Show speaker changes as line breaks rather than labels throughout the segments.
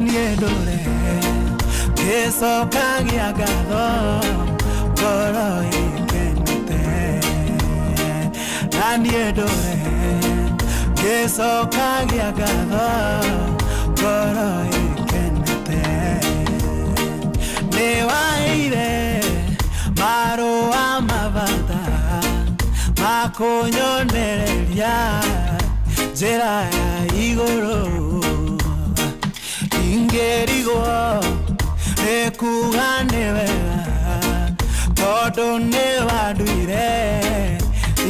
Niĩ ndũre ngĩcokagia ngatho ngoro ĩkenete, na niĩ ndũre ngĩcokagia ngatho ngoro ĩkenete. Nĩ waheire marũa mabata makũnyonereria njĩra ya igũrũ, ingĩrigwo nĩ kuga nĩ wega tondũ nĩ wanduire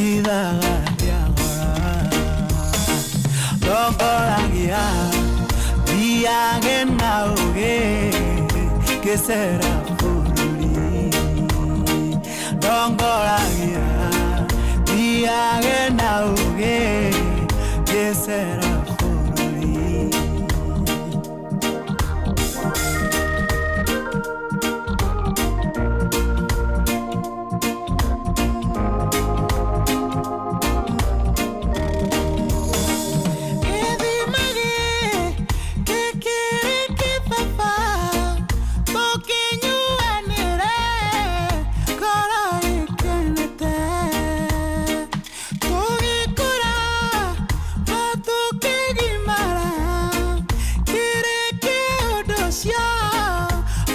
ithaga rĩa goro. Ndongoragia thiage na ũgĩ ngĩcera bũrũri, ndongoragia thiage na ũgĩ ngĩcera bũrũri. Gĩthima gĩkĩ kĩrĩ kĩbaba tũkĩnyuanĩre ngoro ĩkenete, tũgĩkũra na tũkĩgimara kĩrĩ kĩũndũ ũcio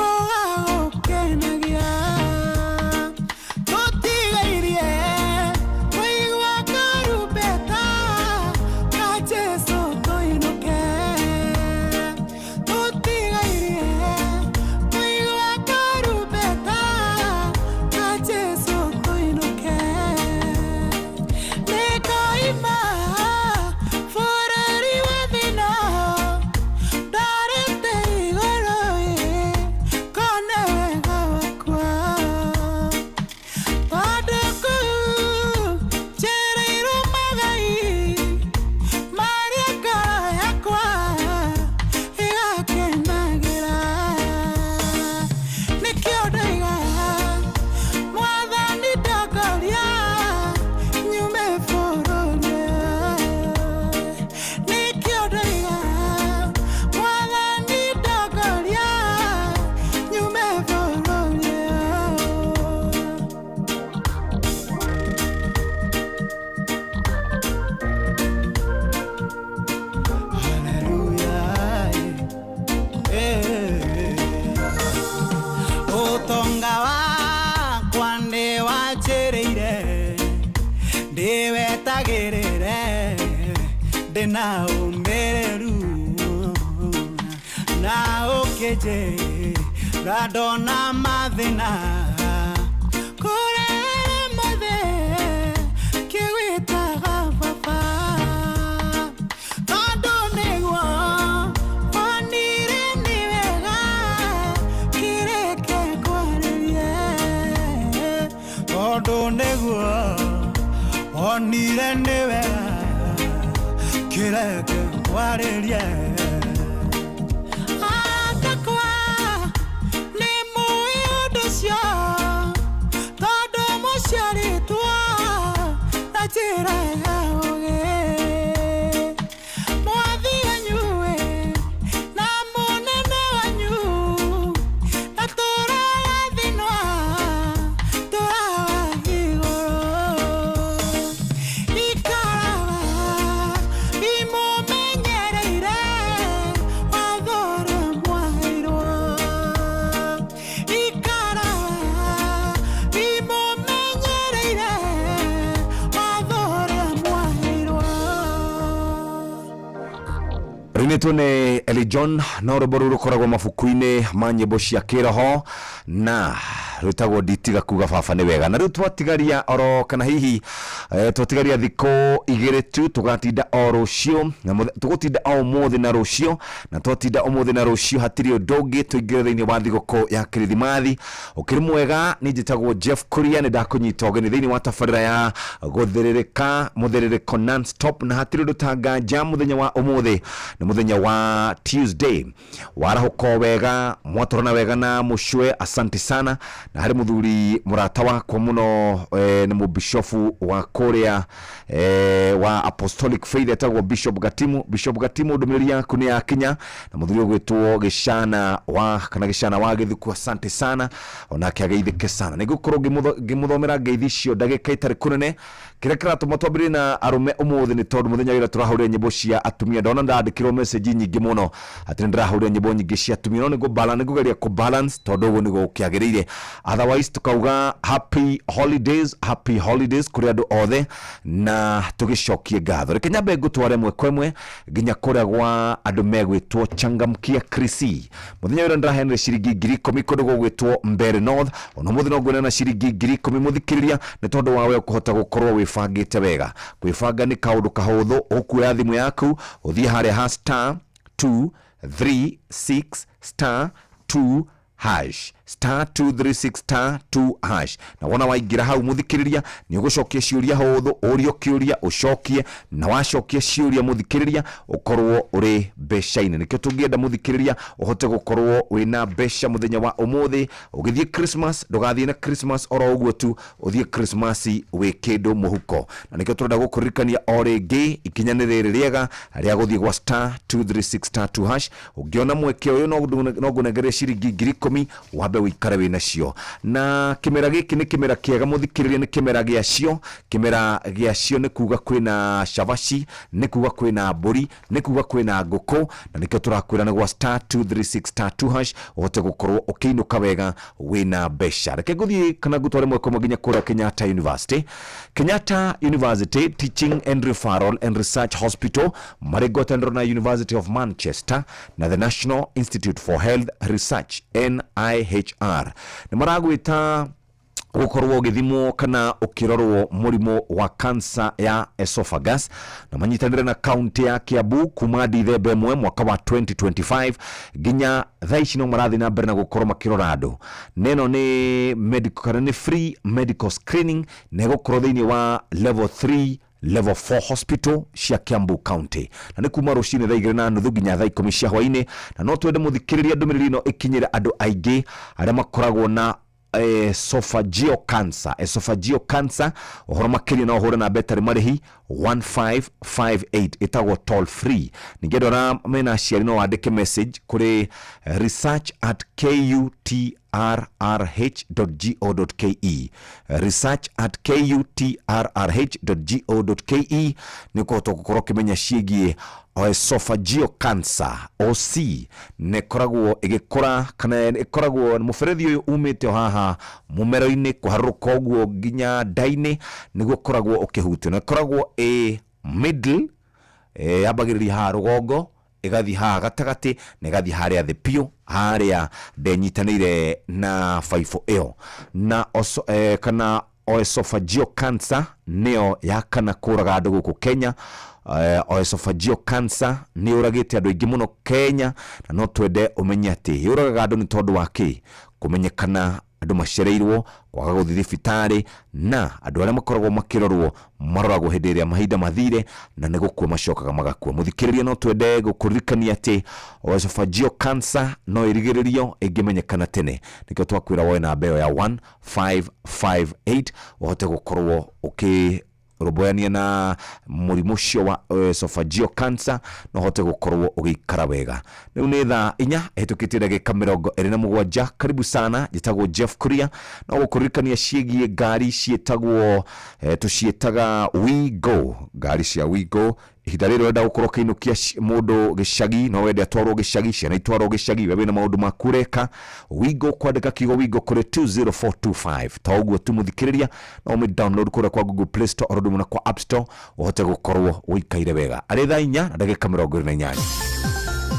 ũgagũkenagia, tũtigairie kũigua karumbeta ka Jesũ tũinũke, tũtigairie kũigua karumbeta ka Jesũ tũinũke. Nĩngoima bũrũri wa thĩna ndarĩte igũrũ ĩ ngone wega wakwa, tondũ kũu njĩrĩirwo magai marĩa ngoro yakwa ĩgakenagĩra. Nĩkĩo ndoiga Mwathani ndongoria nyume bũrũri ũyũ, nĩkĩo ndoiga Mwathani ndongoria nyume bũrũri ũyũ. Hallelujah. Eh. Ũtonga wakwa nĩwanjĩrĩire ndĩwetagĩrĩre ndĩna ũmĩrĩru, na ũkĩnjĩra ndona mathĩna kũrĩa mothe kĩgwĩtaga baba, tondũ nĩguo wonire nĩ wega kĩreke ngwarĩrie, tondũ nĩguo wonire nĩ wega kĩreke ngwarĩrie. Atakwa nĩ mũĩ ũndũ ũcio tondũ mũciarĩtwo na njĩra ya ũgĩ, mwathi wanyu ĩ na mũnene wanyu na tũragathinwa tũrawa igũrũ, ikaraga imũmenyereire watho ũrĩa mwaheirwo, ikaraga imũmenyereire watho ũrĩa mwaheirwo.
Rũinĩtwo nĩ Eli John no rwĩmbo rũu rũkoragwo mabuku-inĩ ma nyĩmbo cia kĩroho na rwĩtagwo Nditiga Kuga Baba Nĩ Wega. Na rĩu twatigaria oro kana hihi twatigaria thikũ igĩrĩ tu, tũgatinda o rũciũ na tũgũtinda o ũmũthĩ na rũciũ, na twatinda ũmũthĩ na rũciũ hatirĩ ũndũ ũngĩ, tũingĩre thĩinĩ wa thigũkũ ya Kirithimathi. Ũkĩrĩ mwega, niĩ njĩtagwo Jeff Kuria, nĩ ndakũnyita ũgeni thĩinĩ wa tabarĩra ya gũthĩrĩrĩka mũthĩrĩrĩko non stop, na hatirĩ ũndũ ta nganja mũthenya wa ũmũthĩ nĩ mũthenya Muthenya wa Tuesday warahũka o wega, mwatorana wega na mũcwe, asante sana. Na harĩ mũthuri mũrata wakwa mũno, nĩ mũbishofu wa kũrĩa wa Apostolic Faith, etagwo Bishop Gatimu. Bishop Gatimu, ndũmĩrĩri yaku nĩ yakinya. Na mũthuri ũgwĩtwo Gĩcana wa kana Gĩcana wa Gĩthuku, asante sana, onake ageithĩke sana. Nĩ ngũkorwo ngĩmũthomera ngeithi icio ndagĩka itarĩ kũnene. Kĩrĩa kĩratũma twambĩrĩrie na arũme ũmũthĩ nĩ tondũ mũthenya wĩra tũrahũrire nyĩmbo cia atumia. Ndona ndandĩkĩrwo message nyingĩ mũno atĩ nĩ ndĩrahũrire nyĩmbo nyingĩ cia atumia, no nĩ ngũgeria kũ balance tondũ ũguo nĩguo gũkĩagĩrĩire. Otherwise tukauga happy holidays, happy holidays kũrĩ andũ othe, na tũgĩcokie ngatho. Reke nyambe ngũtware ĩmwe kwa ĩmwe nginya kũrĩa gwa andũ megwĩtwo Changamkia Krisi. Mũthenya wĩra ndĩraheanire ciringi 10,000 kũndũ gũgwĩtwo Mbere North. Ona mũthĩ no nguonana ciringi 10,000, mũthikĩrĩria, nĩ tondũ wa we kũhota gũkorwo wĩbangĩte wega. Kwĩbanga nĩ kaũndũ kahũthũ. Ũkuoya thimũ yaku, ũthiĩ harĩa ha star 2 3 6 star 2 hash, star 236 star 2 hash. Na wona waingĩra hau, mũthikĩrĩria, nĩ ũgũcokia ciũria hũthũ, ũrio kĩũria ũcokie, na wacokia ciũria, mũthikĩrĩria, ũkorwo ũrĩ mbeca-inĩ. Nĩkĩo tũngĩenda, mũthikĩrĩria, ũhote gũkorwo wĩna mbeca mũthenya wa ũmũthĩ ũgĩthiĩ Christmas. Ndũgathiĩ na Christmas oro ũguo tu, ũthiĩ Christmas wĩ kĩndũ mũhuko. Na nĩkĩo tũrenda gũkũririkania o rĩngĩ, ikinya nĩ rĩrĩ rĩega rĩa gũthiĩ gwa star 236 star 2 hash. Ũngĩona mweke ũyũ, no ngũnengerie ciringi 10,000, wambe wĩikare wĩ nacio. Na kĩmera gĩkĩ nĩ kĩmera kĩega, mũthikĩrĩria, nĩ kĩmera gĩacio. Kĩmera gĩacio nĩ kuga kwĩna cabaci, nĩ kuga kwĩna mbũri, nĩ kuga kwĩna ngũkũ. Na nĩkĩo tũrakwĩra nĩ gwa star 236 star 2 hash ũhote gũkorwo ũkĩinũka wega wĩna mbeca. Reke ngũthiĩ kana ngũtware mweke ũmwe nginya kũrĩa Kenyatta University. Kenyatta University Teaching and Referral and Research Hospital marĩ ngwatanĩro na University of Manchester na the National Institute for Health Research, NIHR, nĩ maragwĩta gũkorwo ũgĩthimwo kana ũkĩrorwo mũrimũ wa cancer ya esophagus, na manyitanĩre na kaunti ya Kiambu. Kuma Dithemba 1 mwaka wa 2025 nginya thaa ici no marathiĩ na mbere na gũkorwo makĩrora andũ. Neno nĩ medical kana nĩ free medical screening, na ĩgũkorwo thĩinĩ wa level 3, level 4 hospital cia Kiambu County, na nĩ kuma rũcinĩ thaa 2:30 nginya thaa 10 cia hwainĩ. Na no twende, mũthikĩrĩria, ndũmĩrĩri ĩno ĩkinyĩre andũ aingĩ arĩa makoragwo na esophageal cancer. Esophageal cancer, ũhoro makĩria no ũhũre namba ĩtarĩ marĩhi 1558, ĩtagwo toll free. Ningĩ andũ arĩa mena aciari no wandĩke message kũrĩ research@kutrrh.go.ke, research@kutrrh.go.ke, nĩ ũkũhota gũkorwo ũkĩmenya ciĩgiĩ esophageal cancer. OC nĩ ĩkoragwo ĩgĩkũra kana ĩkoragwo mũberethi ũyũ umĩte o haha mũmero-inĩ kũharũrũka ũguo nginya nda-inĩ, nĩguo ũkoragwo ũkĩhutio, na ĩkoragwo ĩ middle, yambagĩrĩria haha rũgongo, ĩgathiĩ haha gatagatĩ, na ĩgathiĩ harĩa thĩ biũ harĩa ndenyitanĩire na baibũ ĩyo. Na kana esophageal cancer nĩyo ya kana kũraga andũ gũkũ Kenya. Esophageal cancer nĩ yũragĩte andũ aingĩ mũno Kenya, na no twende ũmenye atĩ yũragaga andũ nĩ tondũ wa kĩ? Kũmenyekana andũ macereirwo, kwaga gũthiĩ thibitarĩ, na andũ arĩa makoragwo makĩrorwo maroragwo hĩndĩ ĩrĩa mahinda mathire na nĩ gũkua macokaga magakua. Mũthikĩrĩria, no twende gũkũririkania atĩ esophageal cancer no ĩrigĩrĩrio ĩngĩmenyekana tene. Nĩkĩo twakwĩra woe namba ĩyo ya 1558 ũhote gũkorwo ũkĩ rũmbũyania na mũrimũ ũcio wa esophageal cancer, na ũhote gũkorwo ũgĩikara wega. Rĩu nĩ thaa 4 ĩhĩtũkĩtie ndagĩka 27. Karibu sana, njĩtagwo Jeff Kuria. No gũkũririkania ciĩgiĩ ngari ciĩtagwo, tũciĩtaga Wigo, ngari cia Wigo. Ihinda rĩrĩ ũrenda gũkorwo ũkĩinũkia mũndũ gĩcagi, no wende atwarwo gĩcagi, ciana itwarwo gĩcagi, we wĩna maũndũ maku ũreka, Wigo, kwandĩka kiugo Wigo kũrĩ 20425. To ũguo tu, mũthikĩrĩria, no ũmĩ download kũrĩa kwa Google Play Store oro ũndũ ũmwe na kwa App Store, ũhote gũkorwo ũikaire wega. Arĩ thaa 4 na ndagĩka 28.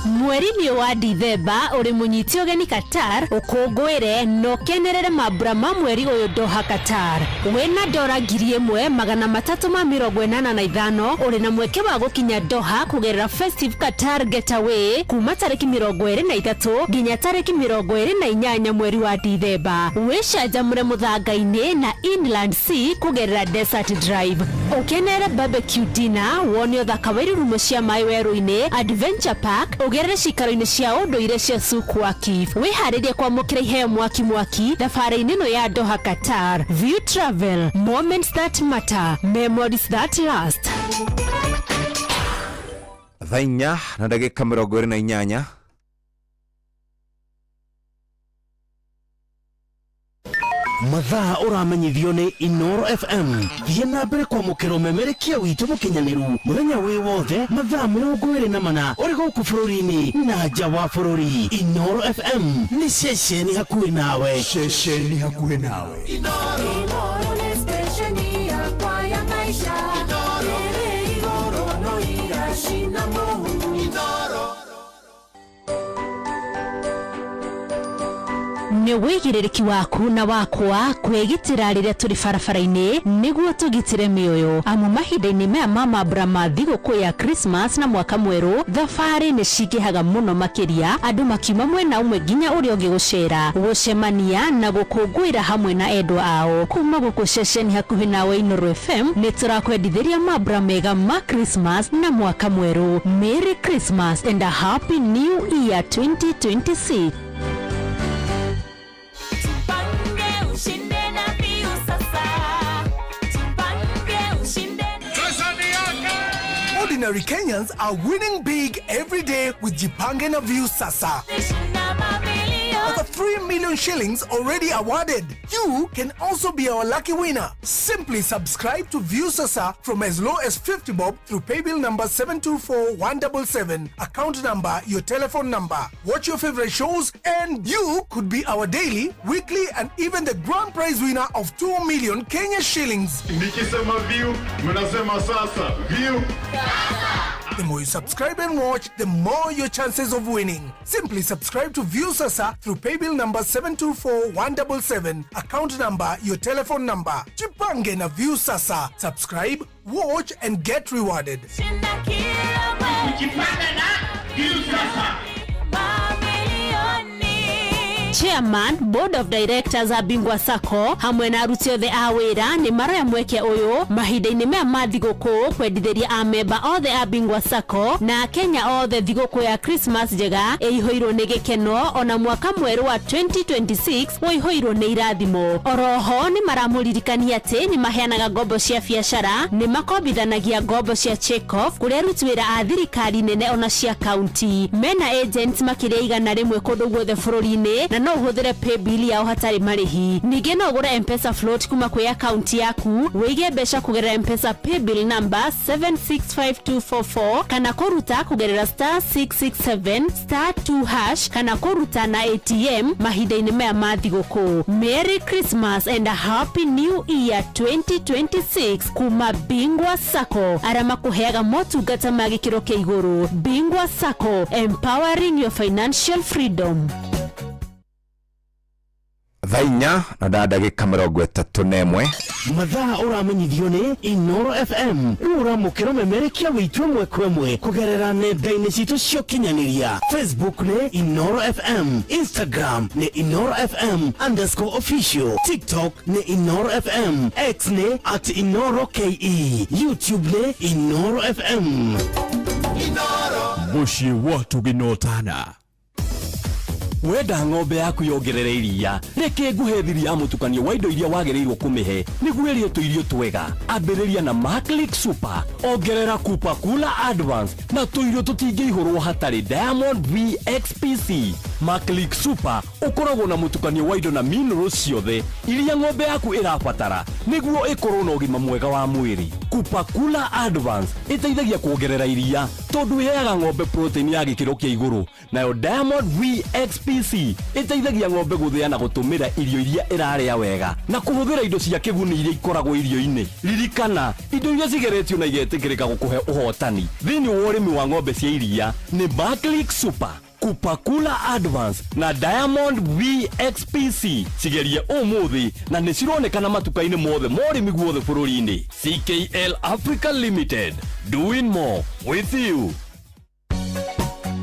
Mweri-inĩ wa Dithemba ũrĩ mũnyiti ũgeni Qatar, ũkũngũĩre na ũkenerere mambura ma mweri ũyũ Doha, Qatar. Wĩna dora 1385, ũrĩ na mweke wa gũkinya Doha kũgerera Festive Qatar Getaway kuma tarĩki 23 nginya tarĩki 28 mweri wa Dithemba. Wĩcanjamũre mũthanga-inĩ na Inland Sea kũgerera Desert Drive, ũkenere barbecue dinner, wone ũthaka wa irurumo cia maĩ werũ-inĩ, Adventure Park, ũgerere cikaro-inĩ cia ũndũire cia Souq Waqif. Wĩharĩrie kwamũkĩra iheo mwaki mwaki thabarĩ-inĩ ĩno ya Doha, Qatar. View Travel, moments that matter, memories that last.
Thaa 4 na ndagĩka 28.
Mathaa ũramenyithio nĩ Inoro FM. Thiĩ na mbere kwamũkĩra ũmemerekia witũ mũkinyanĩru mũthenya wĩ wothe, mathaa 24, ũrĩ gũkũ bũrũri-inĩ na nja wa bũrũri. Inoro FM nĩ ceceni hakuhĩ nawe.
Ceceni hakuhĩ nawe.
Inoro nĩ stesheni yakwa ya maisha ĩrĩ igũrũ no iracina mũhu.
Nĩ wĩigĩrĩrĩki waku na wakwa kwĩgitĩra rĩrĩa tũrĩ barabara-inĩ nĩguo tũgitĩre mĩoyo, amu mahinda-inĩ maya ma mambura ma thigũkũ ya Christmas na mwaka mwerũ, thabarĩ nĩ cingĩhaga mũno makĩria, andũ makiuma mwena ũmwe nginya ũrĩa ũngĩ gũcera, gũcemania na gũkũngũĩra hamwe na endwa ao. Kuma gũkũ ceceni hakuhĩ nawe Inoro FM, nĩ tũrakwendithĩria mambura mega ma Christmas na mwaka mwerũ. Merry Christmas and a Happy New Year 2026.
Tupange ushinde na Viusasa. Tupange ushinde.
Ordinary Kenyans are winning big every day with Jipange na Viusasa.
Shinda mamilioni.
Over 3 million shillings already awarded. You can also be our lucky winner. Simply subscribe to Viusasa from as low as 50 bob through paybill number 724177, account number, your telephone number. Watch your favorite shows and you could be our daily, weekly and even the grand prize winner of 2 million Kenya shillings.
Nikisema view, mnasema sasa. View.
The more you subscribe and watch, the more your chances of winning. Simply subscribe to Viusasa through paybill number 724177, account number, your telephone number. Jipange na Viusasa. Subscribe, watch and get rewarded.
Shinda kila mwezi. Mamilioni.
Chairman, Board of Directors a Bingwa Sacco hamwe na aruti othe a wĩra nĩ maroya mweke ũyũ mahinda-inĩ maya ma thigũkũ kwendithĩria amemba othe a Bingwa Sacco na Akenya othe thigũkũ ya Christmas njega ĩihũirwo nĩ gĩkeno, ona mwaka mwerũ wa 2026 ũihũirwo nĩ irathimo. Oroho nĩ maramũririkania atĩ nĩ maheanaga ngombo cia biacara, nĩ makombithanagia ngombo cia check-off kũrĩ aruti wĩra a thirikari nene ona cia kaunti. Mena agents makĩria 100 kũndũ guothe bũrũri-inĩ, na no ũhũthĩre paybill yao hatarĩ marĩhi. Ningĩ no ũgũre Mpesa float kuma kwĩ akaunti yaku, wĩige mbeca kũgerera Mpesa paybill number 765244, kana kũruta kũgerera *667*2#, kana kũruta na ATM mahinda-inĩ maya ma thigũkũ. Merry Christmas and a Happy New Year 2026 kuma Bingwa Sacco, arĩa makũheaga motungata ma gĩkĩro kĩa igũrũ. Bingwa Sacco, empowering your financial freedom.
Thaa 4 na ndagĩka 31.
Mathaa ũramenyithio nĩ Inoro FM. Rĩu ũramũkĩra ũmemerekia witũ ĩmwe kwa ĩmwe kũgerera nenda-inĩ citũ cia ũkinyanĩria. Facebook nĩ Inoro FM, Instagram nĩ InoroFM_official, TikTok nĩ Inoro FM, X nĩ @InoroKE, YouTube nĩ Inoro FM.
Mũciĩ wa tũgĩnotana.
Wenda ng'ombe yaku yongerere iria, reke nguhe thiri ya mũtukanio wa indo iria wagĩrĩirwo kũmĩhe nĩguo ĩrĩe tũirio twega. Ambĩrĩria na Maclick Super, ongerera Kupa Kula Advance na tũirio tũtingĩihũrwo hatarĩ Diamond VXPC. Maclick Super ũkoragwo na mũtukanio wa indo na minerals ciothe iria ng'ombe yaku ĩrabatara nĩguo ĩkorwo na ũgima mwega wa mwĩrĩ. Kupakula Advance ĩteithagia kuongerera iria tondũ ĩheaga ng'ombe protein ya gĩkĩro kĩa igũrũ. Nayo Diamond VXPC ĩteithagia ng'ombe gũthĩa na gũtũmĩra irio iria ĩrarĩa wega na kũhũthĩra indo cia kĩguni iria ikoragwo irio-inĩ. Ririkana, indo iria cigeretio na igetĩkĩrĩka gũkũhe ũhotani thĩinĩ wa ũrĩmi wa ng'ombe cia iria nĩ Barclick Super, Kupakula Advance na Diamond VXPC. Cigerie ũmũthĩ na nĩ cironekana matuka-inĩ mothe ma ũrĩmi guothe bũrũri-inĩ. CKL Africa Limited, doing more with you.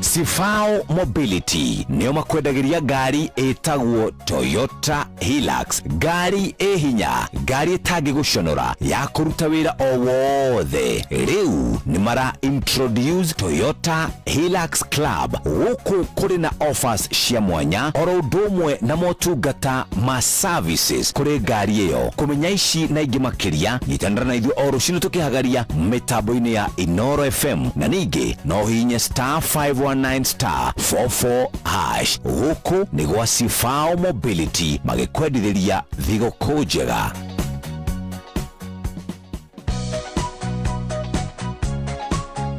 Sifao Mobility nĩo makwendagĩria ngari ĩtagwo Toyota Hilux, ngari ĩ hinya, ngari ĩtangĩgũconora, ya kũruta wĩra o wothe. Rĩu nĩ mara introduce Toyota Hilux Club. Gũkũ kũrĩ na offers cia mwanya oro ũndũ ũmwe na motungata ma services kũrĩ ngari ĩyo. Kũmenya ici na ingĩ makĩria, nyitanĩra na ithuĩ o rũcinĩ tũkĩhagaria mĩtambo-inĩ ya Inoro FM, na ningĩ no hihinye star 519 star 44 hash. Gũkũ nĩ gwa Sifao Mobility magĩkwendithĩria thigũkũ njega.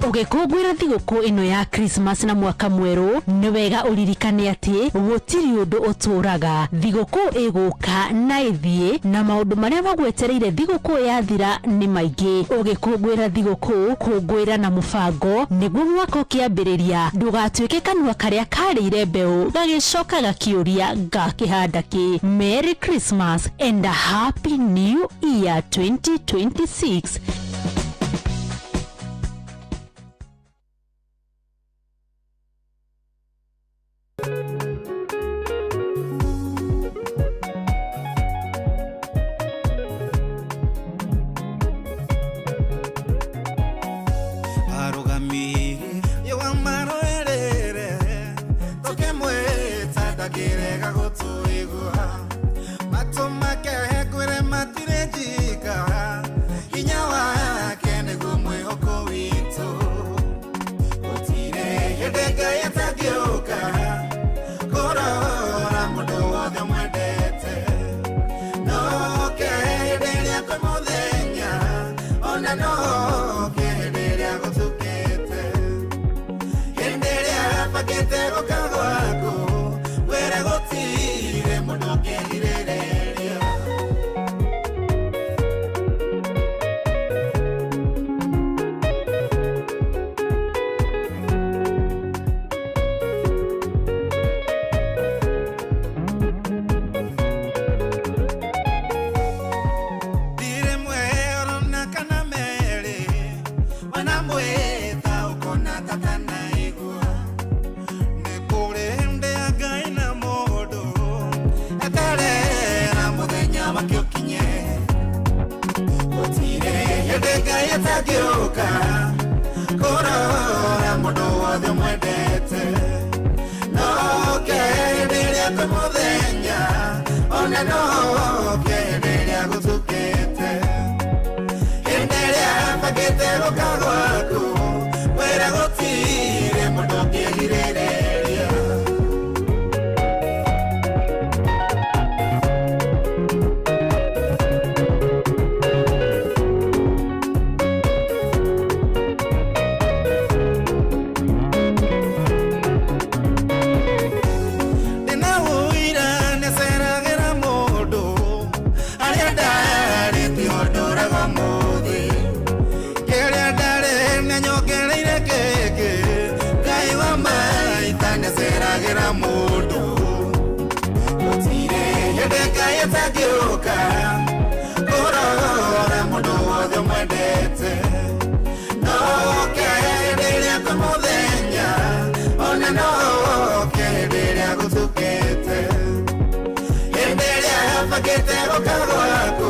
Ũgĩkũngũĩra thigũkũ ĩno ya Christmas na mwaka mwerũ, nĩ wega ũririkane atĩ gũtirĩ ũndũ ũtũraga. Thigũkũ ĩgũka na ĩthiĩ, na maũndũ marĩa magwetereire thigũkũ yathira nĩ maingĩ. Ũgĩkũngũĩra thigũkũ, kũngũĩra na mũbango nĩguo mwaka ũkĩambĩrĩria ndũgatuĩke kanua karĩa karĩire mbeũ gagĩcoka gakĩũria ngakĩhanda kĩ. Merry Christmas and a Happy New Year 2026.
Arũgami yowamaroerere tũkĩmwĩta ndakĩrega gũtũigua matũ make kwĩre matirĩ njika hinya wake nĩguo mwĩhoko witũ gũtirĩ hĩndĩ Ngai atangĩũka kũrora mũndũ wothe mwendete noke hĩndĩ ĩrĩa kwĩ mũthenya ona noke hĩndĩ ĩrĩa gũtukĩte hĩndĩ ĩrĩa bangĩte gũka gwaku wĩre gũtirĩ mũndũ ũngĩgirĩrĩria. Ndirĩ mwero na kana merĩ wanamwĩta ũkona tatanaigua nĩ kũrĩ hĩndĩ ya Ngai na mũndũ eterera mũthenya wake ũkinye gũtirĩ hĩndĩ Ngai atangĩũka kũrora mũndũ wothe mwendete noke hĩndĩ ĩrĩa kwĩ mũthenya ona noke hĩndĩ ĩrĩa gũtukĩte hĩndĩ ĩrĩa bangĩte gũka gwaku wĩra gũtirĩ mũndũ ũngĩgirĩrĩria. Ndĩna ũira nĩceragĩra mũndũ arĩa ndarĩ tiho ndũraga ũmũthĩ kĩrĩa ndarĩ nĩanyongereire kĩngĩ Ngai wa maita nĩceragĩra mũndũ gũtirĩ hĩndĩ Ngai atangĩũka kũrora mũndũ wothe mwendete noke hĩndĩ ĩrĩa kwĩ mũthenya ona noke hĩndĩ ĩrĩa gũtukĩte hĩndĩ ĩrĩa bangĩte gũka gwaku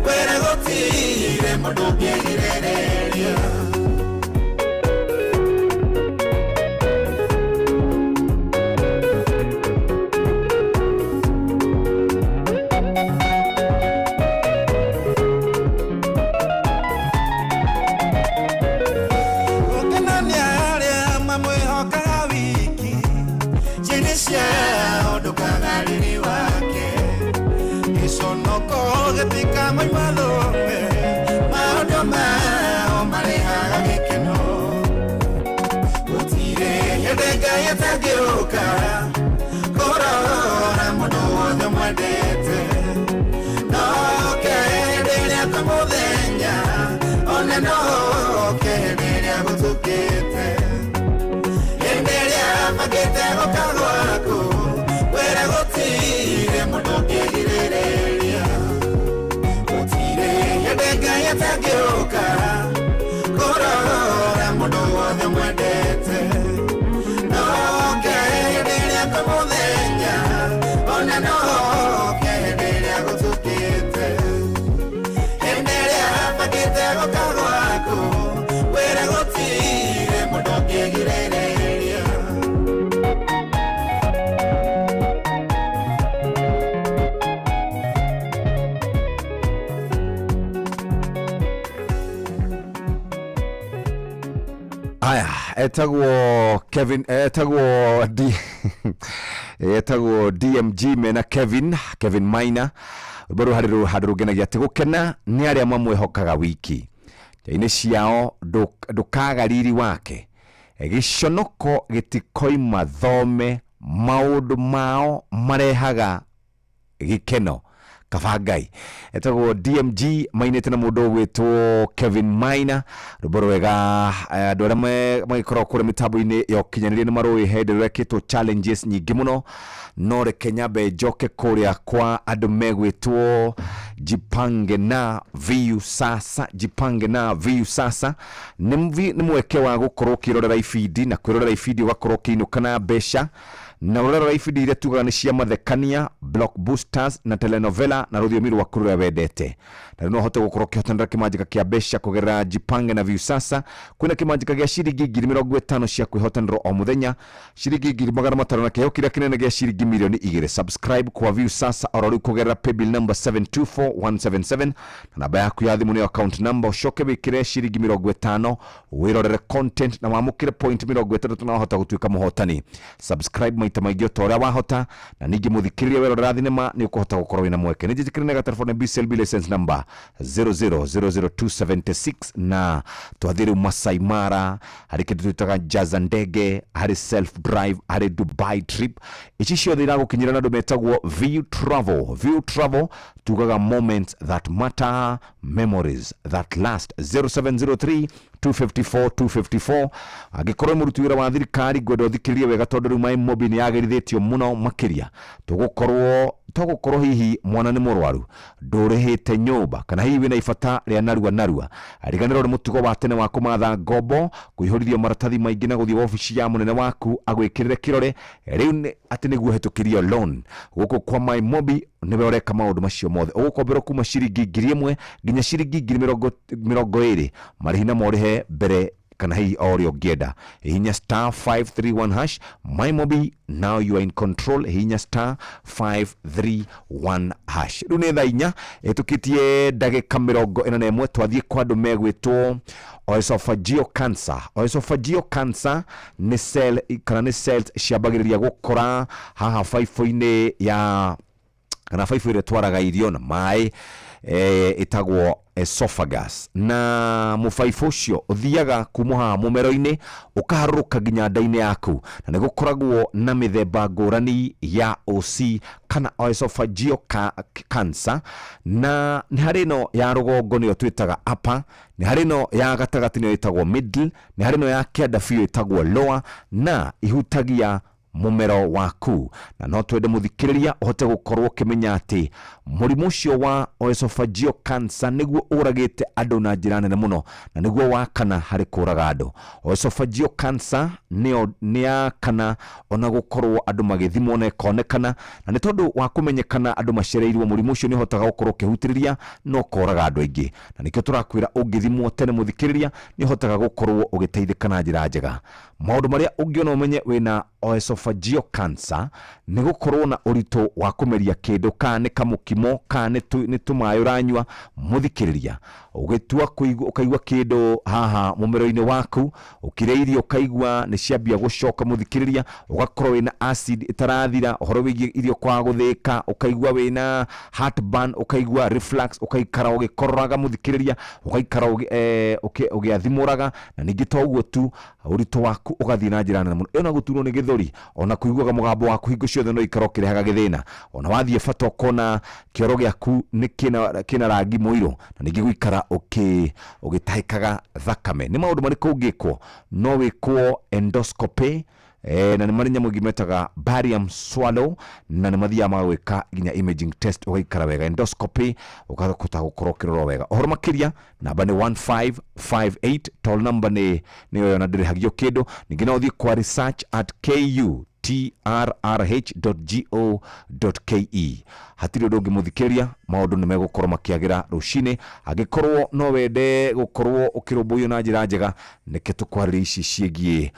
kwĩra gũtirĩ mũndũ ũngĩgirĩrĩria. Gũkenania arĩa mamwĩhokaga wiki njĩra ciao ndũkaga riri wake gĩconoko gĩtikamoima thome maũndũ ma Ngai atangĩũka kũrora mũndũ wothe mwendete no oke hĩndĩ ĩrĩa kwĩ mũthenya ona no oke hĩndĩ ĩrĩa gũtukĩte hĩndĩ ĩrĩa bangĩte gũka gwaku wĩra gũtirĩ mũndũ ũngĩgirĩrĩria gũtirĩ hĩndĩ Ngai atangĩũka kũrora mũndũ wothe mwendete no oke hĩndĩ ĩrĩa kwĩ mũthenya ona no oke hĩndĩ ĩrĩa gũtukĩte hĩndĩ ĩrĩa bangĩte gũka gwaku wĩra gũtirĩ mũndũ ũngĩgirĩrĩria.
Aya, etagwo Kevin, etagwo D, etagwo DMG mena Kevin, Kevin Maina. Rwĩmbo rũu harĩ handũ rũngenagia atĩ gũkena nĩ arĩa mamwĩhokaga wiki nja-inĩ ciao ndũkaga riri wake gĩconoko gĩtikoima thome maũndũ mao marehaga gĩkeno kaba Ngai. Etagwo DMG mainĩte na mũndũ ũgwĩtwo Kevin Maina. Rwĩmbo rwega, andũ arĩa magĩkoragwo kũrĩa mĩtambo-inĩ ya ũkinyanĩria nĩ marũĩ hĩndĩ rwekĩtwo challenges nyingĩ mũno, no reke nyambe njoke kũrĩa kwa andũ megwĩtwo Jipange na Viusasa. Jipange na Viusasa nĩ mweke wa gũkorwo ũkĩrorera ibindi na kwĩrorera ibindi ũgakorwo ũkĩinũka na mbeca na ũrerora ibindi iria tugaga nĩ cia mathekania, blockbusters na telenovela na rũthiomi rwaku rũrĩa wendete. Na rĩu no ũhote gũkorwo ũkĩhotanĩra kĩmanjĩka kĩa mbeca kũgerera Jipange na Viusasa. Kwĩna kĩmanjĩka gĩa ciringi 50,000 cia kwĩhotanĩrwo o mũthenya, ciringi 500,000 na kĩheo kĩrĩa kĩnene gĩa ciringi 2 milioni. Subscribe kwa Viusasa oro rĩu kũgerera paybill number 724177 na namba yaku ya thimũ nĩyo account number, ũcoke wĩkĩre ciringi 50 wĩrorere content na wamũkĩre point 60 na wahota gũtuĩka mũhotani. Subscribe maita maingĩ o ta ũrĩa wahota, na ningĩ mũthikĩrĩria werorera thinema nĩ ũkũhota gũkorwo wĩna mweke. Nĩ njĩtĩkĩre na telefone BCLB license number 0000276 na twathiĩ rĩu Masai Mara harĩ kĩndũ twĩtaga jaza ndege, harĩ self drive, harĩ Dubai trip. Ici ciothe iragũkinyĩra na andũ metagwo View Travel. View Travel tugaga moments that matter, memories that last. 0703 254 254. Angĩkorwo nĩ mũruti wĩra wa thirikari, ngwenda ũthikĩrĩrie wega tondũ rĩu MyMobi nĩ yagĩrithĩtio mũno makĩria. Tũgũkorwo togũkorwo hihi mwana nĩ mũrwaru, ndũrĩhĩte nyũmba, kana hihi wĩna ibata rĩa narua narua, riganĩrwo nĩ mũtugo wa tene wa kũmatha ngombo, kũihũrithio maratathi maingĩ na gũthiĩ wabici ya mũnene waku agwĩkĩrĩre kĩrore rĩu atĩ nĩguo ũhetũkĩrio loan. Gũkũ kwa MyMobi nĩwe ũreka maũndũ macio mothe. Ũgũkomberwo kuma ciringi 1,000 nginya ciringi 20,000, marĩhi na morĩhe mbere kana hihi o ũrĩa ũngĩenda. Hihinya star 531 hash. MyMobi, now you are in control. Hihinya star 531 hash. Rĩu nĩ thaa 4 ĩtũkĩtie ndagĩka 41. Twathiĩ kwa andũ megwĩtwo oesophageal cancer. Oesophageal cancer nĩ cell kana nĩ cells ciambagĩrĩria gũkũra haha baibũ-inĩ ya kana baibũ ĩrĩa ĩtwaraga irio na maĩ, ĩtagwo esophagus, na mũbaibũ ũcio ũthiaga kuma haha mũmero-inĩ ũkaharũrũka nginya nda-inĩ yaku, na nĩ gũkoragwo na mĩthemba ngũrani ya OC kana oesophageal cancer. Na nĩ harĩ ĩno ya rũgongo nĩyo twĩtaga upper, nĩ harĩ ĩno ya gatagatĩ nĩyo ĩtagwo middle, nĩ harĩ ĩno ya kĩanda biũ ĩtagwo lower, na ihutagia mũmero waku. Na no twende mũthikĩrĩria ũhote gũkorwo ũkĩmenya atĩ mũrimũ ũcio wa oesophageal cancer nĩguo ũragĩte andũ na njĩra nene mũno na nĩguo wa kana harĩ kũraga andũ. Oesophageal cancer nĩyo nĩ ya kana ona gũkorwo andũ magĩthimwo na ĩkonekana, na nĩ tondũ wa kũmenyekana andũ macereirwo, mũrimũ ũcio nĩ ũhotaga gũkorwo ũkĩhutĩrĩria na ũkoraga andũ aingĩ. Na nĩkĩo tũrakwĩra ũngĩthimwo tene, mũthikĩrĩria, nĩ ũhotaga gũkorwo ũgĩteithĩka na njĩra njega. Maũndũ marĩa ũngĩona ũmenye wĩna Oesophageal cancer nĩ gũkorwo na ũritũ wa kũmeria kĩndũ, kana nĩ kamũkimo, kana nĩ tũmaĩ ũranyua. Mũthikĩrĩria, ũgĩtua ũkaigua kĩndũ haha mũmero-inĩ waku, ũkĩrĩa irio ũkaigua nĩ ciambia gũcoka. Mũthikĩrĩria, ũgakorwo wĩna acid ĩtarathira, ũhoro wĩgiĩ irio kwaga gũthĩka, ũkaigua wĩna heartburn, ũkaigua reflux, ũgaikara ũgĩkororaga. Mũthikĩrĩria, ũgaikara ũgĩathimũraga. Na ningĩ to ũguo tu, ũritũ waku ũgathiĩ na njĩra nene mũno. Ĩyo na gũturwo nĩ gĩthũri, ona kũiguaga mũgambo waku hingo ciothe no ikara ũkĩrehaga gĩthĩna, ona wathiĩ bata ũkona kĩoro gĩaku nĩ kĩna rangi mũirũ, na ningĩ gũikara ũgĩtahĩkaga thakame. Nĩ maũndũ marĩkũ ũngĩkwo? No wĩkwo endoscopy, na nĩ marĩ nyamũ ĩngĩ metaga barium swallow, na nĩ mathiaga magagwĩka nginya imaging test ũgaikara wega. Endoscopy ũkahota gũkorwo ũkĩrorwo wega. Ũhoro makĩria, namba nĩ 1558, toll number nĩ nĩyo, na ndĩrĩhagio kĩndũ. Ningĩ no ũthiĩ kwa research@kutrrh.go.ke. Hatirĩ ũndũ ũngĩ, mũthikĩrĩria, maũndũ nĩ megũkorwo makĩagĩra rũcinĩ. Angĩkorwo no wende gũkorwo ũkĩrũmbũiyo na njĩra njega, nĩkĩo tũkwarĩria ici ciĩgiĩ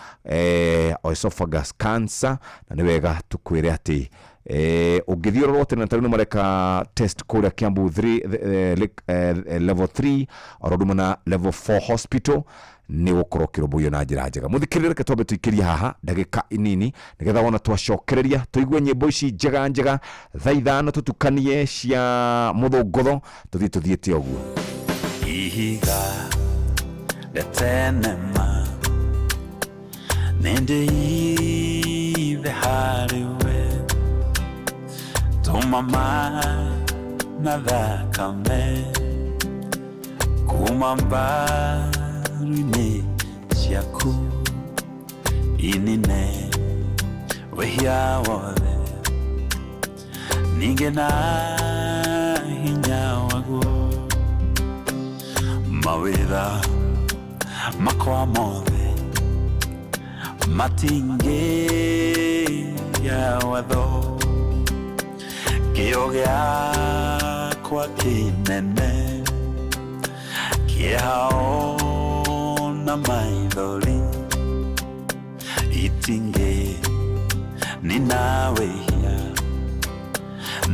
esophagus cancer. Na nĩ wega tũkwĩre atĩ ũngĩthiĩ ũrorwo tene, ta rĩu nĩ mareka test kũrĩa Kiambu 3, level 3 oro ũndũ na level 4 hospital, nĩ gũkorwo ũkĩrũmbũiyo na njĩra njega. Mũthikĩrĩria, reke twambe tũikĩrie haha ndagĩka inini, nĩgetha wona twacokereria tũigue nyĩmbo ici njega njega thaa 5, tũtukanie cia mũthũngũtho, tũthiĩ tũthiĩte ũguo.
Ihiga rĩa tene ma nĩndĩithe harĩ we, tũma na thakame kuma mbaru-inĩ ciaku inine wĩhia wothe, ningĩ na hinya waguo mawĩra makwa mothe matingĩya watho, kĩo gĩakwa kĩnene, kĩeha ona maithori itingĩ nina wĩhia,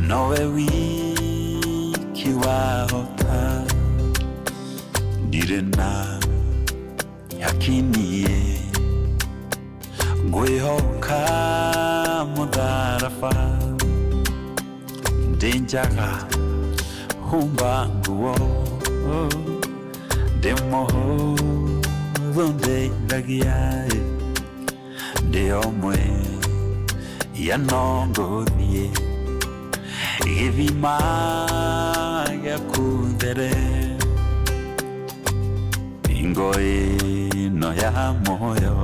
nowe wiki wahota. Ndirĩ na yakiniĩ, ngwĩhoka mũtharaba, ndĩ njaga humba nguo, ndĩ mũhũthũ ndeithagia, ndĩ ũmwe ya no ngũthiĩ gĩthima gĩaku there, hingo ĩno ya muoyo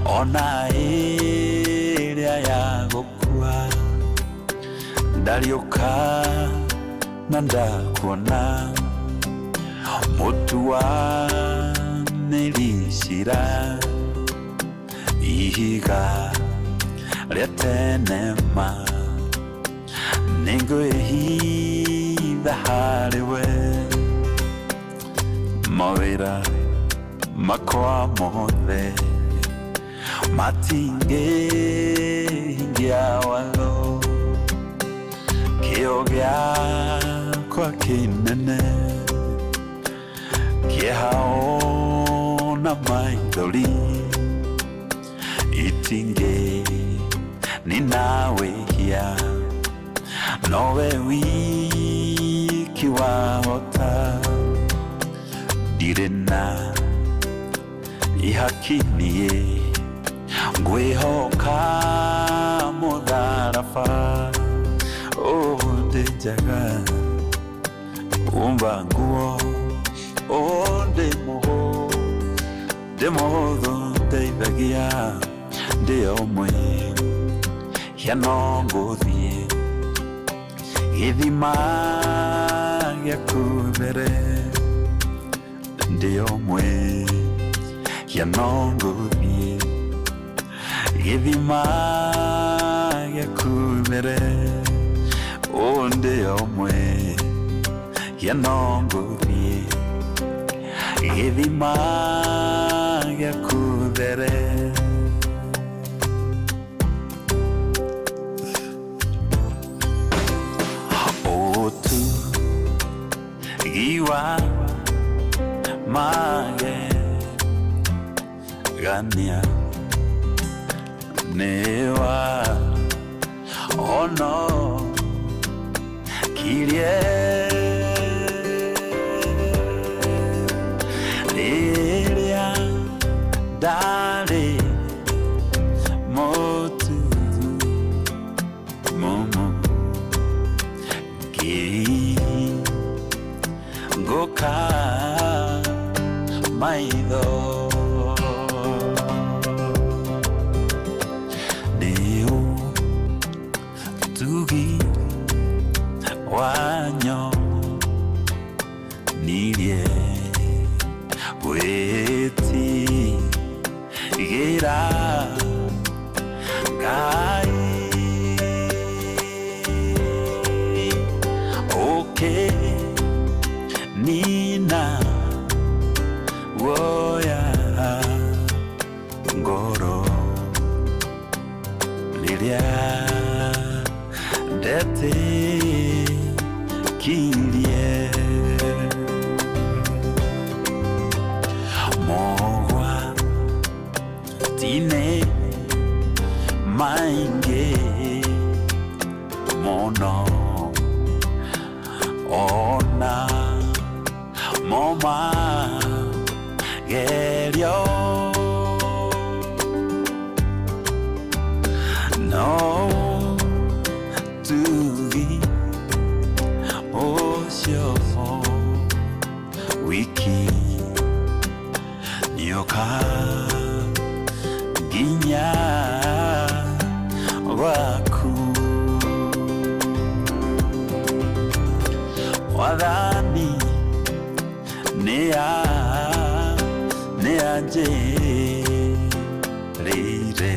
ona ĩrĩa ya gũkua, ndariũka na ndakuona mũtuanĩri cira, ihiga rĩa tene ma nĩngwĩhitha harĩ we, mawĩra makwa mothe matingĩhingia watho, kĩo gĩakwa kĩnene, kĩeha ona maithori itingĩ nina wĩhia, nowe wiki wahota. Ndirĩ na ihaki niĩ, ngwĩhoka mũtharaba, ndĩ njaga umba nguo, ndĩ mũhũ ndĩ mũhũthũ ndeithagia, ndĩ ũmwe ya no ngũthiĩ gĩthima gĩaku mbere, ndĩ ũmwe ya no ngũthiĩ gĩthima gĩaku mbere, ndĩ ũmwe ya no ngũthiĩ gĩthima gĩaku mbere. Magegania nĩwa honokirie rĩrĩa ndarĩ mũtu mũmũ ngĩhingũka maitho nĩ ũtugi wanyonirie gwĩtigĩra Ngai ũkĩnina guoya ngoro rĩrĩa ndetĩkirie mogwati-inĩ maingĩ mũno ona mo magerio no tugi ũcio wiki nĩũka nginya gwaku Mwathani nĩanjĩrĩire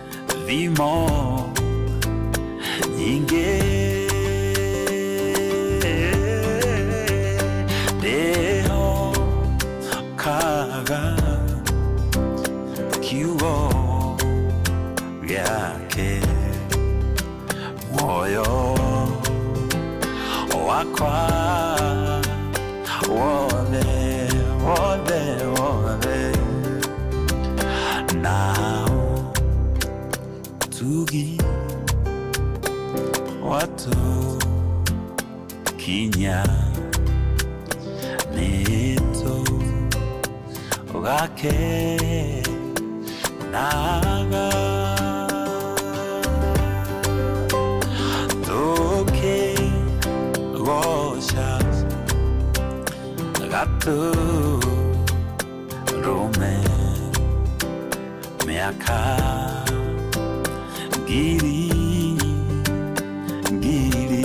irathimo nyingĩ ndĩhokaga kiugo gĩake muoyo wakwa wothe wothe wothe nao tugi watu kinya nĩtũ gakenaga tũkĩgoca gatũrũme mĩaka ngiri ngiri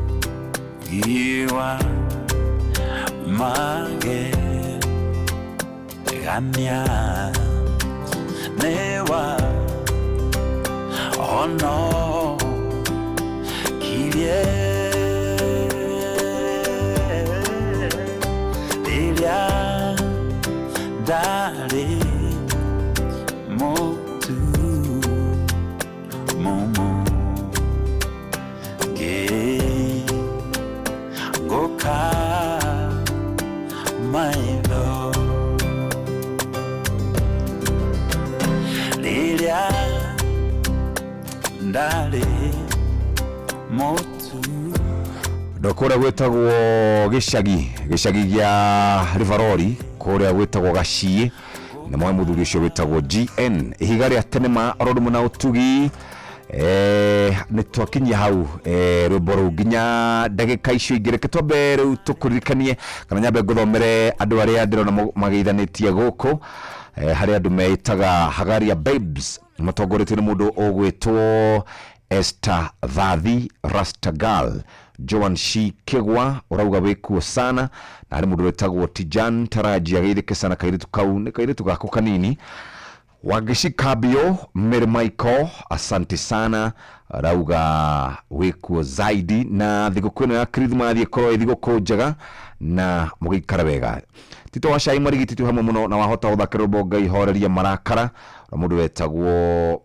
ũtugi wa magegania nĩwa honokirie rĩrĩa ndarĩ mũtu mũmũ ngĩhingũka maitho rĩrĩa ndarĩ mũtu
ndo kũrĩa gwĩtagwo gĩcagi gĩcagi gĩa Rivarori kũrĩa gwĩtagwo Gaciĩ na mwa mũthuri ũcio wĩtagwo GN ihiga rĩa tene ma oro rĩmwe na ũtugi nĩ twakinyia hau rwĩmbo rũu nginya ndagĩka icio ingĩ reke twambe rĩu tũkũririkanie kana nyambe ngũthomere andũ arĩa ndĩrona mageithanĩtie gũkũ harĩ andũ meĩtaga Hagaria Babes matongoretio nĩ mũndũ ũgwĩtwo Esther Vathi Rastagal Joan Shi Kigwa ũrauga wĩkuo sana na harĩ mũndũ wĩtagwo Tijan Taraji ageithĩke sana kairĩtu kau nĩ kairĩtu gako kanini Wangici Kabio Mary Michael asante sana rauga wĩkuo zaidi na thigũkũ ĩno ya Krismathi ĩkorwo ĩ thigũkũ njega na mũgĩikara wega Tito wa Cai Marigiti twĩ hamwe mũno na wahota gũthakĩra rwĩmbo Ngai horeria marakara na mũndũ wetagwo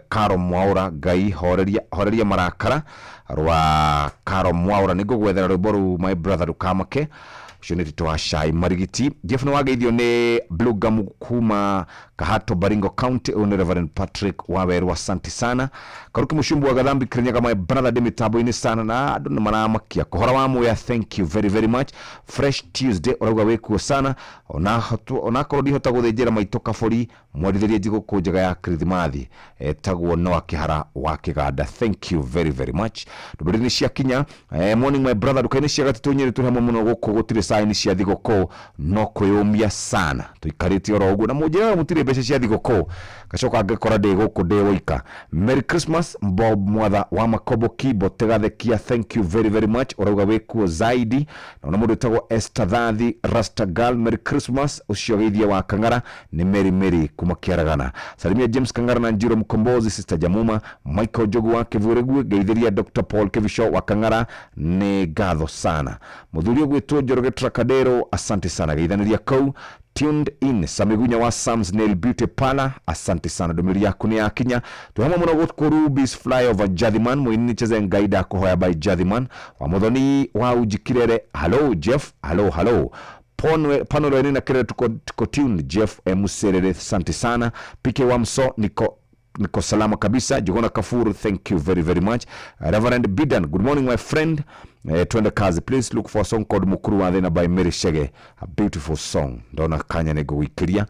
Karo Mwaura, Ngai horeria horeria marakara rwa Karo Mwaura. Nĩ ngũgwethera rwĩmbo rũu, my brother, ndũkamake. Ũcio nĩ Tito wa Cai Marigiti. Jeff nĩ wageithio nĩ Blugam kuma Kahato, Baringo County. Ũyũ nĩ Reverend Patrick Waweru, asante sana. Karuki Mũcumbu wa Gathambi Kirinyaga, my brother, ndĩ mĩtambo-inĩ sana na andũ nĩ maramakia kũhora wa muya. Thank you very very much. Fresh Tuesday ũrauga wĩkuo sana, onakorwo ndihota gũthĩnjĩra maitũ kabũri, mwendithĩrie njigũkũ njega ya Kirithimathi, etagwo Noa Kĩhara wa Kĩganda. Thank you very very much. Ndũmĩrĩri nĩ ciakinya. Morning, my brother, nduka-inĩ cia Gatitũ Nyĩrĩ tũrĩ hamwe mũno. Gũkũ gũtirĩ caini cia thigũkũ, no kwĩyũmia sana, tũikarĩte oro ũguo na mũnjĩraga mũtirĩ mbeca cia thigũkũ, gacoka ngĩkora ndĩ gũkũ ndĩ woika. Merry Christmas, Bob Mwatha wa Makobo Kibo Tegathekia. Thank you very very much. Ũrauga wĩkuo zaidi. Naona mũndũ wĩtagwo Esther Thathi Rasta Girl, Merry Christmas. Ũcio geithia wa Kang'ara nĩ Mary Mary kuma Kĩaragana. Salimia James Kang'ara na Njiro Mkombozi, Sister Jamuma, Michael Njogu wa Kĩvũrĩgue. Geithĩria Dr Paul Kivisho wa Kang'ara, nĩ ngatho sana. Mũthuri ũgwĩtwo Njoroge Trakadero, asante sana, geithanĩria kau. Tuned in Samigunya wa Sam's Nail Beauty Parlor, asante sana, ndũmĩrĩri yaku nĩ yakinya. Twĩ hamwe mũno gũkũ Rubis Flyover. Jathiman mũini nĩ cheze Ngai ndakũhoya by Jathiman wa Mũthoni wa Uji Kirere. Hello Jeff, hello hello. Panolweni na Kirere, tuko tuned. Jeff Muserere, asante sana. PK Wamso, niko salama kabisa. Jogona Kafuru, thank you very very much. Reverend Bidan, good morning, my friend. Twende kazi. Please look for a song called Mukuru wa Thĩna by Mary Shege, a beautiful song. Ndona kanya nĩ ngũgũikĩria.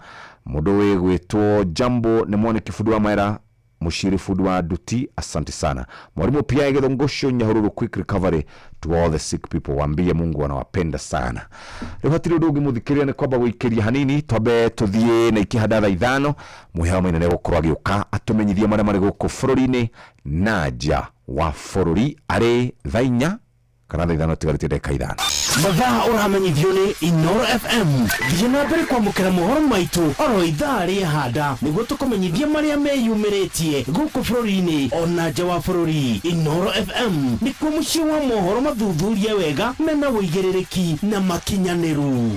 Mũndũ wĩgwĩtwo Jambo nĩ mwone kĩbundu wa Maera Mushiri fundi wa Duti, asante sana. Mwalimu pia Githongosho Nyahururu, quick recovery to all the sick people, waambie Mungu anawapenda sana. Rĩu hatirĩ ũndũ ũngĩ mũthikĩrĩria, nĩ kwamba gũikĩria hanini, twambe tũthiĩ na ikĩhanda thaa 5. Mũheo Maina nĩ gũkorwo agĩũka atũmenyithie marĩa marĩ gũkũ bũrũri-inĩ na nja wa bũrũri arĩ thaa 4 kana thaa 5 tigarĩtie ndagĩka 5.
Mathaa ũramenyithio nĩ Inoro FM. Thiĩ na mbere kwamũkĩra mohoro maitũ oro ithaa rĩa handa nĩguo tũkũmenyithie marĩa meyumĩrĩtie gũkũ bũrũri-inĩ ona nja wa bũrũri. Inoro FM nĩkuo mũciĩ wa mohoro mathuthurie wega, mena wũigĩrĩrĩki na makinyanĩru.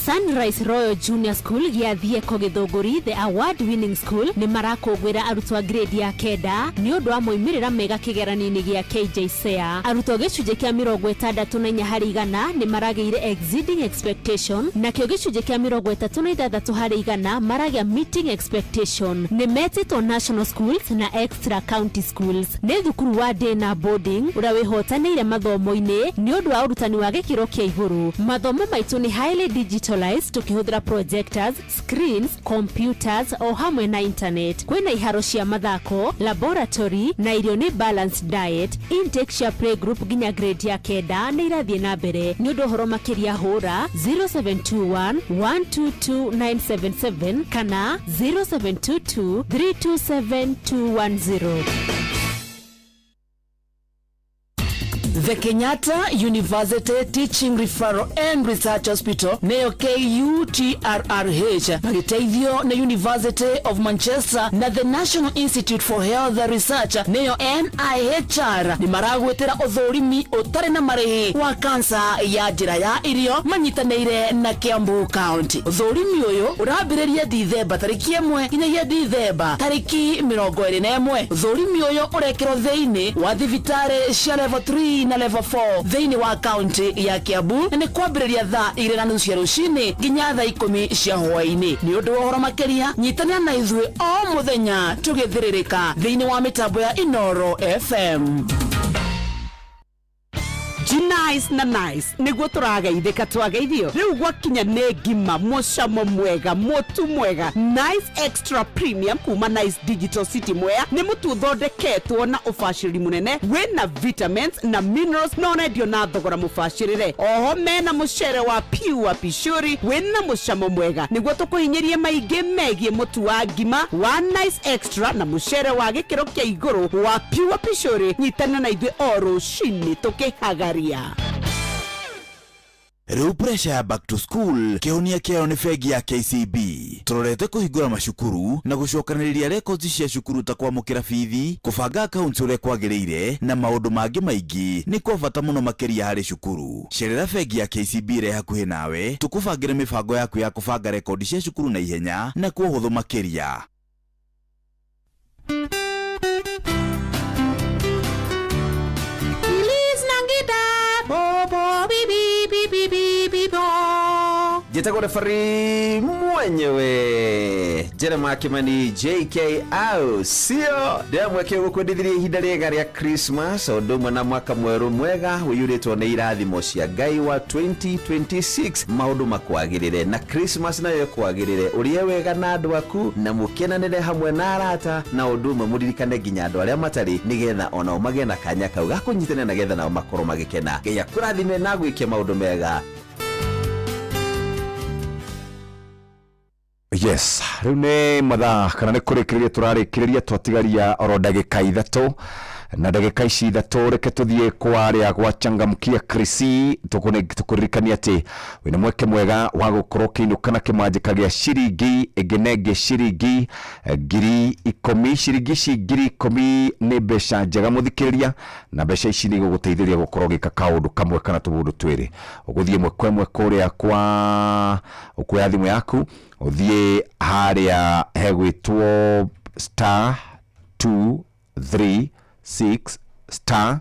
Sunrise Royal Junior School gĩa Thieko Gĩthũngũri, the award winning school, nĩ marakũngũĩra arutwo a grade ya 9 nĩ ũndũ wa moimĩrĩra mega kĩgeranio-inĩ gĩa KJSEA. Arutwo 64% nĩ maragĩire exceeding expectation, nakĩo 36% maragĩa meeting expectation. Nĩ metĩtwo national schools na extra county schools. Nĩ thukuru wa day na boarding ũrĩa wĩhotanĩire mathomo-inĩ nĩ ũndũ wa ũrutani wa gĩkĩro kĩa igũrũ. Mathomo maitũ nĩ highly digitalized, tukĩhũthĩra projectors, screens, computers o hamwe na internet. Kwĩna iharo cia mathako, laboratory na irio nĩ balanced diet. Intake cia playgroup nginya grade ya 9 nĩ irathiĩ na mbere. Nĩ ũndũ ũhoro makĩria hũra 0721 122 977 kana 0722 327 210.
The Kenyatta University Teaching Referral and Research Hospital, neyo KUTRRH, magĩteithio nĩ University of Manchester na the National Institute for Health Research, neyo NIHR, nĩ maragwĩtĩra ũthũrimi ũtarĩ na marĩhi wa kansa ya njĩra ya irio manyitanĩire na Kiambu County. Ũthũrimi ũyũ ũrambĩrĩria Dithemba tarĩki 1 nginyagia Dithemba tarĩki 21. Ũthũrimi ũyũ ũrekĩrwo thĩinĩ wa thibitarĩ cia level 3 na level 4 thĩinĩ wa kaunti ya Kiambu, na nĩ kwambĩrĩria thaa 2:30 cia rũcinĩ nginya thaa 10 cia hwaĩ-inĩ. Nĩ ũndũ wa ũhoro makĩria nyitanĩra na ithuĩ o mũthenya tũgĩthĩrĩrĩka thĩinĩ wa mĩtambo ya Inoro FM.
Nice na nice nĩguo tũrageithĩka twageithio rĩu gwakinya nĩ ngima mũcamo mwega, mũtu mwega Nice Extra Premium kuma Nice Digital City Mwea. Nĩ mũtu ũthondeketwo na ũbacĩrĩri mũnene, wĩna vitamins na minerals na ũrendio na thogora mũbacĩrĩre. Oho mena mũcere wa pure pishuri wĩna mũcamo mwega. Nĩguo tũkũhinyĩrie maingĩ megiĩ mũtu wa ngima wa Nice Extra na mũcere wa gĩkĩro kĩa igũrũ wa pure pishuri, nyitana na ithuĩ o rũcinĩ tũkĩhagaria.
Rĩu pressure ya back to school kĩhonia kĩayo nĩ bengi ya KCB. Tũrorete kũhingũra macukuru na gũcokanĩrĩria records cia cukuru ta kwamũkĩra bithi, kũbanga accounts ũrĩa kwagĩrĩire na maũndũ mangĩ maingĩ nĩ kwa bata mũno makĩria harĩ cukuru. Cerera bengi ya KCB ĩrĩa hakuhĩ nawe tũkũbangĩre mĩbango yaku ya kũbanga rekondi cia cukuru na ihenya na kwa ũhũthũ makĩria.
Feliz Navidad, bobo, bi bi bi bi bi bi bo.
Njĩtagwo refari mwenyewe Jeremiah Kimani JKO sio ndĩramweke gũkwendithirie ihinda rĩega rĩa Christmas o ũndũ ũmwe na mwaka mwerũ mwega ũiyũrĩtwo nĩ irathimo cia Ngai wa 2026 maũndũ makwagĩrĩre na Christmas nayo ĩkwagĩrĩre ũrĩe wega na andũ aku na mũkenanĩre hamwe na arata na ũndũ ũmwe mũririkane nginya andũ arĩa matarĩ nĩgetha onao magĩe na kanya kau ga kũnyitanĩra nĩgetha nao makorwo magĩkena. Ngai akũrathime na agwĩke maũndũ mega.
Yes, rĩu nĩ mathaa kana nĩ kũrĩkĩrĩria tũrarĩkĩrĩria twatigaria oro ndagĩka 3 na ndagĩka ici 3 reke tũthiĩ kwa arĩa gwa changamkia Krisi tũkũririkania atĩ wĩna mweke mwega wa gũkorwo ũkĩinũka na kĩmanjĩka gĩa ciringi ĩngĩ na ĩngĩ ciringi 10,000. Ciringi ici 10,000 nĩ mbeca njega mũthikĩrĩria, na mbeca ici nĩ igũgũteithĩrĩria gũkorwo ũgĩka kaũndũ kamwe kana tũũndũ twĩrĩ. Ũgũthiĩ ĩmwe kwa ĩmwe kũrĩa kwa ũkuoya thimũ yaku ũthiĩ harĩa hegwĩtwo star 2 3 6 star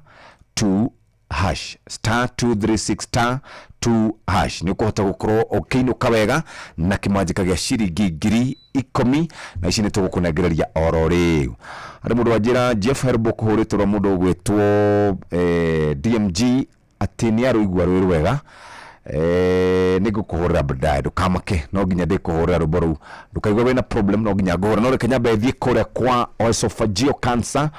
2 hash star 2 3 6 star 2 hash nĩ ũkũhota gũkorwo ũkĩinũka wega na kĩmanjĩka gĩa ciringi 10,000 na ici nĩ tũgũkũnengereria oro rĩu. Harĩ mũndũ wanjĩra Jeff Herbo kũhũrĩtwo rwa mũndũ ũgwĩtwo DMG atĩ nĩ arũigua rwĩ rwega. Nĩ ngũkũhũrĩra baadaye, ndũkamake, no nginya ndĩkũhũrĩra rwĩmbo rũu, ndũkaigua wĩna problem, no nginya ngũhũra. No reke nyambe thiĩ kũrĩa kwa esophageal cancer.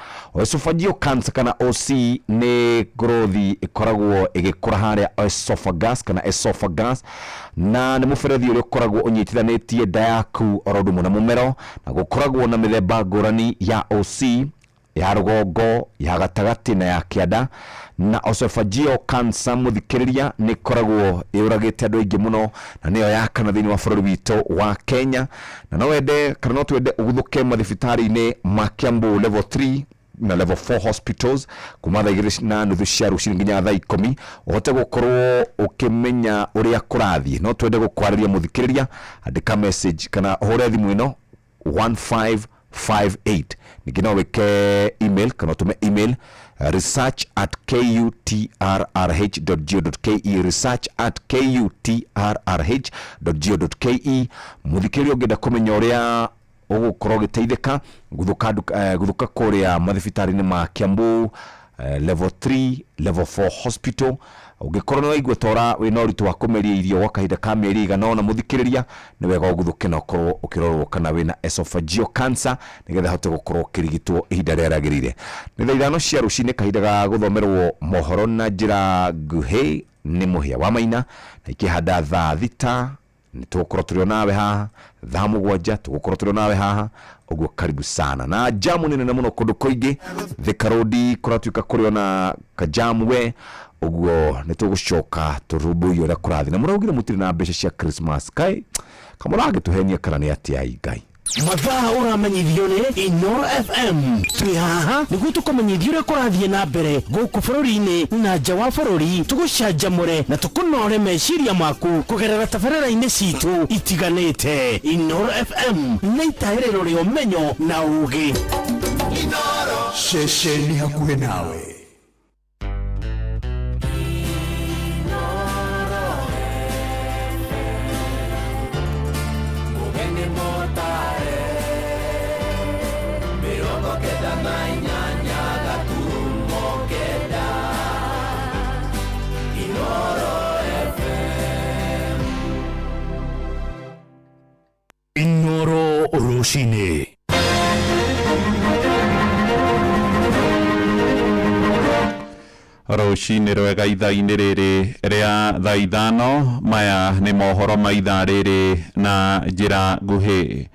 Esophageal cancer kana OC nĩ ngorothi ĩkoragwo ĩgĩkũra harĩa esophagus kana esophagus, na nĩ mũberethi ũrĩa ũkoragwo ũnyitithanĩtie nda yaku oro ũndũ ũmwe na mũmero, na gũkoragwo na mĩthemba ngũrani ya OC ya rũgongo, ya gatagatĩ na ya kĩanda. Na esophageal cancer mũthikĩrĩria nĩ ĩkoragwo ĩũragĩte andũ aingĩ mũno, na nĩyo ya kana thĩinĩ wa bũrũri witũ wa Kenya. Na no wende kana no twende ũguthũke mathibitarĩ-inĩ ma Kiambu level 3 na level 4 hospitals kuma thaa 2:30 cia rũcinĩ nginya thaa 10 ũhote gũkorwo ũkĩmenya ũrĩa kũrathiĩ. No twende gũkwarĩria mũthikĩrĩria, andĩka message kana ũhũre thimũ ĩno 1558. Ningĩ no wĩke email kana ũtũme email research@kutrrh.go.ke, research@kutrrh.go.ke. Mũthikĩrĩria ũngĩenda kũmenya ũrĩa ũgũkorwo ũgĩteithĩka, guthũka kũrĩa mathibitarĩ-inĩ ma Kiambu level 3 level 4 hospital. Ũngĩkorwo nĩ waigua ta ũra wĩna ũritũ wa kũmeria irio gwa kahinda ka mĩeri ĩigana ũna, mũthikĩrĩria nĩ wega ũguthũke na ũkorwo ũkĩrorwo kana wĩna esophageal cancer nĩgetha hote gũkorwo ũkĩrigitwo ihinda rĩrĩa rĩagĩrĩire. Nĩ thaa 5 cia rũcinĩ, kahinda ga gũthomerwo mohoro na njĩra nguhĩ nĩ Mũhĩa wa Maina, na ikĩhanda thaa 6 nĩ tũgũkorwo tũrĩ o nawe haha, thaa 7 tũgũkorwo tũrĩ o nawe haha. Ũguo karibu sana. Na jamu nĩ nene mũno kũndũ kũingĩ, Thika Road kũratuĩka kũrĩ ona kajamu we, ũguo nĩ tũgũcoka tũrũmbũiye ũrĩa kũrathiĩ. Na mũraugire mũtirĩ na mbeca cia Christmas, kaĩ kamũragĩtũhenia kana nĩ atĩa Ngai?
Mathaa ũramenyithio nĩ Inoro FM. Twĩ haha nĩguo tũkũmenyithie ũrĩa kũrathiĩ na mbere gũkũ bũrũri-inĩ na nja wa bũrũri, tũgũcanjamũre na tũkũnore meciria maku kũgerera tabarĩra-inĩ citũ itiganĩte. Inoro FM nĩ itahĩrĩro rĩa ũmenyo na ũũgĩ.
Ceceni hakuhĩ nawe. Inoro rũcinĩ.
Rũcinĩ rwega ithaa-inĩ rĩrĩ rĩa thaa 5, maya nĩ mohoro ma ithaa rĩrĩ na njĩra nguhĩ.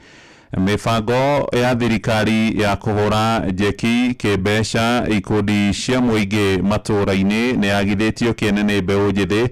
Mĩbango ya thirikari ya kũhũra njeki kĩmbeca ikundi cia mũingĩ matũũra-inĩ nĩ yagithĩtio kĩene nĩ mbeũ njĩthĩ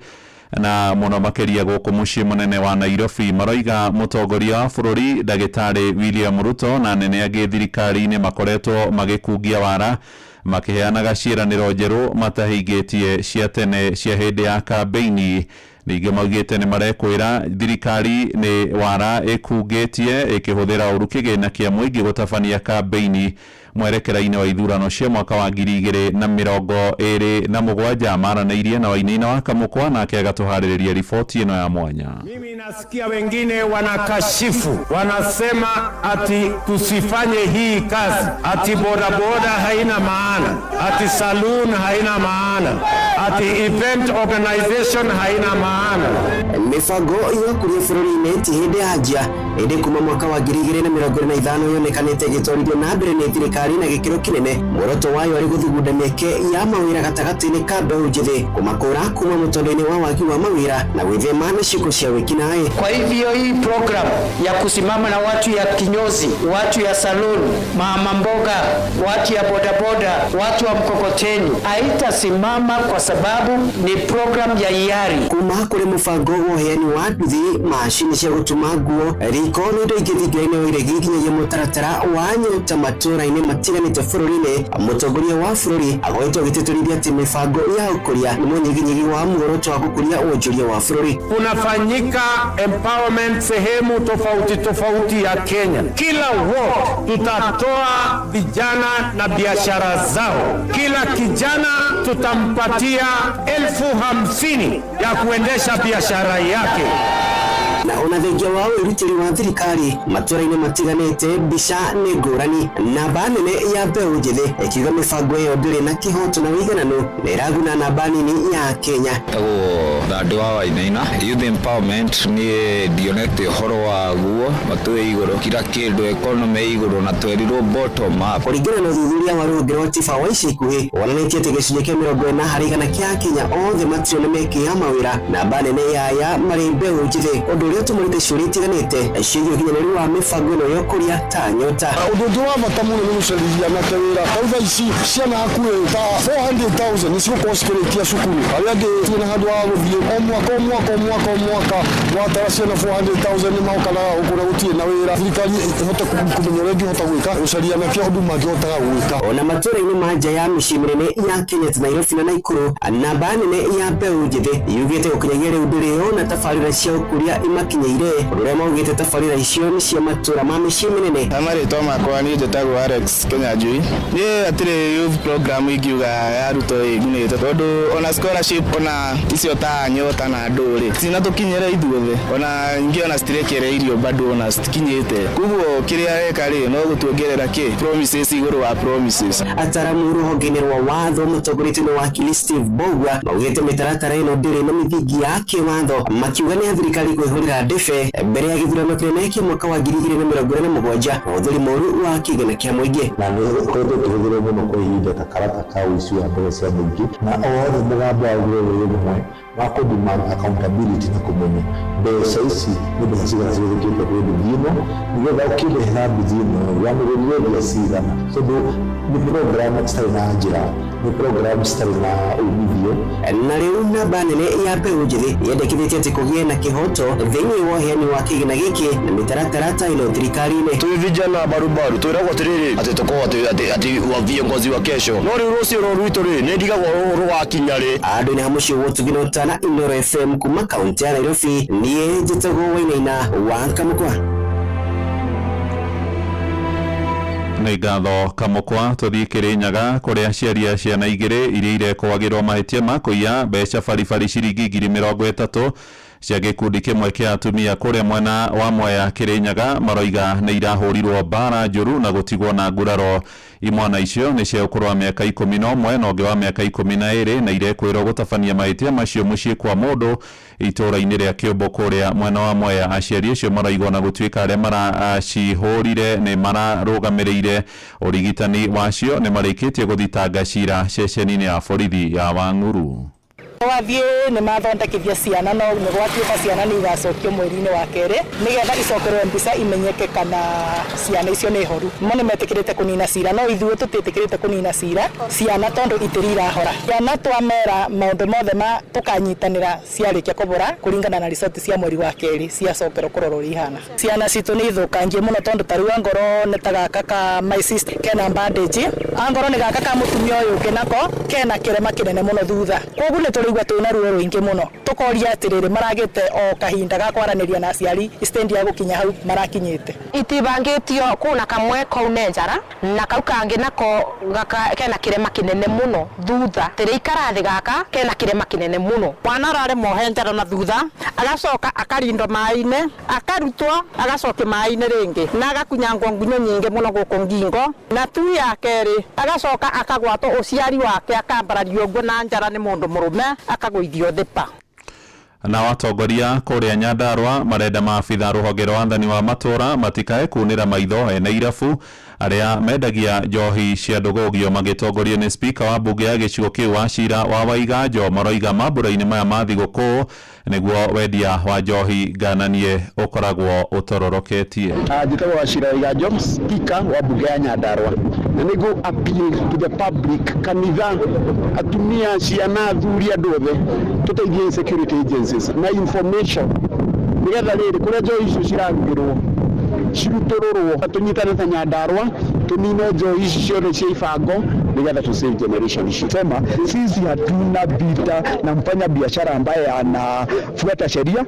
Na mũno makĩria gũkũ mũciĩ mũnene wa Nairobi. Maroiga mũtongoria wa bũrũri ndagĩtarĩ William Ruto na anene angĩ thirikari-inĩ makoretwo magĩkungia wara makĩheanaga ciĩranĩro njerũ matahingĩtie cia tene cia hĩndĩ ya kambĩini. Ningĩ maugĩte nĩ marekwĩra thirikari nĩ wara ĩkungĩtie ĩkĩhũthĩra ũru kĩgĩna kĩa mũingĩ gũtabania kambĩini mwerekera-inĩ wa ithurano cia mwaka wa 2027. Maranĩirie na Wainaina wa Kamũkwa, nake agatũharĩrĩria riboti ĩno ya mwanya.
Mimi nasikia wengine wanakashifu, wanasema ati tusifanye hii kazi, ati bodaboda haina maana, ati saloon haina maana, ati event organization haina maana.
Mĩbango ya ũkũria bũrũri-inĩ ti hĩndĩ yanjia, ĩndĩ kuma mwaka wa 2025 yonekanĩte ĩgĩtwarithio na mbere nĩ thirikari na gĩkĩro kĩnene. Muoroto wayo arĩ gũthugunda mĩeke ya mawĩra gatagatĩ-inĩ ka mbeũ njĩthĩ, kũmakũra kuma mũtondo-inĩ wa wagi wa mawĩra na gwĩthema na ciĩko cia wĩkinaĩ.
Kwa hivyo hii program ya kusimama na watu ya kinyozi, watu ya salon, mama mboga, watu ya bodaboda, watu wa mkokoteni haitasimama kwa sababu ni program ya hiari.
Kuma kũrĩ mũbango wa ũheani wa nduthi, macini cia gũtuma nguo, riko na indo ingĩ thingira-inĩ wa iregi nginyagia mũtaratara wa nyota matũũra-inĩ matiganĩte bũrũri-inĩ, mũtongoria wa bũrũri akoretwo agĩtĩtĩrithia atĩ mĩbango ya ũkũria nĩ mũnyiginyigi wa muoroto wa gũkũria wonjoria wa bũrũri.
Kunafanyika empowerment sehemu tofauti tofauti ya Kenya. Kila ward tutatoa vijana na biashara zao. Kila kijana tutampatia 50,000 ya kuendesha biashara yake.
Na ona thengia wa wĩrutĩri wa thirikari matũũra-inĩ matiganĩte, mbica nĩ ngũrani. Namba nene ya mbeũ njĩthĩ ĩkiuga mĩbango ĩyo ndĩrĩ na kĩhoto na ũigananu na ĩraguna namba nini ya Kenya.
Tagwo Thandĩ wa Wainaina. Youth empowerment niĩ ndionete ũhoro waguo, matũĩ igũrũ kila kĩndũ, economy igũrũ, na twerirwo bottom up.
Kũringana na ũthuthuria wa rũhonge rwa TIFA wa ica ikuhĩ wonanĩtie atĩ gĩcunjĩ kĩa 40% kĩa Akenya othe matirĩ na mĩeke ya mawĩra, namba nene ya aya marĩ mbeũ njĩthĩ, ũndũ ũrĩa ũtũmĩrĩte ciũria itiganĩte ciĩgiĩ ũkinyanĩru wa mĩbango ĩno ya ũkũria ta nyota.
Ũndũ ũngĩ wa bata mũno nĩ gũcarĩria anake wĩra. Tau thaa ici ciana hakuhĩ ta 400,000 nĩ cigũkorwo cikĩrĩkia cukuru, arĩa angĩ tirĩ na handũ ha gũthiĩ. O mwaka o mwaka o mwaka o mwaka watara ciana 400,000 nĩ maũkanaga gũkũ na gũtirĩ na wĩra. Thirikari ĩhote kũmenya ũrĩa ĩngĩhota gwĩka gũcaria anake ũndũ mangĩhotaga gwĩka.
Ona matũũra-inĩ ma nja ya mĩciĩ mĩnene ya Kenya ta Nairobi na Nakuru, namba nene ya mbeũ njĩthĩ yugĩte gũkinyagia rĩu ndĩrĩ yona tabarĩra cia ũkũria imakinyĩire, ũndũ ũrĩa maugĩte tabarĩra icio nĩ cia matũũra ma mĩciĩ mĩnene.
Na marĩtwa makwa niĩ njĩtagwo Alex Kenyanjui. Niĩ hatirĩ youth program ingiuga ya Ruto ĩngunĩte, tondũ ona scholarship ona icio ta nyota na andũ rĩ cinatũkinyĩra ithuothe, ona ingĩ ona citirekereirio bado ona citikinyĩte. Koguo kĩrĩa eka rĩ no gũtuongerera kĩ promises igũrũ wa promises.
Ataramu rũhonge-inĩ rwa watho mũtongoretio nĩ wakili Steve Mbugua maugĩte mĩtaratara ĩno ndĩrĩ na mĩthingi ya kĩwatho, makiuga nĩ ya thirikari kwĩhũrĩra ndebe mbere ya gĩthurano kĩnene kĩa mwaka wa 2027 ũhũthĩri mũru wa kĩgĩna kĩa mũingĩ.
Na nĩ ũkoretwo ũkĩhũthĩrwo mũno kwa ihinda ta karata ka ũici wa mbeca cia mũingĩ, na othe mũgambo wagĩrĩirwo wĩ ũmwe wa kũ demand accountability na kũmenya mbeca ici nĩ mbeca cigana cihũthĩkĩte kwĩ nduthi ĩno, nĩgetha ũkĩrĩhĩra nduthi ĩno wamĩgũrire mbia cigana, tondũ nĩ program citarĩ na njĩra, nĩ program citarĩ na umithio.
Na rĩu namba nene ya mbeũ njĩthĩ yendekithĩtie atĩ kũgĩe na kĩhoto thĩinĩ wa ũheani wa kĩgĩna gĩkĩ na mĩtaratara ta ĩno thirikari-inĩ.
Twĩ vijana barubaru twĩragwo atĩrĩrĩ atĩ tũkorwo atĩ wa viongozi wa kesho, no rĩu rũciũ rũrũ rwitũ rĩ nĩ ndigagwo rũgakinya rĩ.
Andũ-inĩ ha mũciĩ wa ũtugi na ũtana, Inooro FM kuma kaũntĩ ya Nairobi, niĩ njĩtagwo Wainaina wa Kamũkwa.
Nĩ ngatho Kamũkwa. Tũthiĩ Kĩrĩnyaga kũrĩa aciari a ciana igĩrĩ iria irekwagĩrwo mahĩtia ma kũiya mbeca baribari ciringi 30,000 cia gĩkundi kĩmwe kĩa atumia kũrĩa mwena wa Mwea Kĩrĩnyaga maroiga nĩ irahũrirwo mbara njũru na gũtigwo na nguraro. Imwana icio nĩ cia ũkũrũ wa mĩaka 11 na ũngĩ wa mĩaka 12 na irekwĩrwo gũtabania mahĩtia macio mũciĩ kwa mũndũ itũũra-inĩ rĩa Kĩũmbũ kũrĩa mwena wa Mwea. Aciari acio maroigwo na gũtuĩka arĩa maracihũrire nĩ mararũgamĩrĩire ũrigitani wacio nĩ marĩkĩtie gũthitanga cira ceceni-inĩ ya borithi ya Wang'uru.
Twathiĩ nĩ mathondekithia ciana no nĩ gwatuĩka ciana nĩ igacokio mweri-inĩ wa kerĩ nĩgetha icokerwo mbica imenyeke kana ciana icio nĩ horu. Mo nĩ metĩkĩrĩte kũnina cira no ithuĩ tũtiĩtĩkĩrĩte kũnina cira ciana tondũ itĩri irahora. Ciana twamera maũndũ mothe ma tũkanyitanĩra ciarĩkia kũbora kũringana na ricoti cia mweri wa kerĩ ciacokerwo kũrorwo ũrĩa ihana. Ciana citũ nĩ ithũkangie mũno tondũ ta rĩu angorwo nĩ ta gaka ka my sister kena bandage, angorwo nĩ gaka ka mũtumia ũyũ ũngĩ nako kena kĩrema kĩnene mũno thutha. Koguo nĩ tũraigua twĩna ruo rũingĩ mũno tũkoria atĩrĩrĩ maragĩte o kahinda ga kwaranĩria na aciari stendi ya gũkinya hau marakinyĩte.
Itibangĩtio kuna kamwe kau nĩ njara na kau kangĩ nako gaka kena kĩrema kĩnene mũno thutha tĩrĩ ikara thĩ gaka kena kĩrema kĩnene mũno.
Mwana ararĩ mohe njara na thutha agacoka akarindwo maĩ-inĩ akarutwo agacokio maĩ-inĩ rĩngĩ na agakunyangwo ngunyo nyingĩ mũno gũkũ ngingo na tu ya kerĩ agacoka akagwatwo ũciari wake akambarario ũguo na njara nĩ mũndũ mũrũme akagũithio thĩpa.
Na atongoria kũrĩa Nyandarua marenda maabitha rũhonge rwa wathani wa matũra matikae kunĩra maitho ene irabu arĩa mendagia njohi cia ndũgũgio magĩtongorio nĩ spika wa mbunge ya gĩcigo kĩu Wachira wa Waiganjo maroiga mambura-inĩ maya ma thigũkũ nĩguo wendia wa njohi ngananie ũkoragwo ũtororoketie.
Njĩtagwo Wachira Waiganjo, spika wa mbunge ya Nyandarua, na nĩguo appeal to the public, kanitha, atumia, ciana, athuri, andũ othe tũteithie security agencies na information nĩgetha rĩrĩ kũrĩa njohi icio cirarugĩrwo cirutũrũrwo tũnyitane ta Nyandarua tũnine njohi ici ciothe cia ibango nĩgetha tu save generation ici.
Sema sisi hatuna vita na mfanya biashara ambaye anafuata sheria.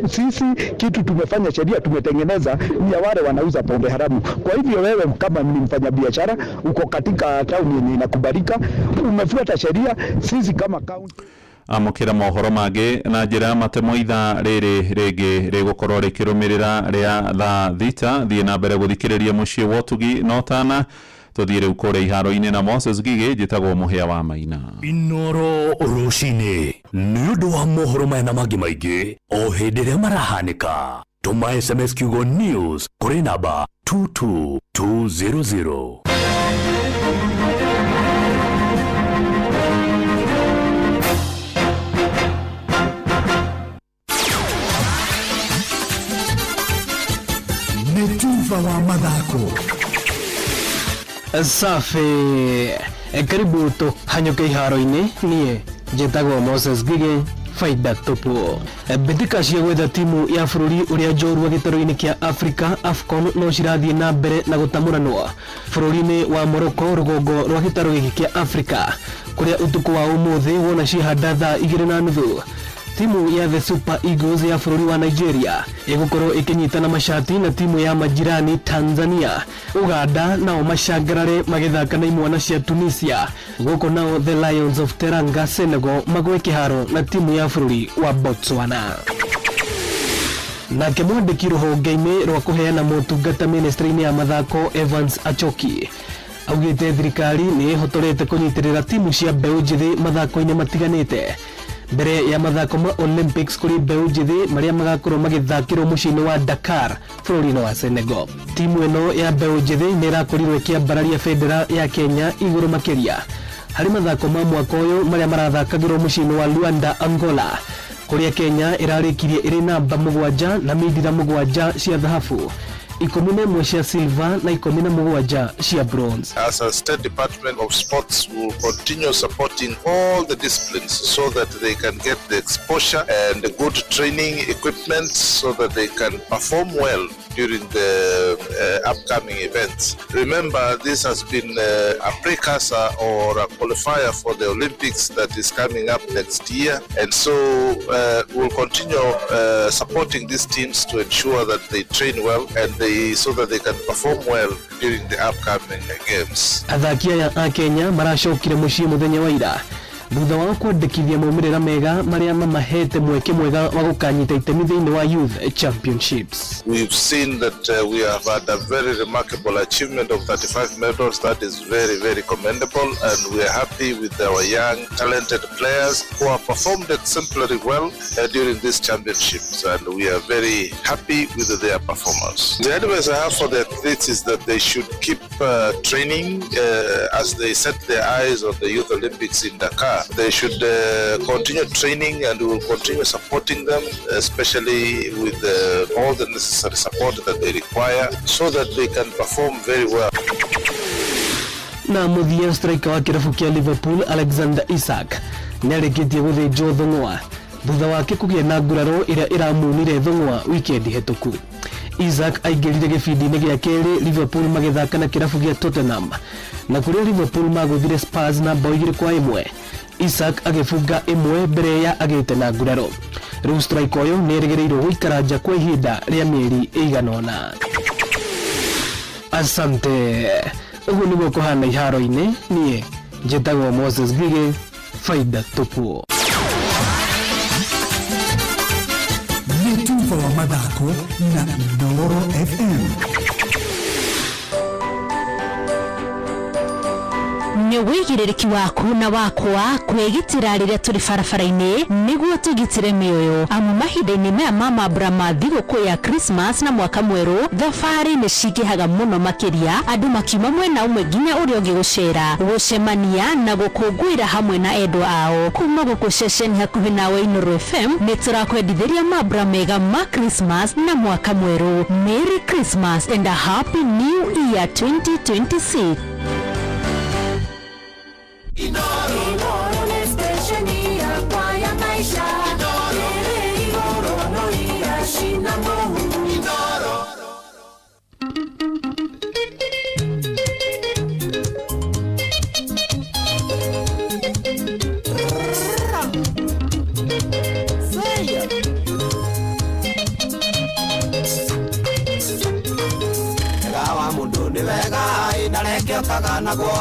Sisi kitu tumefanya sheria tumetengeneza ni ya wale wanauza pombe haramu. Kwa hivyo wewe kama ni mfanya biashara uko katika town yenye inakubalika, umefuata sheria, sisi kama county
amũkĩra mohoro mangĩ na njĩra ya matemo ithaa rĩrĩ rĩngĩ rĩgũkorwo rĩkĩrũmĩrĩra rĩa thaa thita. Thiĩ na mbere gũthikĩrĩria mũciĩ wa ũtugi na ũtana. Tũthiĩ rĩu kũrĩa iharo-inĩ na Moses Gigĩ. Njĩtagwo Mũhĩa wa Maina.
Inoro rũcinĩ nĩ ũndũ wa mohoro maya na mangĩ maingĩ o hĩndĩ ĩrĩa marahanĩka. Tũma SMS kiugo news kũrĩ namba 22200.
Nĩ tuva wa mathako.
Safi, karibu tũhanyũke iharo-inĩ. Niĩ njĩtagwo Moses Gige, faida tupu. Mbĩtĩka cia gwetha timu ya bũrũri ũrĩa njorua gĩtarũ-inĩ kĩa Africa AFCON no cirathiĩ na mbere na gũtamũranwo bũrũri-inĩ wa Morocco rũgongo rwa gĩtarũ gĩkĩ kĩa Africa kũrĩa ũtukũ wa ũmũthĩ wona cihanda thaa 2:30. Timu ya the Super Eagles ya bũrũri wa Nigeria ĩgũkorwo ĩkĩnyitana mashati na timu ya majirani Tanzania. Uganda nao macangarare magĩthaka na imwana cia Tunisia. Gũkũ nao the Lions of Teranga Senegal magwe kĩharo na timu ya bũrũri wa Botswana. Nake mwandĩki rũhonge-inĩ rwa kũheana motungata ministry-inĩ ya mathako Evans Achoki augĩte thirikari nĩ ĩhotorete kũnyitĩrĩra timu cia mbeũ njĩthĩ mathako-inĩ matiganĩte mbere ya mathako ma Olympics kũrĩ mbeũ njĩthĩ marĩa magakorwo magĩthakĩrwo mũciĩ-inĩ wa Dakar bũrũri-inĩ wa Senegal. Timu ĩno ya mbeũ njĩthĩ nĩ ĩrakorirwo ĩkĩambararia bendera ya Kenya igũrũ makĩria harĩ mathako ma mwaka ũyũ marĩa marathakagĩrwo mũciĩ-inĩ wa Luanda, Angola, kũrĩa Kenya ĩrarĩkirie ĩrĩ namba 7 na mindira 7 cia thahabu, 11 cia silver na 17 cia bronze.
As a State Department of Sports, we will continue supporting all the disciplines so that they can get the exposure and the good training equipment so that they can perform well during the upcoming events. Remember, this has been a precursor or a qualifier for the Olympics that is coming up next year, and so we'll continue supporting these teams to ensure that they train well and so that they can perform well during the upcoming games.
Athaki aya a Kenya maracokire muciĩ muthenya wa ira thutha wa kwandĩkithia maumĩrĩra mega marĩa mamahete mweke mwega wa gũkanyita itemi thĩinĩ wa Youth Championships.
We've seen that we have had a very remarkable achievement of 35 medals. That is very, very commendable, and we are happy with our young, talented players who have performed exemplary well during these championships, and we are very happy with their performance. The advice I have for the athletes is that they should keep training as they set their eyes on the Youth Olympics in Dakar. far. They should continue training, and we will continue supporting them, especially with all the necessary support that they require so that they can perform very well.
Na mũthia, striker wa kĩrabu kĩa Liverpool Alexander Isak nĩarĩkĩtie gũthĩnjwo thũng'wa thutha wake kũgĩa na nguraro ĩrĩa ĩramunire thũng'wa wikendi hetũku. Isak aingĩrire gĩbindi-inĩ gĩa kerĩ Liverpool magĩthaka na kĩrabu gĩa Tottenham, na kũrĩa Liverpool magũthire Spurs na bao 2-1, Isak agĩbunga ĩmwe mbere ya agĩte na nguraro. Rĩu striker ũyũ nĩerĩgĩrĩirwo gũikara nja kwa ihinda rĩa mĩeri ĩigana ũna. Asante. Ũguo nĩguo kũhana iharo-inĩ. Niĩ njĩtagwo Moses Ngigĩ, faida tupu.
Nĩ tuba wa mathako na Inooro FM.
Nĩ wĩigĩrĩrĩki waku na wakwa kwĩgitĩra rĩrĩa tũrĩ barabara-inĩ nĩguo tũgitĩre mĩoyo, amu mahinda-inĩ maya ma mambura ma thigũkũ ya Christmas na mwaka mwerũ, thabarĩ nĩ cingĩhaga mũno makĩria, andũ makiuma mwena ũmwe nginya ũrĩa ũngĩ gũcera, gũcemania na gũkũngũĩra hamwe na endwa ao. Kuma gũkũ ceceni hakuhĩ nawe Inooro FM, nĩ tũrakwendithĩria mambura mega ma Christmas na mwaka mwerũ. Merry Christmas and a Happy New Year 2026.
Inooro nĩ stesheni yakwa ya maisha ĩrĩ igũrũ no iracina mũhu.
Wega wa mũndũ nĩ wega ĩ, na reke ũkaganagwo,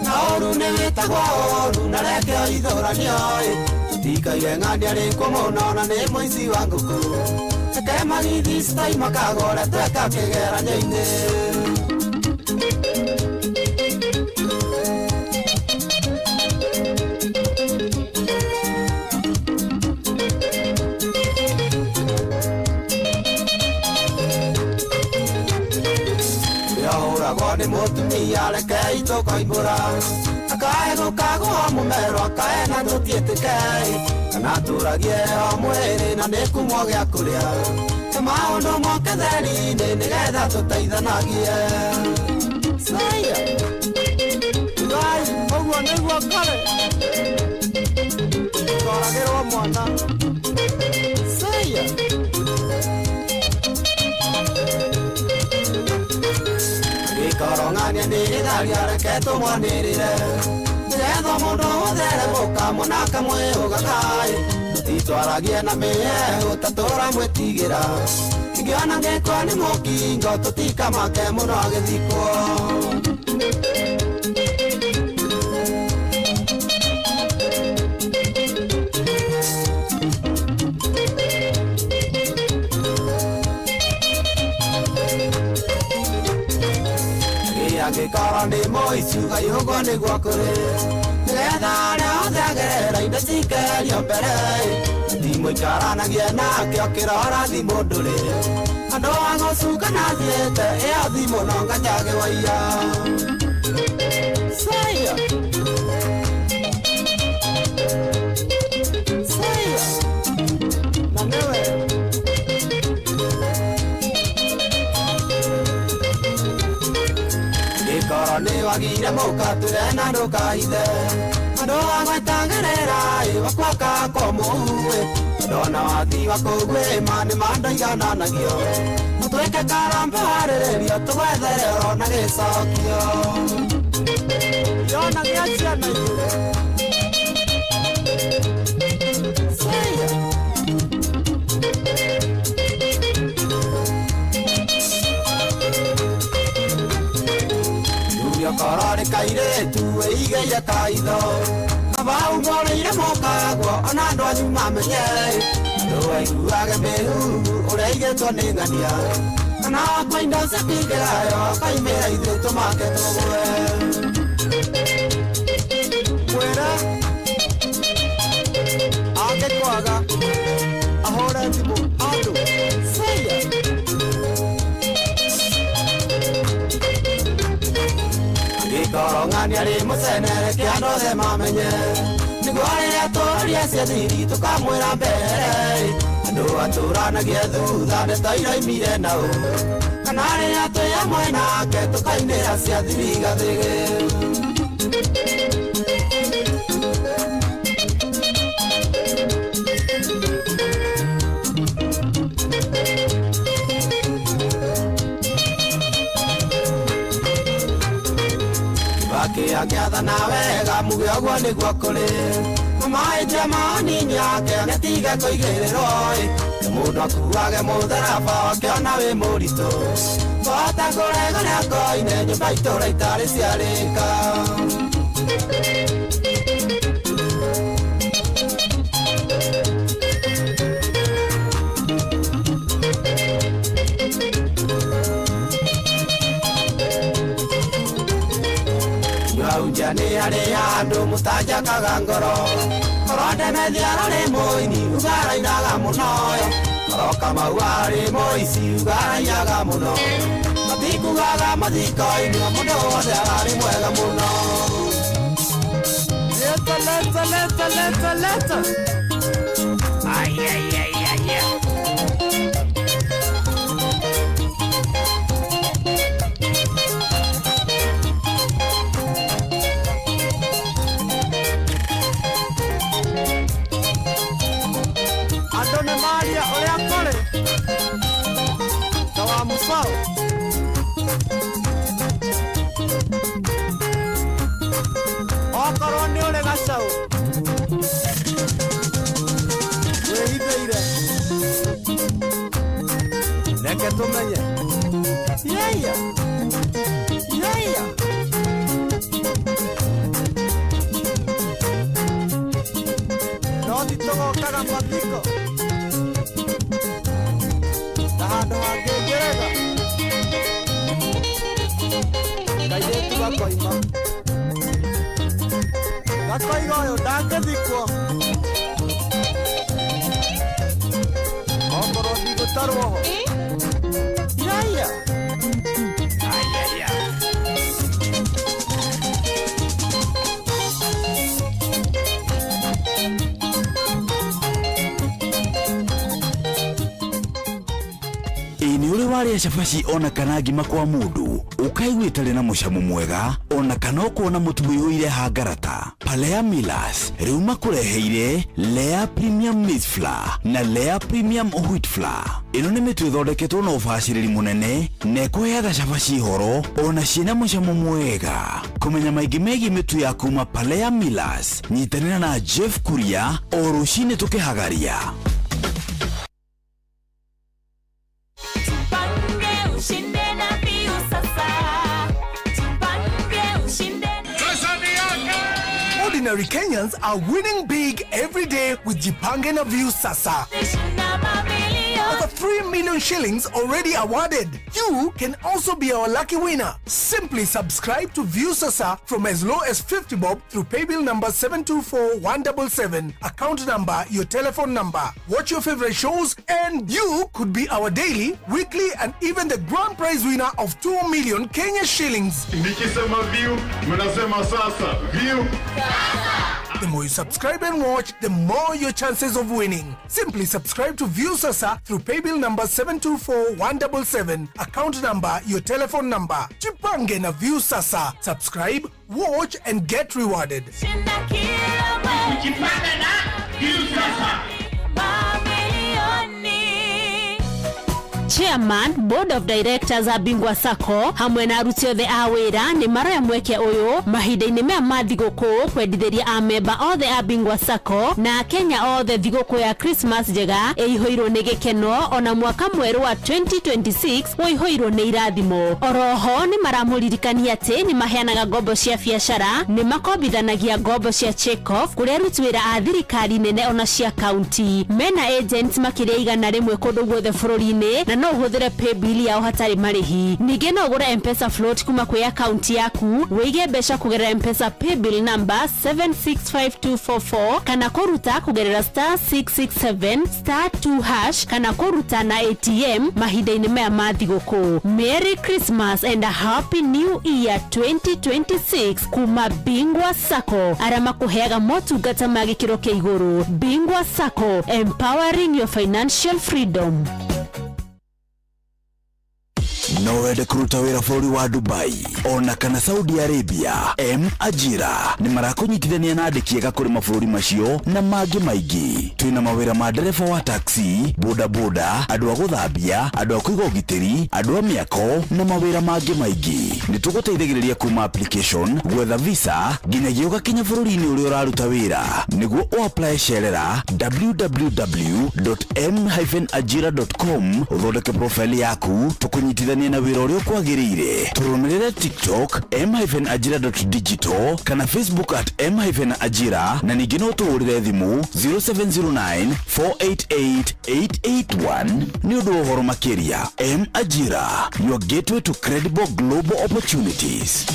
na ũru nĩ wĩtagwo ũru, na reke ũithũranio ĩ. Tũtikaire ng'ania rĩkwo mũno na nĩ mũici wa ngũkũ, reke magithi citai makagore tweka kĩgeranio-inĩ. Ũrĩa nĩ mũtumia reke itũkoimbũra, akae gũkagwo mũmero, akae na tũtiĩtĩke, kana tũragie o mwĩrĩ na nĩ kumwo gĩa kũrĩa. Nĩ maũndũ moke theri-inĩ nĩgetha tũteithanagie. Saia. Ngai, ũguo nĩguo kũrĩ. Ndoragĩrwo mwana. Saia. Gĩkorong'ania nĩ gĩtharia, reke tũmwanĩrĩre, nĩgetha mũndũ wothere mũkamũna kamwĩũgagaĩ. Tũtitwaragie na mĩheehũ ta tũramwĩtigĩra, ingĩona ngĩkwa nĩ mũkingo tũtikamake mũno agĩthikwo. Angĩkorwo nĩ mũici ugai ũguo nĩguo kũrĩ, nĩgetha arĩa othe agerera indo cikerio mbere. Timũikaranagie nake ũkĩrora thimũ ndũrĩ, andũ a gũcuka na thiĩte ĩyo thimũ no ngajage waiya. Saia. Saia. Na nĩwe. Gĩkorwo nĩ wagire mũkatũre na ndũkahithe, andũ a gwetangĩrĩra ĩ wakwaka kwa mũhuĩ, ndona wathi wa kũguĩma nĩ mandaigananagio, mũtwĩke karambe warĩrĩrio tũgwethere ũrona gĩcokio. Yona gĩa ciana igĩrĩ. Saia. Okorwo nĩ kairĩtu wĩigĩire kaitho, kaba umorĩire mũkagwo ona andũ anyu mamenye, andũ aiguage mĩhuhu ũrĩa aigĩtwo nĩ ng'ania, kana wakwa indo ciakĩingĩrayo akaimĩra ithuĩ tũmake tũgwe. Mwĩre angĩkwaga ahũre thimũ andũ. Saia. Gĩkorwo ng'ania rĩ mũcenere kĩ andũ othe mamenye, nĩguo
Nĩguo rĩrĩa tũria cia thiri tũkamwĩra mbere. Andũ atũranagie thutha ndeto iraimire nao. Kana rĩrĩa twĩ hamwe nake tũkainĩra cia thiri gathĩgĩ. Kibaki agĩathana wega muge ũguo nĩguo kũrĩ. Mamahĩtia manini ake nĩtige kũigĩrĩrwo ĩ. Nĩ mũndũ akuage mũtharaba wake ona wĩ mũritũ. Twahota kũrego nĩakoine nyũmba itũra itarĩ ciarĩka. Nyuaunja nĩ arĩa andũ mũtanjakaga ngoro. Korwo Ndemethi ararĩ mũini uga arainaga mũno. Korwo Kamau ararĩ mũici uga araiyaga mũno. Matikugaga mathiko-inĩ o mũndũ wothe ararĩ mwega mũno.
Leta, leta, leta, leta, leta. Ay, ay, ay, ay, ay.
Andũ nĩ maria ũrĩa kũrĩ ta wa mũcaũ. Okorwo nĩ ũrĩ gacaũ wĩhithĩire, reke tũmenye. Yeia yeia. No ti tũgokaga mathiko na handũ hangĩ ngerega kairĩtu gakoima gakoiga ũyũ ndangĩthikwo okorwo ndigũtarwo ho. Yaya ayaya.
Ĩ nĩ ũrĩ warĩa cabaci ona kana ngima kwa mũndũ ũkaigua ĩtarĩ na mũcamo mwega ona kana ũkona mũtu ũiyũire hangarata? Palea Millers rĩu makũreheire Lea Premium Maize Flour na Lea Premium Wheat Flour. Ĩno nĩ mĩtu ĩthondeketwo na ũbacĩrĩri mũnene na ĩkũheaga cabaci horo ona ciĩna mũcamo mwega. Kũmenya maingĩ megiĩ mĩtu ya kuma Palea Millers, nyitanĩra na Jeff Kuria o rũcinĩ tũkĩhagaria.
Tupange ushinde na Viusasa. Tupange ushinde.
Ordinary Kenyans are winning big every day with Jipange na Viusasa.
Shinda mamilioni.
Over 3 million shillings already awarded. You can also be our lucky winner. Simply subscribe to Viusasa from as low as 50 bob through paybill number 724177, account number, your telephone number. Watch your favorite shows and you could be our daily, weekly and even the grand prize winner of 2 million Kenya shillings.
Nikisema view, mnasema sasa. View.
The more you subscribe and watch, the more your chances of winning. Simply subscribe to Viusasa through paybill number 724177, account number, your telephone number. Jipange na Viusasa. Subscribe, watch and get rewarded.
Shinda kila mwezi.
Jipange na Viusasa.
Mamilioni.
Chairman board of directors a Bingwa Sacco hamwe na aruti othe a wĩra nĩ maroya mweke ũyũ mahinda-inĩ maya ma thigũkũ kwendithĩria amemba othe a Bingwa Sacco na Akenya othe thigũkũ ya Christmas njega ĩihũirwo nĩ gĩkeno ona mwaka mwerũ wa 2026 ũihũirwo nĩ irathimo. Oroho nĩ maramũririkania atĩ nĩ maheanaga ngombo cia biacara, nĩ makombithanagia ngombo cia check off kũrĩ aruti wĩra a thirikari nene ona cia kaunti. Mena agents makĩria 100 kũndũ guothe bũrũri-inĩ na no ũhũthĩre paybill yao hatarĩ marĩhi. Ningĩ no ũgũre Mpesa float kuma kwĩ akaunti yaku, wĩige mbeca kũgerera Mpesa paybill number 765244 kana kũruta kũgerera star 667 star 2 hash kana kũruta na ATM mahinda-inĩ maya ma thigũkũ. Merry Christmas and a Happy New Year 2026 kuma Bingwa Sacco arĩa makũheaga motungata ma gĩkĩro kĩa igũrũ. Bingwa Sacco, empowering your financial freedom.
No wende kũruta wĩra bũrũri wa Dubai ona kana Saudi Arabia? M Ajira nĩ marakũnyitithania na andĩki ega kũrĩ mabũrũri macio na mangĩ maingĩ. Twĩna mawĩra ma ndereba wa taxi, bodaboda, andũ a gũthambia, andũ a kũiga ũgitĩri, andũ a mĩako na mawĩra mangĩ maingĩ. Nĩ tũgũteithagĩrĩria kuma application, gwetha visa nginyagia ũgakinya bũrũri-inĩ ũrĩa ũraruta wĩra. Nĩguo ũapply, cerera www.m-ajira.com, ũthondeke profile yaku, tũkũnyitithanie na wĩra ũrĩa ũkwagĩrĩire. Tũrũmĩrĩre TikTok m-ajira.digital kana Facebook at m-ajira, na ningĩ no tũhũrĩre thimũ 0709 488 881 nĩ ũndũ wa ũhoro makĩria. M Ajira, your gateway to credible global opportunities.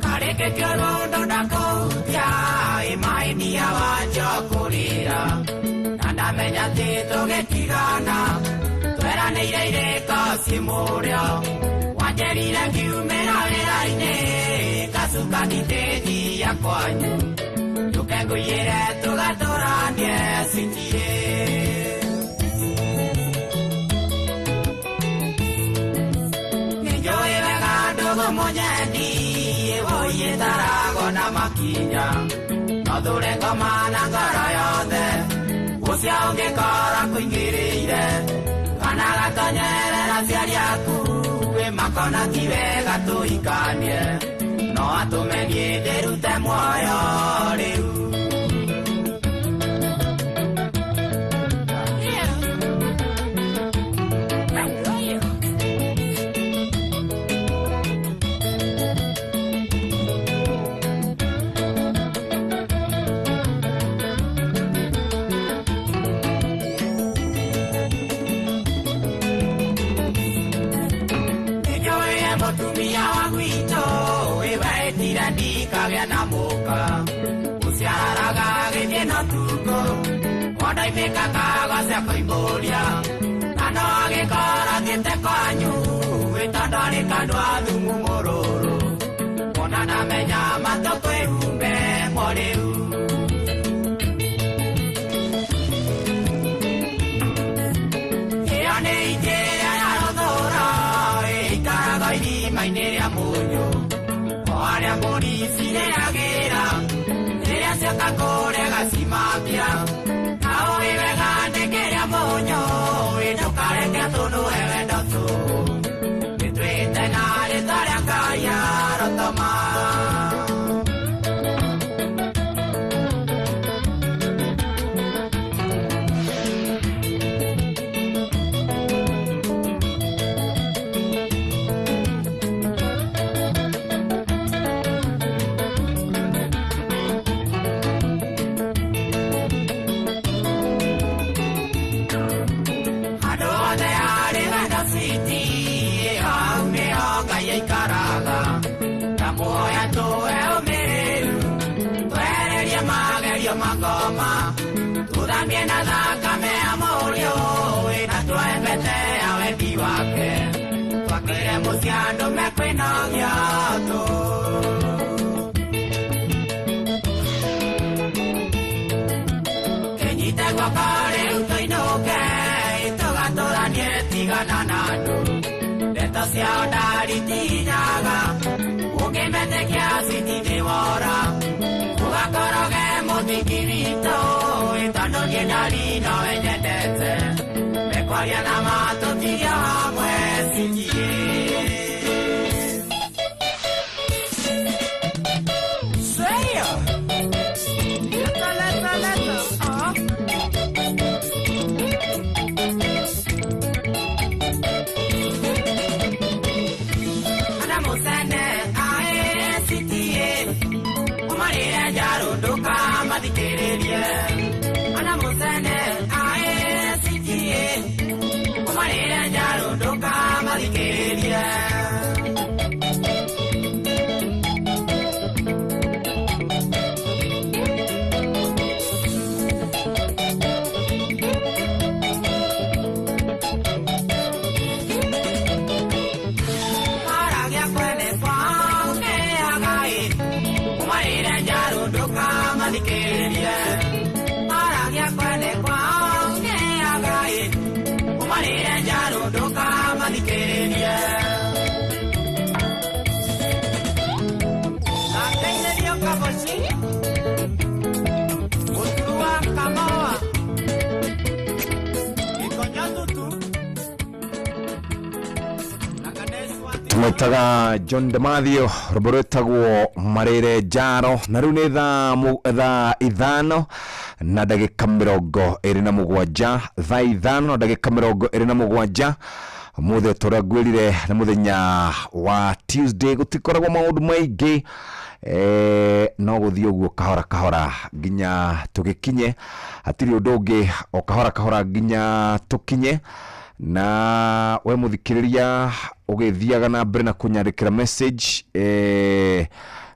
Kareke kĩrondo ndakũhutia ĩmaĩnia wanjia kũrĩra na ndamenya atĩ tũgĩtigana tweranĩire irĩko ci mũrĩo wanjĩrire ngiumĩra wĩra-inĩ ngacuka nditĩthia kwanyu njũke ngũiyĩre tũgatũranie citirĩ. Nĩnjũĩ wega ndũgũ mũnyendi ĩwũiyĩtarago na makinya no thure ngoma na ngoro yothe ũcio ũngĩkora kũingĩrĩire kana gatonyerera aciari aku wĩ makona ti wega tũhikanie no atũme niĩ ndĩrute muoyo rĩu. Nĩnjũĩ mũtumia wa gwitũ wĩwetire ndikagĩa na mũka ũciararaga gĩthiĩ no tukũ wondoimĩkaga cia kũimbũria na no agĩkorwo thiĩte kwanyu wĩtondũ arĩ kandũ a thumu mũrũrũ ona ndamenya matũ kwĩhumbe morĩu. Ĩyo nĩ itĩĩa ya rũthũra ĩikaraga irima-inĩ rĩa mũnyũ o harĩa mbũri cirĩagĩra rĩrĩa cioka kũrega cimambia na ũĩ wega ndĩkĩrĩa mũnyũ ĩ ndũkareke tũnũhe wendo tũhũ nĩtwĩte na rĩtwa rĩa Ngai arotoma. Andũ othe arĩ wendo citi hau nĩho Ngai aikaraga ndamũhoya tũhe ũmĩrĩru twehererie magerio mangoma tũthambie na thakame ya mũriũ na tuoe mbete ya wendi wake twakĩre mũciĩ andũ mekwĩnogia tũ. Kĩnyite guoko rĩu tũinũke tũgatũranie tigana na andũ ndeto ciao ndaritinyaga ũngĩmetĩkia citingĩwora ũgakoroge mũthingi witũ tondũ niĩ ndari nowe nyendete mekwaria na matũtigia hamwe cikiĩ. ndũkamathikĩrĩrie. Maragia kwene kwao nĩagaĩ, ũmarĩre njarũ ndũkamathikĩrĩrie. Maragia kwene kwao nĩagaĩ, ũmarĩre njarũ ndũkamathikĩrĩrie. Nateithĩrio Kaboci, Mũturu wa Kamoa, Gĩkonyo Tutu,
Tumwĩtaga John Demathio, rwĩmbo rwĩtagwo Marĩre Njaro. Na rĩu nĩ thaa 5:27, thaa 5:27. Mũthĩ tũrĩa ngwĩrire nĩ mũthenya wa Tuesday, gũtikoragwo maũndũ maingĩ, no gũthiĩ ũguo kahora kahora nginya tũgĩkinye, hatirĩ ũndũ ũngĩ, o kahora kahora nginya tũkinye. Na we mũthikĩrĩria ũgĩthiaga na mbere na kũnyandĩkĩra message,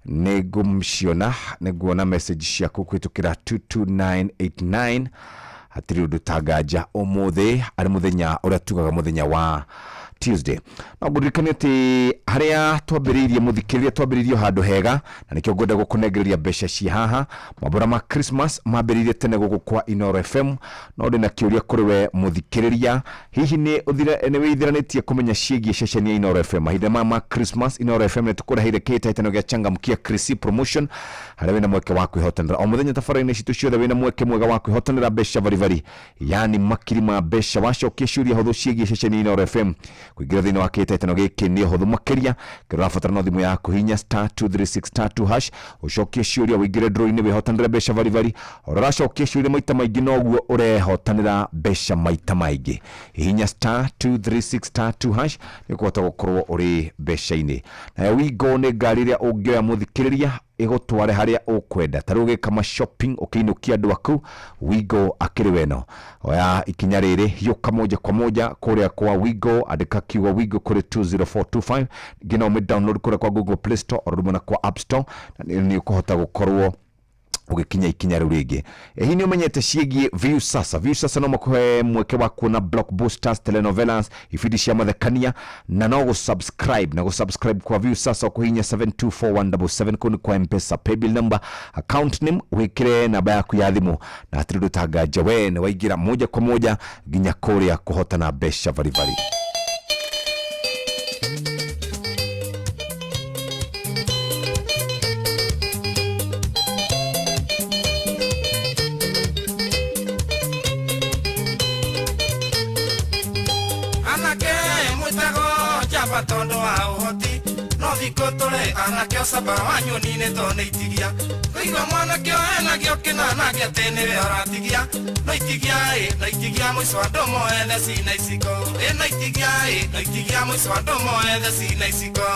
nĩ ngũciona, nĩ nguona message ciaku kũhĩtũkĩra 22989. Hatirĩ ũndũ tanganja ũmũthĩ arĩ mũthenya ũrĩa tugaga mũthenya wa Tuesday. No ngũririkanie atĩ harĩa twambĩrĩirie mũthikĩrĩria, twambĩrĩirie handũ hega, na nĩkĩo ngwenda gũkũnengereria mbeca ci haha. Mambũra ma Christmas mambĩrĩirie tene gũkũ kwa Inoro FM. No ndĩ na kĩũria kũrĩ we mũthikĩrĩria, hihi nĩ wĩithiranĩtie kũmenya ciĩgiĩ ceceni ya Inoro FM? Mahinda maya ma Christmas, Inoro FM nĩ tũkũreheire kĩhĩtahĩtano gĩa Changamkia Chrissy Promotion, harĩa wĩna mweke wa kwĩhotanĩra o mũthenya tabarĩra-inĩ citũ ciothe. Wĩna mweke mwega wa kwĩhotanĩra mbeca baribari, yani makiri ma mbeca, wacokia ciũria hũthũ ciĩgiĩ ceceni ya Inoro FM. Kũingĩra thĩinĩ wa kĩhĩtahĩtano gĩkĩ nĩ ũhũthũ makĩria. Kĩrĩa ũrabatara no thimũ yaku, hinya *236*2# ũcokie ciũria, ũingĩre draw-inĩ, wĩhotanĩre mbeca baribari. O ũrĩa ũracokia ciũria maita maingĩ, noguo ũrehotanĩra mbeca maita maingĩ. Hinya *236*2# nĩ ũkũhota gũkorwo ũrĩ mbeca-inĩ. Nayo Wigo nĩ ngari ĩrĩa ũngĩoya mũthikĩrĩria ĩgũtware harĩa ũkwenda, ta rĩu ũgĩka ma shopping ũkĩinũkia andũ aku, Wigo akĩrĩ weno. Oya ikinya rĩrĩ, hiũka moja kwa moja kũrĩa kwa Wigo, andĩka kiugo Wigo kũrĩ 20425, nginya ũmĩ download kũrĩa kwa Google Play Store o rĩmwe na kwa App Store, na nĩ ũkũhota gũkorwo ũgĩkinya ikinya rĩu rĩngĩ. Hihi nĩ ũmenyete ciĩgiĩ Viusasa? Viusasa no makũhe mweke wa kuona blockbusters, telenovelas, ibindi cia mathekania, na no gũsubscribe. Na gũsubscribe kwa Viusasa ũkũhinya 724177, kũu nĩ kwa Mpesa paybill number, account name wĩkĩre namba yaku ya thimũ, na hatirĩ ũndũ tanganja, we nĩ waingĩra moja kwa moja nginya kũrĩa kũhotana mbeca baribari.
Anake mwĩtagwo njamba tondũ wa ũhoti, no thikũ tũrĩ anake ũcamba wa nyoni-inĩ to nĩ itigia. Kũigua mwanake ũyũ enagio kĩnana gĩa atĩ nĩwe ũratigia, no itigia ĩ, no itigia mũico andũ moethe cina iciko. Ĩ no itigia ĩ, no itigia mũico andũ moethe cina iciko.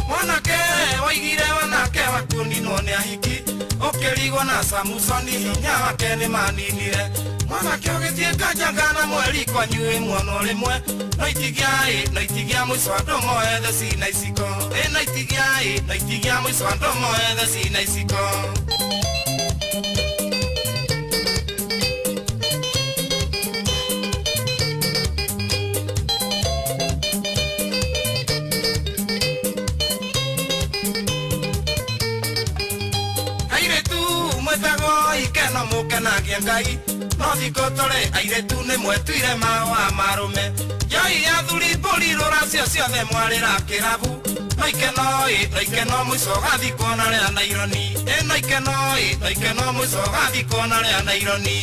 Mwanake waigire wanake wakuninwo nĩ ahiki, ũkĩrigwo na Samusoni hinya wake nĩ maninire. Mwanake ũgĩtuĩka njanga na mweri kwanyu ĩ muono rĩmwe, no itigia ĩ, no itigia mũico andũ moethe cina iciko. Ĩ no itigia ĩ, no itigia mũico andũ moethe cina iciko. Airĩtu mwĩtagwo ikeno mũkenagie Ngai, no thikũ tũrĩ airĩtu nĩ mwetuire mawa marũme. Njoi athuri mbũri rũracio ciothe mwarĩra kĩrabu, no ikeno ĩ, no ikeno mũico ũgathikwo na rĩa naironi. Ĩ no ikeno ĩ, no ikeno mũico ũgathikwo na rĩa naironi.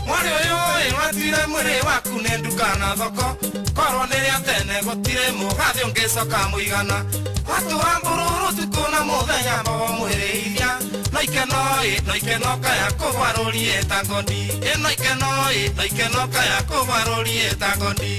Mwarĩ ũyũ ĩ, watuire mwĩrĩ waku nĩ nduka na thoko, korwo nĩ rĩa tene gũtirĩ mũgathĩ ũngĩcoka mũigana. Watua mbũrũrũ ũtukũ na mũthenya mbogo mwĩrĩithia, no ikeno ĩ, no ikeno kaya kũgwa rũri ĩta ngondi. Ĩ no ikeno ĩ, no ikeno kaya kũgwa rũri ĩta ngondi.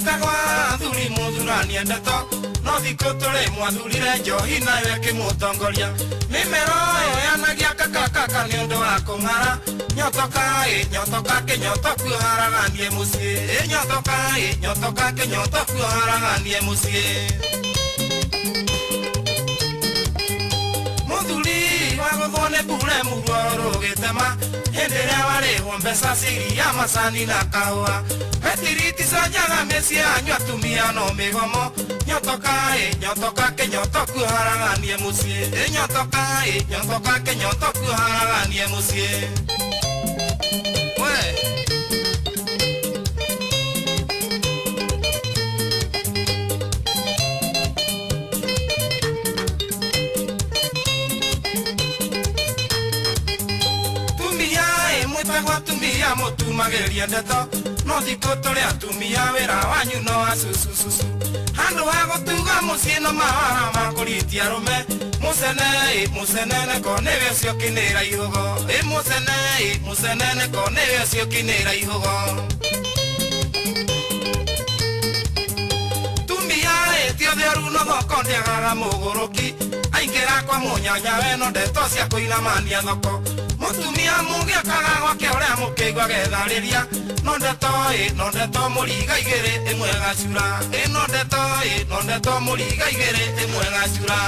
Mwĩtagwo athuri mũthuranie ndeto no thikũ tũrĩ mwathurire njohi nayo ĩkĩmũtongoria mĩmero ĩyo yanagia kakakaka nĩ ũndũ wa kũng'ara nyotoka ĩ nyotoka kĩnyoto kuoharaganie mũciĩ ĩ nyotoka ĩ nyotoka kĩnyoto kuoharaganie mũciĩ mũthuri wagũthwo nĩ mbure mũruo rũgĩtema hĩndĩ ĩrĩa warĩhwo mbeca ciria macani na kahũa betiriticanyaga mĩciĩ yanyu atumia no mĩgomo nyotoka ĩ nyotoka kĩnyoto kuoharaganie mũciĩ ĩ nyotoka ĩ nyotoka kĩnyoto kuoharaganie mũciĩ we tumia ĩ mwĩtagwo atumia mũtumagĩrie ndeto no thikũ tũrĩ atumia wĩra wanyu no acucucucu handũ ha gũtuga mũciĩ no mawara makũritia arũme mũcene ĩ mũceneneko nĩwe ũcio ũkĩnĩra ihũgo ĩ mũcene ĩ mũceneneko nĩwe ũcio ũkĩnĩra ihũgo tumia ĩ ti othe oru no thoko ndĩagaga mũgũrũki aingĩra kwa mũnyanyawe no ndeto cia kũinamania thoko mũtumia mũgĩakaga gwake ũrĩa mũkĩigua getharĩria no ndeto ĩ no ndeto mũriga igĩrĩ ĩmwe gacura ĩ no ndeto ĩ no ndeto mũriga igĩrĩ ĩmwe gacura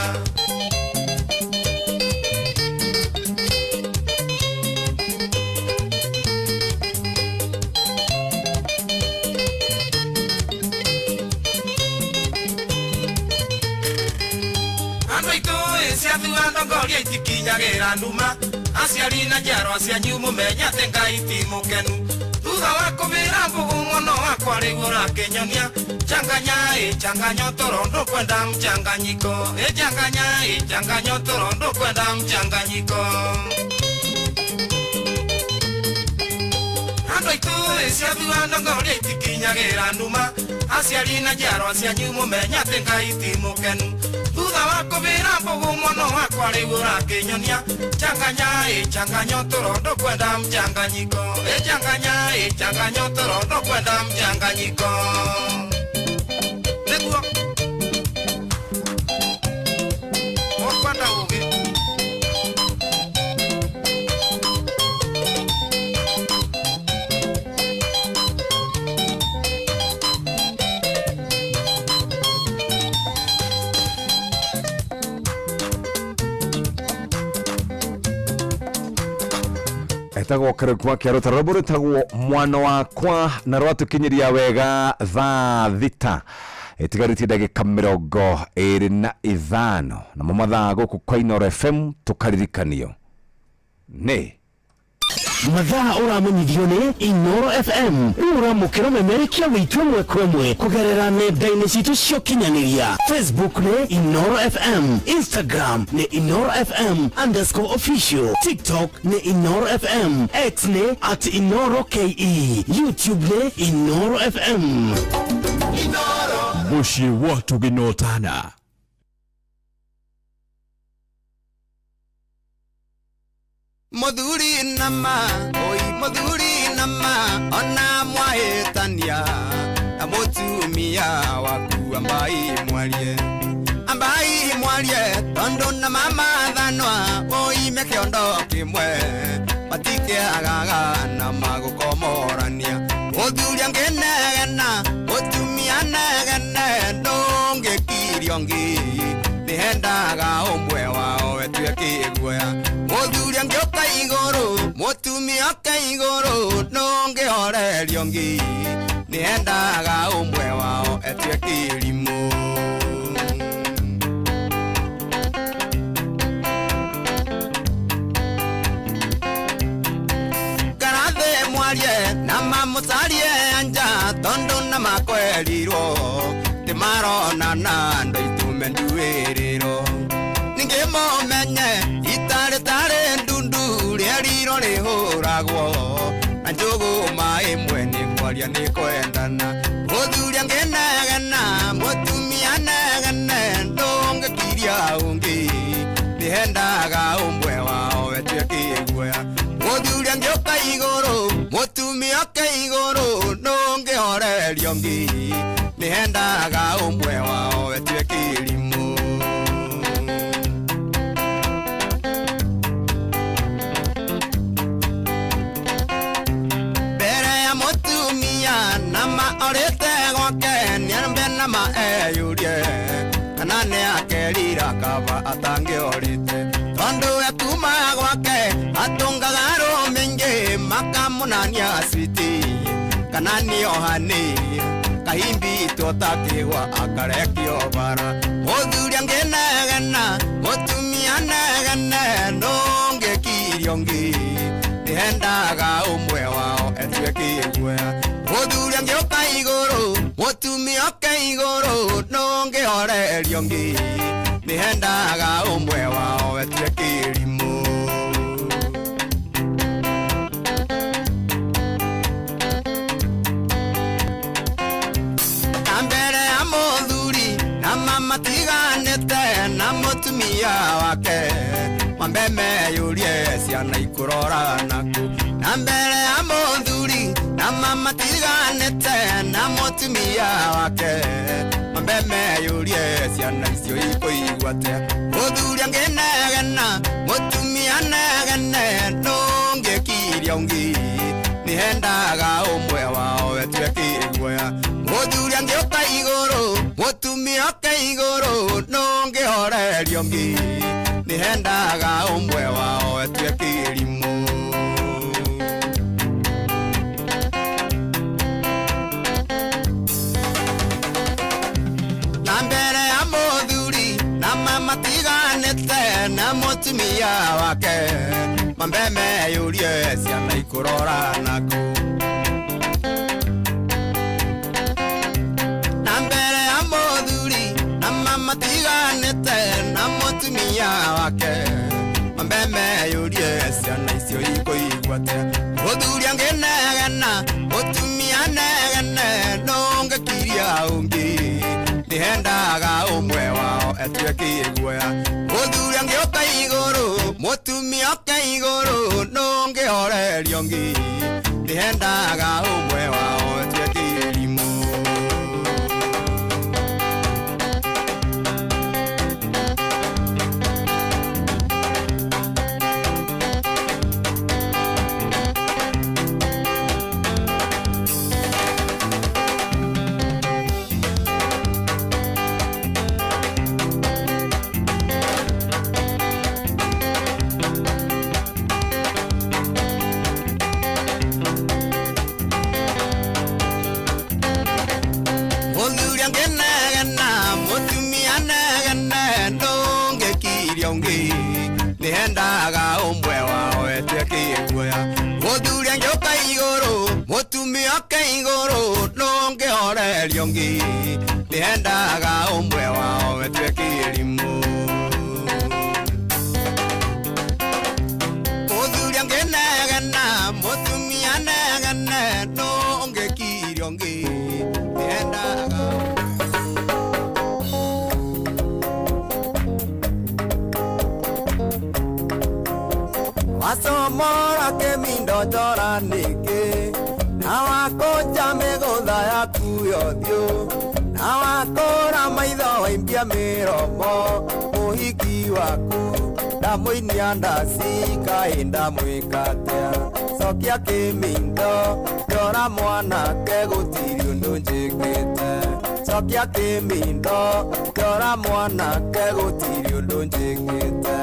andũ aitũ ĩ ciathua ndongoria itikinyagĩra nduma aciari na njiarwa cianyu mũmenye atĩ Ngai ti mũkenu thutha wa kũbĩra mbũgũ mũno wakwa rĩu ũrakĩnyonia changanya ĩ changanyo toro ndũkwenda mchanganyiko ĩ changanya ĩ changanyo toro ndũkwenda mchanganyiko andũ aitũ ĩ ciathua ndongoria itikinyagĩra nduma aciari na njiarwa cianyu mũmenye atĩ Ngai ti mũkenu thutha wa kũbĩra mbũgũ mũno wakwa rĩu ũrakĩnyonia changanya ĩ changanyo toro ndũkwenda mchanganyiko ĩ changanya ĩ changanyo toro ndũkwenda mchanganyiko nĩguo ũkwenda ũgĩ
etagwo Kariuki wa Kĩarũ rwĩmbo rwĩtagwo mwana wakwa na rwatũkinyĩria wega thaa thita ĩtigarĩtie ndagĩka 25 namo mathaa gũkũ kwa Inooro FM tũkaririkanio nĩ
mathaa ũramenyithio nĩ Inooro FM rĩu ũramũkĩra ũmemerekia witũ ĩmwe kwa ĩmwe kũgerera nenda-inĩ citũ cia ũkinyanĩria Facebook nĩ Inooro FM, Instagram nĩ Inooro FM underscore official, TikTok nĩ Inooro FM, X nĩ at Inooro KE, YouTube nĩ Inooro FM.
Mũciĩ watu gĩnotana.
Muthuri nama oi muthuri nama ona mwahĩtania na mũtumia waku ambai mwarie tondũ na mamathanwa oime kĩondo kĩmwe matikĩagaga na magũkomorania mũthuri angĩnegena mũtumia negene ndũngĩkirio ngĩ nĩhendaga ũmwe wao etue kĩguoya mũthuri angĩũka igũrũ mũtumia oke igũrũ ndũngĩhorerio ngĩ nĩendaga ũmwe wao etue kĩrimũ. Ngarathĩ mwarie na mamũcarie anja tondũ na makwerirwo tĩmaronana andũ aitũ menduĩrĩrwo ningĩ mũmenye itarĩ tarĩ ndundu rĩerirwo rĩhũragwo na njũgũma ĩmwe nĩ kwaria nĩ kwendana mũthuri angĩnegena mũtumia negene ndũngĩkiria ũngĩ nĩhendaga ũmwe wao etue kĩguoya mũthuri angĩũka igũrũ mũtumia oke igũrũ ndũngĩhorerio ngĩ Nĩhendaga ũmwe wao etue kĩrimũ. Mbere ya mũtumia nama orĩte gwake, nĩambe nama eyũrie kana nĩakerira kaba atangĩorĩte. Tondũ ekuma gwake atũngaga arũme aingĩ makamunania switi kana nĩohani kahimbitwo ta kĩgwa akarekio bara. Mũthuri angĩnegena mũtumia negene ndũngĩkirio ngĩ, nĩhendaga ũmwe wao etue kĩguoya. Mũthuri angĩũka igũrũ mũtumia oke igũrũ ndũngĩhorerio ngĩ, nĩhendaga ũmwe wao etue kĩrimũ. Na mbere ya mũthuri na mama tiganĩte na mũtumia wake, mambe meyũrie ciana ikũrora naku. Na mbere ya mũthuri na mama tiganĩte na mũtumia wake, mambe meyũrie ciana icio ikũigua atĩa. Mũthuri angĩnegena mũtumia negene ndũngĩkiria ũngĩ, nĩhendaga ũmwe wao etue kĩguoya. Mũthuri angĩũka igũrũ mũtumia oke igũrũ ndũngĩhorerio ngĩ, nĩhendaga ũmwe wao etue kĩrimũ. Na mbere ya mũthuri na mama tiganĩte na mũtumia wake, mambe meyũrie ciana ikũrora naku. Na mbere ya mũthuri na mama tiganĩte na mũtumia wake, mambe meyũrie ciana icio ikũigua atĩa. Mũthuri angĩnegena mũtumia negene ndũngĩkiria ũngĩ, nĩhendaga ũmwe wao etue kĩguoya. Mũthuri angĩũka igũrũ mũtumia oke igũrũ ndũngĩhorerio ngĩ, nĩhendaga ũmwe wao etue kĩrimũ. Mũthuri angĩnegena mũtumia negene ndũngĩkiria ũngĩ, nĩhendaga ũmwe wao etue kĩguoya. Mũthuri angĩũka igũrũ mũtumia oke igũrũ ndũngĩhorerio ngĩ, nĩhendaga ũmwe wao etue kĩrimũ. Mũthuri angĩnegena mũtumia negene ndũngĩkirio ngĩ, nĩhendaga. Wasomora kĩmindo njora nĩkĩ, na wakũnja mĩgũtha yaku yothiũ, na wakũra maitho waimbia mĩromo, mũhiki waku ndamũinia ndaci kaĩ ndamwĩka atĩa. Cokia kĩmindo njora mwanake gũtirĩ ũndũ njĩkĩte. Cokia kĩmindo njora mwanake gũtirĩ ũndũ njĩkĩte.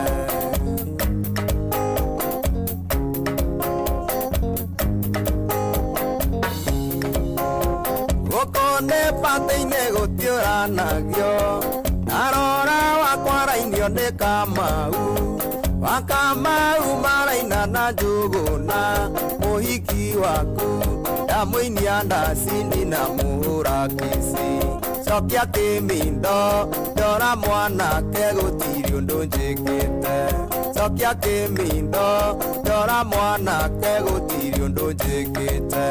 Gũkũ nĩ batĩ-inĩ gũtiũranagio, ndarora wakwa arainio nĩ Kamau, wa Kamau maraina na Njũgũna, mũhiki waku ndamũinia ndaci ndinamũhũra kici. Cokia kĩmindo ndora mwanake gũtirĩ ũndũ njĩkĩte. Cokia kĩmindo ndora mwanake gũtirĩ ũndũ njĩkĩte.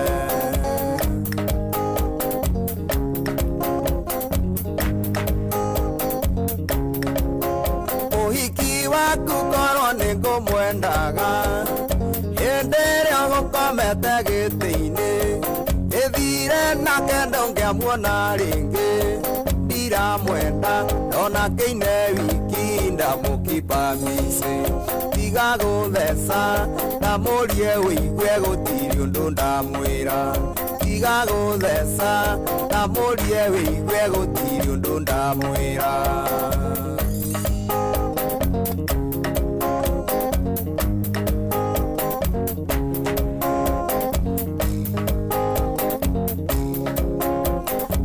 Ũhiki waku korwo nĩngũmwendaga, hĩndĩ ĩrĩa ũgũkomete gĩtĩ-inĩ, ĩthire Nake ndũngĩamuona rĩngĩ ndiramwenda ona kĩine wiki ndamũkipa misi tiga gũtheca ndamũrie wĩigue gũtirĩ ũndũ ndamwĩra tiga gũtheca ndamũrie wĩigue gũtirĩ ũndũ ndamwĩra.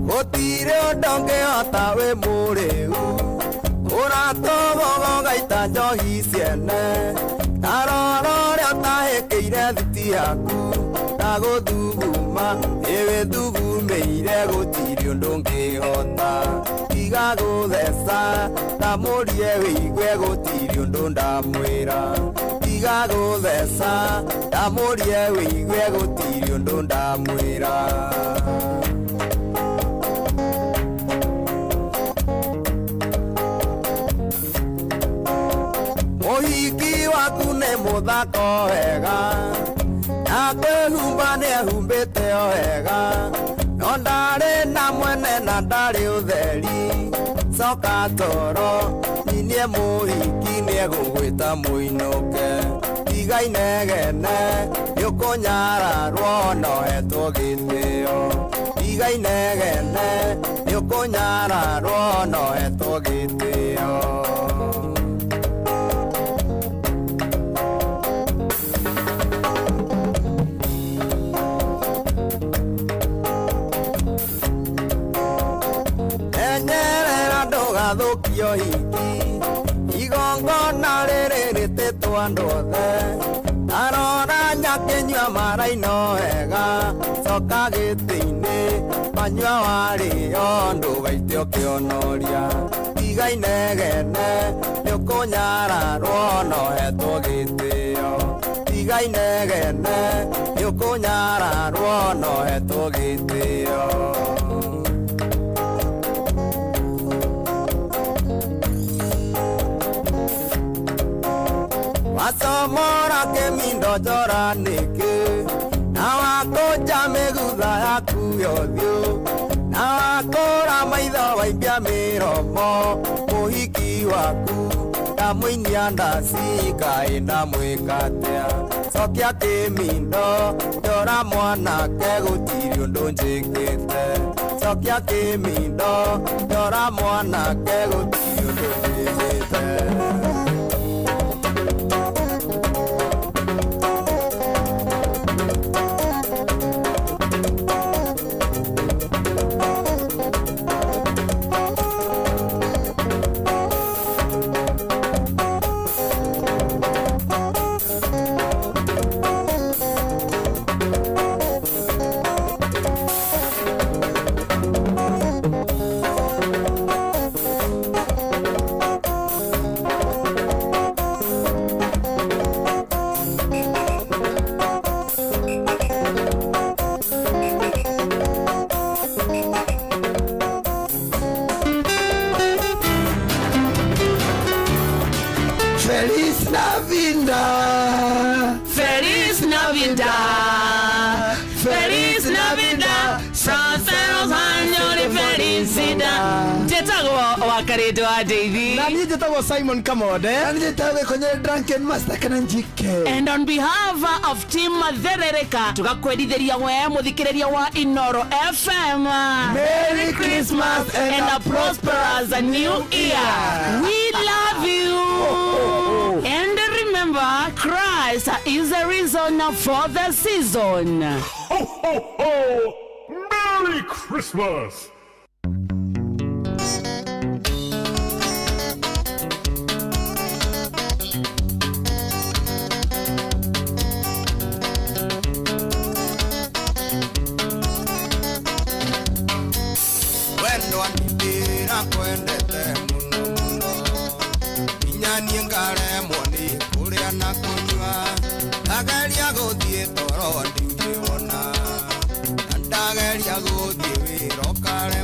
Gũtirĩ ũndũ ũngĩhota wĩ mũrĩu ũratogogogaita njohi ciene tarora ũrĩa ũtahĩkĩire thiti yaku ndagũthuguma ĩwĩthugumĩire gũtirĩ ũndũ ũngĩhota tiga gũtheca ndamũrie wĩigue gũtirĩ ũndũ ndamwĩra tiga gũtheca ndamũrie wĩigue gũtirĩ ũndũ ndamwĩra. Mũhiki waku nĩ mũthako wega na kwĩhumba nĩ ehumbĩte o wega no ndarĩ na mwene na ndarĩ ũtheri coka toro nyinie mũhiki nĩegũgwĩta mũinũke tiga inegene nĩũkũnyararwo no hetwo gĩtĩo tiga inegene nĩũkũnyararwo no hetwo gĩtĩo. Enyerera ndũgathũkio hiki igongona rĩrĩ rĩtĩtwo andũ othe tarora nyakĩnyua maraino wega coka gĩtĩ-inĩ manyua warĩo ndũgaite ũkĩonoria tiga inegene nĩũkũnyararwo no hetwo gĩtĩo tiga inegene nĩũkũnyararwo no hetwo gĩtĩo. Wasomora kĩmindo njora nĩkĩ na wakũnja mĩgutha yaku yothiũ na wakũra maitho waimbia mĩromo mũhiki waku ndamũinia ndaci kaĩ ndamwĩka atĩa cokia kĩmindo njora mwanake gũtirĩ ũndũ njĩkĩte cokia kĩmindo njora mwanake gũtirĩ ũndũ njĩkĩte.
Feliz Navidad.
Feliz Navidad. Feliz Navidad. Prósperos años de felicidad. Njĩtagwo Wakarĩndũ wa Ndeithi.
Na niĩ njĩtagwo Simon Kamode.
Na niĩ njĩtagwo Gĩkonyo Drunken Master kana Njike.
And on behalf of Team Therereka tugakwendithĩria we mũthikĩrĩria wa Inoro FM.
Merry Christmas and
a prosperous new year. We love you. And remember, Christ is the reason for the season.
Ho, ho, ho! Merry Christmas!
Wendo ndĩrakwendete mũno mũno nginya niĩ ngaremwo nĩ kũrĩa na kũnyua ndageria gũthiĩ toro ndingĩwona na ndageria gũthiĩ wĩra ũkarema.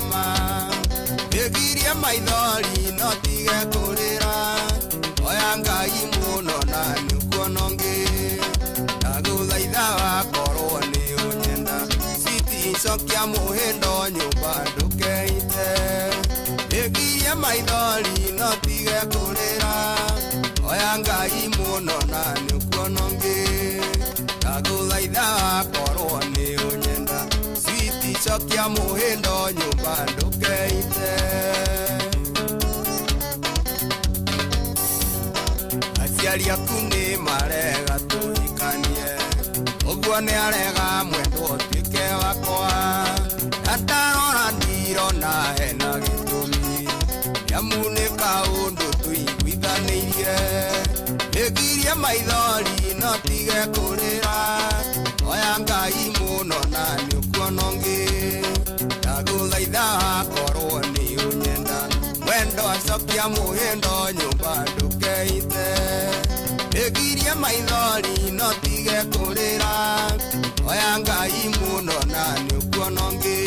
cokia mũhĩndo nyũmba ndũkeite ĩgirie maithori no tige kũrĩra oya Ngai mũno na nĩũkuona ũngĩ ndagũthaitha korwo nĩ ũnyenda switi cokia mũhĩndo nyũmba ndũkeite aciari aku nĩ marega tũhikanie ũguo nĩ arega mwendwo ũtuĩke wakwa na ndarora ndirona hena gĩtũmi nĩamu nĩ kaũndũ tũiguithanĩirie ĩgirie maithori no tige kũrĩra oya Ngai mũno na nĩũkuona ũngĩ ndagũthaitha korwo nĩ ũnyenda mwendo acokia mũhĩndo nyũmba ndũkeite ĩgirie maithori no tige kũrĩra oya Ngai mũno na nĩũkuona ũngĩ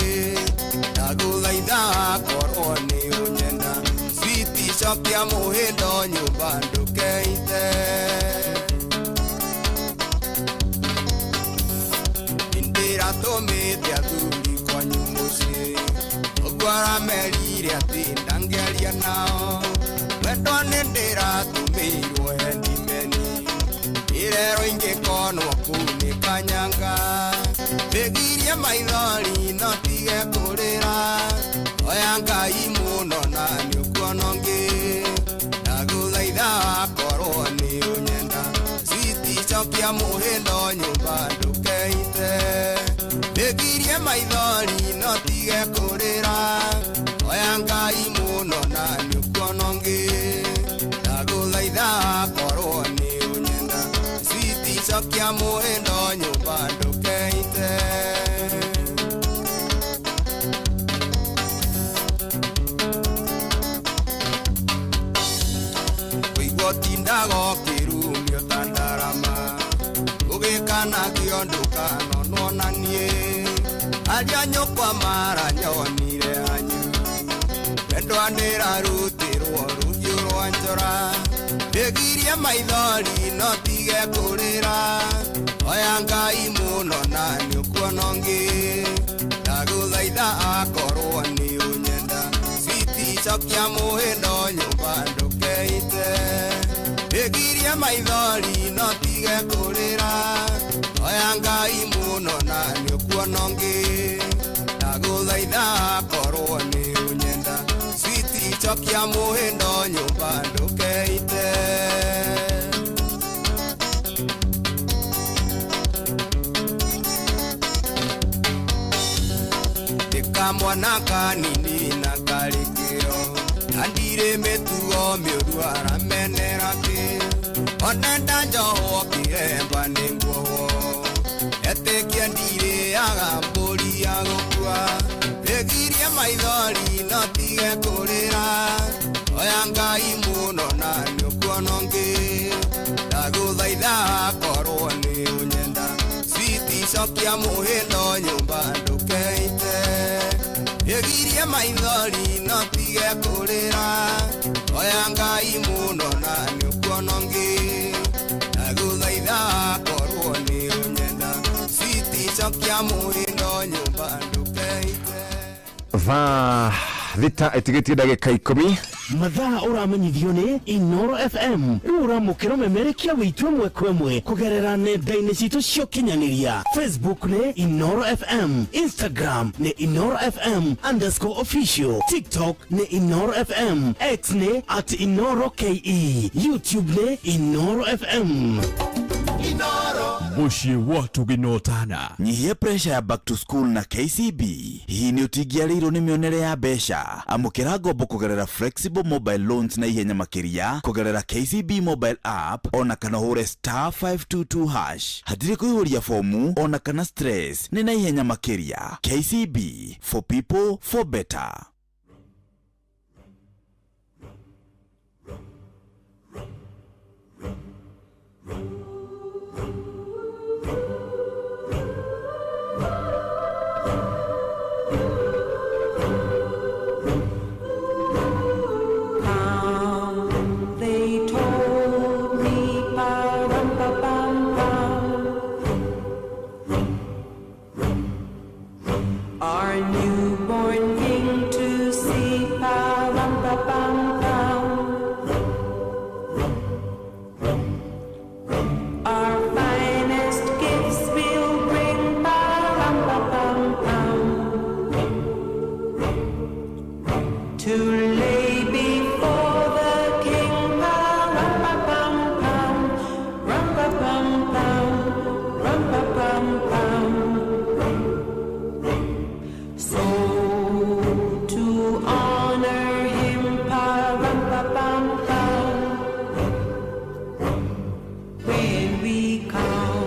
ndagũthaitha korwo nĩ ũnyenda switi cokia mũhĩndo nyũmba ndũkeite ndĩratũmĩte athuri kwanyu mũciĩ ũguo aramerire atĩ ndangĩaria nao wendo nĩ ndĩratũmĩirwo hendimeni irero ingĩkonwo kũu nĩ kanyanga ĩgirie maithori no tige kũrĩra oya Ngai mũno na nĩũkuona ũngĩ ndagũthaitha korwo nĩ ũnyenda switi cokia mũhĩndo nyũmba ndũkeite ĩgirie maithori no tige kũrĩra oya Ngai mũno na nĩũkuona ũngĩ ndagũthaitha korwo nĩ ũnyenda switi cokia mũhĩndo nyũmba ndũkeite kũigua ũtindaga ũkĩrumio ta ndarama ũgĩkanagio ndũkanonwo na niĩ arĩa nyũkwa maranyonire hanyu wendwa ndĩrarutirwo rũhiũ rwa njora ĩgirie maithori no tige kũrĩra oya Ngai mũno na nĩũkuona ũngĩ ndagũthaitha akorwo nĩ ũnyenda switi cokia mũhĩndo nyũmba ndũkeite ĩgirie maithori no tige kũrĩra oya Ngai mũno na nĩũkuona ũngĩ ndagũthaitha korwo nĩ ũnyenda switi cokia mũhĩndo nyũmba ndũkeite kamwana kanini na karĩkĩo na ndirĩ mĩtugo mĩũru aramenera kĩ ona ndanjohwo kĩremba nĩ nguohwo etĩkia ndirĩaga mbũri ya gũkua ĩgirie maithori no tige kũrĩra oya Ngai mũno na nĩũkuona ũngĩ ndagũthaitha korwo nĩ ũnyenda switi cokia mũhĩndo nyũmba ndũkeite ĩgirie maithori no tige kũrĩra oya Ngai mũno na nĩũkuona ũngĩ ndagũthaitha korwo nĩ ũnyenda switi cokia mũhĩndo nyũmba ndũkeite
thaa thita ĩtigĩtie ndagĩka 10
mathaa ũramenyithio nĩ Inoro FM rĩu ũramũkĩra ũmemerekia wĩitũ ĩmwe kwa ĩmwe kũgerera nenda-inĩ citũ cia ũkinyanĩria Facebook nĩ Inoro FM, Instagram nĩ Inoro FM _official, TikTok nĩ Inoro FM, X nĩ @InoroKE, YouTube nĩ Inoro FM.
Mũciĩ wa tũgĩnotana
nyihia pressure ya back to school na KCB. Hihi nĩ ũtingiarĩirwo nĩ mĩonere ya mbeca? Amũkĩra ngombo kũgerera flexible mobile loans na ihenya makĩria kũgerera KCB mobile app ona kana ũhũre *522#. Hatirĩ kũihũria fomu ona kana stress, nĩ na ihenya makĩria. KCB, for people for better.
They told me, pa-rum-pa-pam-pam. To lay before the king, pa-rum-pa-pum-pum, rum-pa-pum-pum, rum-pa-pum-pum. So to honor him, pa-rum-pa-pum-pum, when we come.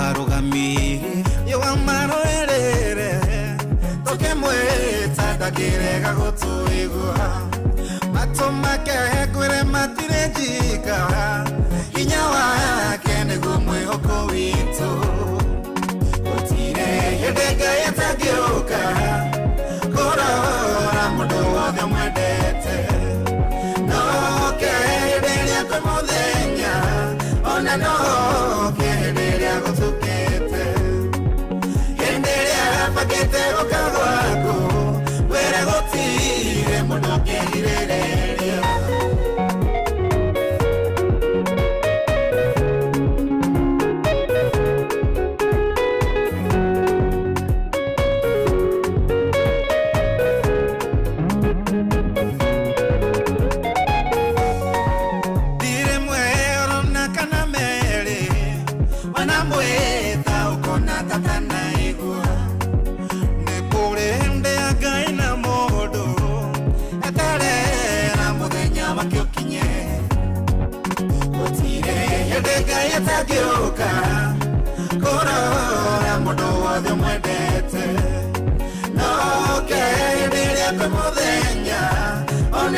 Arũgamĩrĩri yowamaroerere tũkĩmwĩta ndakĩrega gũtũigua matũ make kwĩre matirĩ njika hinya wake nĩguo mwĩhoko witũ gũtirĩ hĩndĩ Ngai atangĩũka kũrora mũndũ wothe mwendete noke hĩndĩ ĩrĩa kwĩ mũthenya ona noke hĩndĩ ĩrĩa gũtukĩte hĩndĩ ĩrĩa bangĩte gũka gwaku wĩra gũtirĩ mũndũ ũngĩgirĩrĩria.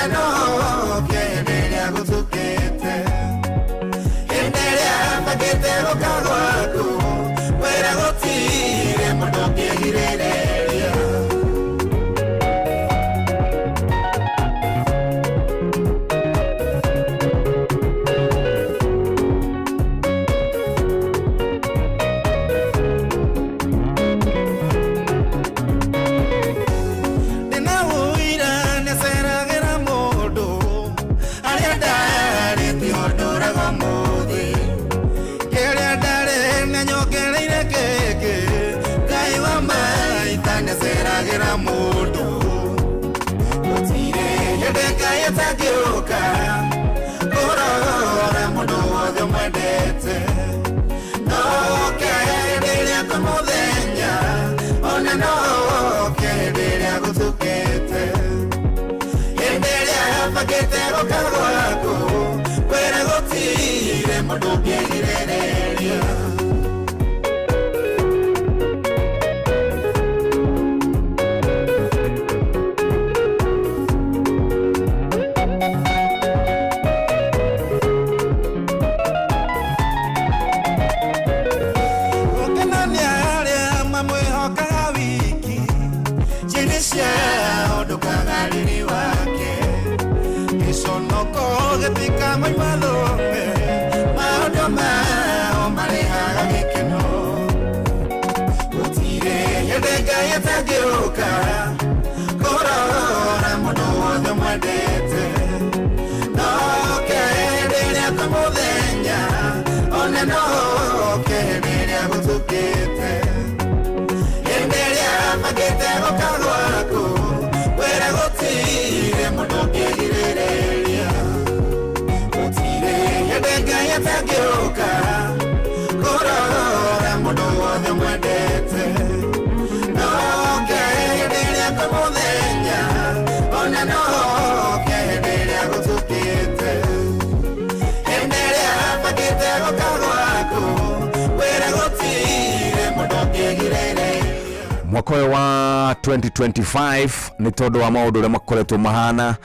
Ona no oke hĩndĩ ĩrĩa gũtukĩte, hĩndĩ ĩrĩa bangĩte gũka gwaku, wĩra gũtirĩ mũndũ ũngĩgirĩrĩria. Ndĩna ũira nĩaceragĩra mũndũ arĩa ndarĩ tiho ndũraga ũmũthĩ, kĩrĩa ndarĩ nĩanyongereire kĩngĩ, Ngai wa maita nĩaceragĩra mũndũ. Gũtirĩ hĩndĩ Ngai atangĩũka kũrora mũndũ wothe ũmwendete, no oke hĩndĩ ĩrĩa kwĩ mũthenya, ona no oke hĩndĩ ĩrĩa gũtukĩte, hĩndĩ ĩrĩa bangĩte gũka gwaku, kwĩra gũtirĩ mũndũ ũngĩgirĩrĩria. Gũkenania arĩa mamwĩhokaga wiki, njĩra ciao ndũkaga riri wake, gĩconoko gĩtikamoima thome, maũndũ mao marehaga gĩkeno. Gũtirĩ hĩndĩ Ngai atangĩũka kũrora mũndũ wothe ũmwendete, no oke hĩndĩ ĩrĩa kwĩ mũthenya, ona no oke hĩndĩ ĩrĩa gũtukĩte, hĩndĩ ĩrĩa bangĩte gũka gwaku, wĩra gũtirĩ mũndũ ũngĩgirĩrĩria. Gũtirĩ hĩndĩ Ngai atangĩũka kũrora mũndũ wothe ũmwendete, no oke hĩndĩ ĩrĩa kwĩ mũthenya, ona no oke hĩndĩ ĩrĩa gũtukĩte, hĩndĩ ĩrĩa bangĩte gũka gwaku, wĩra gũtirĩ mũndũ ũngĩgirĩrĩria.
Mwaka ũyũ wa 2025 nĩ tondũ wa maũndũ ũrĩa makoretwo mahana,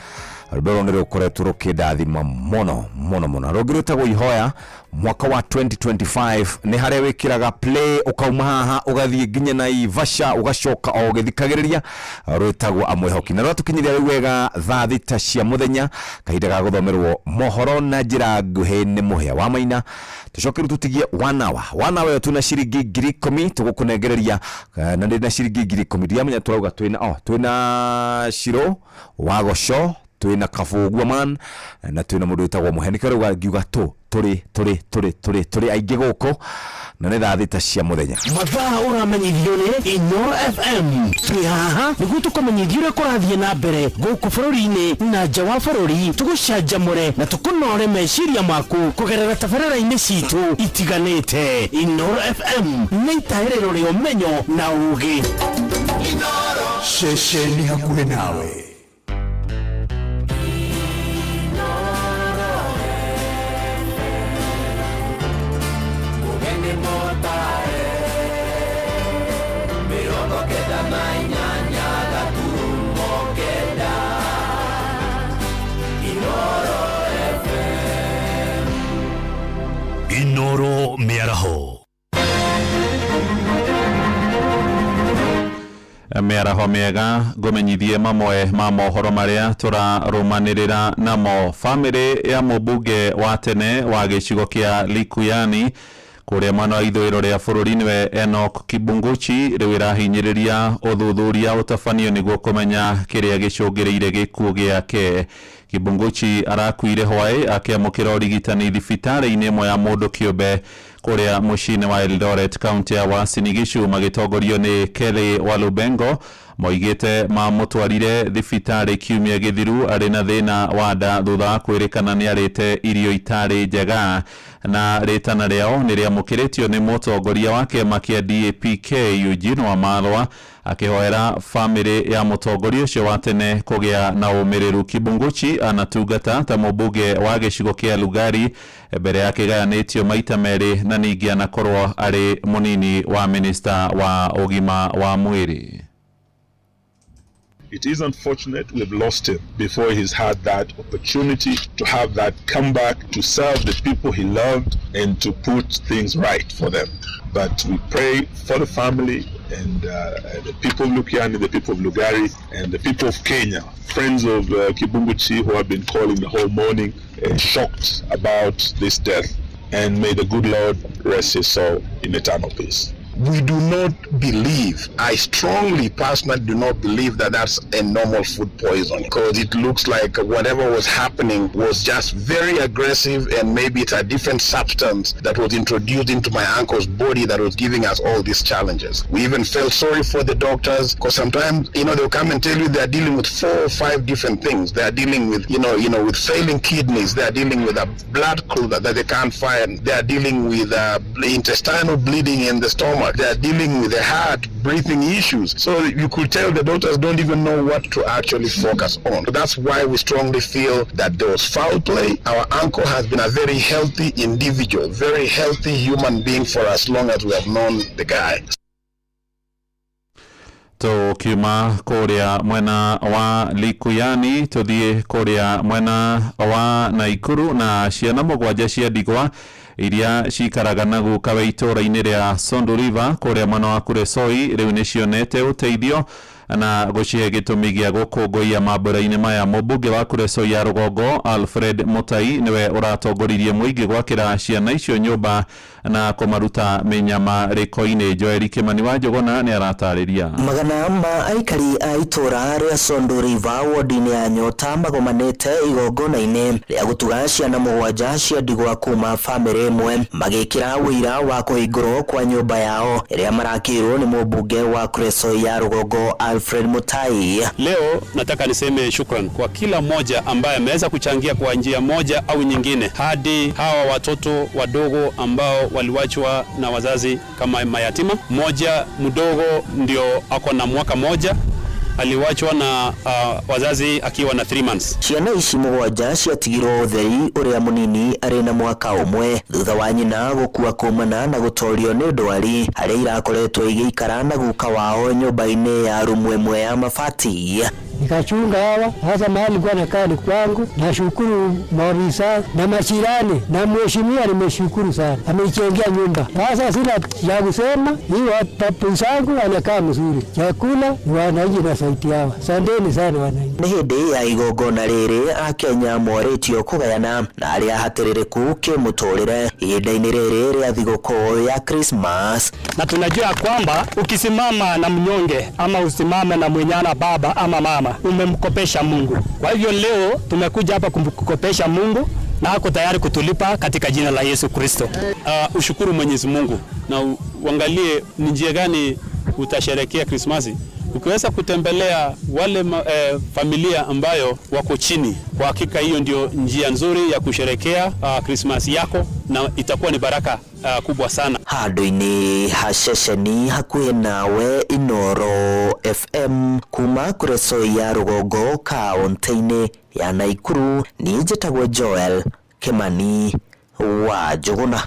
rwĩmbo rũrũ nĩ rũkoretwo rũkĩndathima mũno mũno mũno. Rũngĩ rwĩtagwo ihoya. Mwaka wa 2025 nĩ harĩa wĩkĩraga play ũkauma haha ũgathiĩ nginya Naivasha ũgacoka o ũgĩthikagĩrĩria. Rwĩtagwo amwĩhoki na rwatũkinyĩria rĩu wega thaa 6 cia mũthenya, kahinda ga gũthomerwo mohoro na njĩra nguhĩ nĩ Mũhĩa wa Maina. Tũcoke rĩu tũtigie 1 hour, 1 hour ĩyo twĩna ciringi 10,000 tũgũkũnengereria, na ndĩ na ciringi 10,000 ndiramenya tũrauga twĩna oh, twĩna Shiro wa Goco, twĩna Kabũgua man, na twĩna mũndũ wĩtagwo Mũhĩa. Nĩkĩo rĩu ngiuga tũ tũrĩ tũrĩ tũrĩ tũrĩ tũrĩ aingĩ gũkũ, na nĩ thaa 6 cia mũthenya.
Mathaa ũramenyithio nĩ Inoro FM. Twĩ haha nĩguo tũkũmenyithia ũrĩa kũrathiĩ na mbere gũkũ bũrũri-inĩ na nja wa bũrũri, tũgũcanjamũre na tũkũnore meciria maku kũgerera tabarĩra-inĩ citũ itiganĩte. Inoro FM nĩ itahĩrĩro rĩa ũmenyo na ũũgĩ.
Ceceni hakuhĩ nawe.
Ũgeni mũtare, 98.9 Inoro FM.
Inoro mĩaraho.
Mĩaraho mĩega, ngũmenyithie mamwe ma mohoro marĩa tũrarũmanĩrĩra namo. Bamĩrĩ ya mũmbunge wa tene wa gĩcigo kĩa Likuyani kũrĩa mwena wa ithũĩro rĩa bũrũri nĩwe Enoch Kibunguchi rĩu ĩrahinyĩrĩria ũthuthuria ũtabanio nĩguo kũmenya kĩrĩa gĩcũngĩrĩire gĩkuũ gĩake. Kibunguchi arakuire hwaĩ akĩamũkĩra ũrigitani thibitarĩ-inĩ ĩmwe ya mũndũ kĩũmbe kũrĩa mũciĩ-inĩ wa Eldoret, kaunti ya Uasin Gishu, magĩtongorio nĩ Kelly Walubengo. Moigĩte mamũtwarire thibitarĩ kiumia gĩthiru arĩ na thĩna wa nda thutha wa kwĩrĩkana nĩ arĩte irio itarĩ njega, na rĩtana rĩao nĩ rĩamũkĩrĩtio nĩ mũtongoria wa kĩama kĩa DAPK Eugene Wamalwa akĩhoera bamĩrĩ ya mũtongoria ũcio wa tene kũgĩa na ũmĩrĩru. Kibunguchi anatungata ta mũmbunge wa gĩcigo kĩa Lugari mbere ya kĩgayanĩtio maita merĩ, na ningĩ anakorwo arĩ mũnini wa minista wa ũgima wa mwĩrĩ.
It is unfortunate we've lost him before he's had that opportunity to have that comeback, to serve the people he loved and to put things right for them. But we pray for the family and the people of Lukiani, the people of Lugari, and the people of Kenya, friends of Kibunguchi who have been calling the whole morning, shocked about this death. And may the good Lord rest his soul in eternal peace.
We do not believe, I strongly personally do not believe that that's a normal food poison, because it looks like whatever was happening was just very aggressive, and maybe it's a different substance that was introduced into my uncle's body that was giving us all these challenges. We even felt sorry for the doctors, because sometimes, you know, they'll come and tell you they're dealing with 4 or 5 different things. They're dealing with, with failing kidneys. They're dealing with a blood clot that they can't find. They're dealing with intestinal bleeding in the stomach. They are dealing with the heart, breathing issues. So you could tell the doctors don't even know what to actually focus on. That's why we strongly feel that there was foul play. Our uncle has been a very healthy individual, very healthy human being for as long as we have known the guy.
Tukiuma kuria mwena wa Likuyani tuthie kuria mwena wa Naikuru na ciana mũgwanja cia ndigwa iria cikaraga na guka wa itũũra-inĩ rĩa Sondu River kuria mwena wa Kuresoi rĩu nĩcionete ũteithio na gũcihe gĩtũmi gĩa gũkũngũiya mambũra-inĩ maya. Mũmbunge wa Kuresoi ya rũgongo Alfred Mutai nĩwe ũratongoririe mũingĩ gwakĩra ciana icio nyũmba na kũmaruta mĩnyamarĩko-inĩ. Joel Kimani wa Njũgũna nĩ aratarĩria.
Magana ma aikari a itũũra rĩa Sondu River wodi-inĩ ya Nyota magomanĩte igongona-inĩ rĩa gũtuga ciana mũgwanja cia ndigwa kuma bamĩrĩ ĩmwe magĩkĩra ũira wa kũhingũrwo kwa nyũmba yao ĩrĩa marakĩirwo nĩ mũmbunge wa Kuresoi ya rũgongo Alfred Mutai.
Leo nataka niseme shukran kwa kila mmoja ambaye ameweza kuchangia kwa njia moja au nyingine hadi hawa watoto wadogo ambao waliwachwa na wazazi kama mayatima. Mmoja mdogo ndio ako na mwaka moja, aliwachwa na wazazi akiwa na 3 months.
Ciana ici mũgwanja ciatigirwo ũtheri ũrĩa mũnini arĩ na mwaka ũmwe thutha wa nyina gũkua kumana na gũtorio nĩ ndwari harĩa irakoretwo igĩikara na guka wao nyũmba-inĩ ya rumu ĩmwe ya mabati.
Nikachunga hawa hasa mahali kwa nakaa ni kwangu. Nashukuru maafisa na majirani na mheshimiwa, nimeshukuru sana, ameichengea nyumba. Sasa sina ya kusema, hii watu zangu wanakaa mzuri, chakula ni wananchi na sauti yao. Asanteni sana wananchi.
Nĩ hĩndĩ ya igongona rĩrĩ akenya morĩtio kũgayana na arĩa hatĩrĩrĩku kĩmũtũrĩre ihinda-inĩ rĩrĩ rĩa thigũkũ ya Christmas.
Na tunajua kwamba ukisimama na mnyonge ama usimame na mwenyana baba ama mama, umemkopesha Mungu. Kwa hivyo leo tumekuja hapa kumkopesha Mungu na ako tayari kutulipa katika jina la Yesu Kristo.
Ushukuru Mwenyezi Mungu na uangalie ni njia gani utasherehekea Krismasi. Ukiweza kutembelea wale familia ambayo wako chini, kwa hakika hiyo ndio njia nzuri ya kusherehekea Krismasi yako na itakuwa ni baraka kubwa sana.
Handũ-inĩ ha ceceni hakuhĩ nawe Inoro FM kuma Kuresoi ya rũgongo kaũntĩ-inĩ ya Naikuru, niĩ njĩtagwo Joel Kimani wa Njũgũna.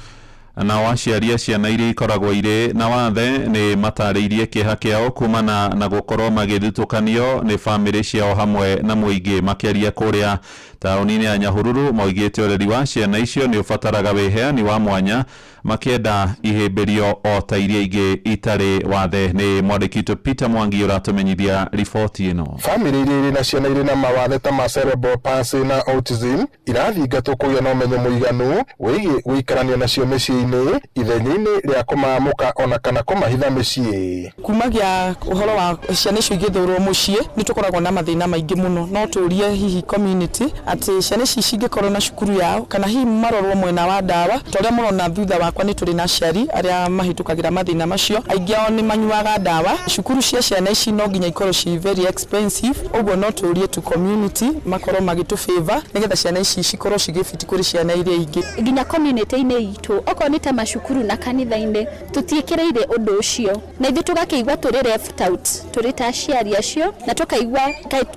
Nao aciari a ciana iria ikoragwo irĩ na wathe nĩ matarĩirie kĩeha kĩao kumana na gũkorwo magĩthutũkanio nĩ bamĩrĩ ciao hamwe na mũingĩ. Makĩaria kũrĩa taũni-inĩ ya Nyahururu maugĩte ũreri wa ciana icio nĩ ũbataraga wĩheani wa mwanya makĩenda ihĩmbĩrio o ta iria ingĩ itarĩ wathe. Nĩ mwandĩki witũ Peter Mwangi ũratũmenyithia riboti ĩno.
Bamĩrĩ iria irĩ na ciana irĩ na mawathe ta ma cerebral palsy na autism irathingatwo kũgĩa na ũmenyo mũiganu wĩgiĩ gũikarania nacio mĩciĩ-inĩ ithenya-inĩ rĩa kũmaamũka ona kana kũmahitha mĩciĩ.
Kumagia ũhoro wa ciana icio igĩthũrwo mũciĩ nĩ tũkoragwo na mathĩna maingĩ mũno. No tũrie hihi community atĩ ciana ici cingĩkorwo na cukuru yao kana hihi marorwo mwena wa ndawa, ta ũrĩa mũrona thutha wakwa nĩ tũrĩ na aciari arĩa mahĩtũkagĩra mathĩna macio, aingĩ ao nĩ manyuaga ndawa. Cukuru cia ciana ici no nginya ikorwo ci very expensive, ũguo no tũrie tu community makorwo magĩtũ favor nĩgetha ciana ici cikorwo cigĩbiti kũrĩ ciana iria ingĩ.
Nginya community-inĩ itũ okorwo nĩ
Nĩ ta macukuru na kanitha-inĩ tũtiĩkĩrĩire ũndũ ũcio, na ithuĩ tũgakĩigua tũrĩ left out tũrĩ ta aciari acio, na tũkaigua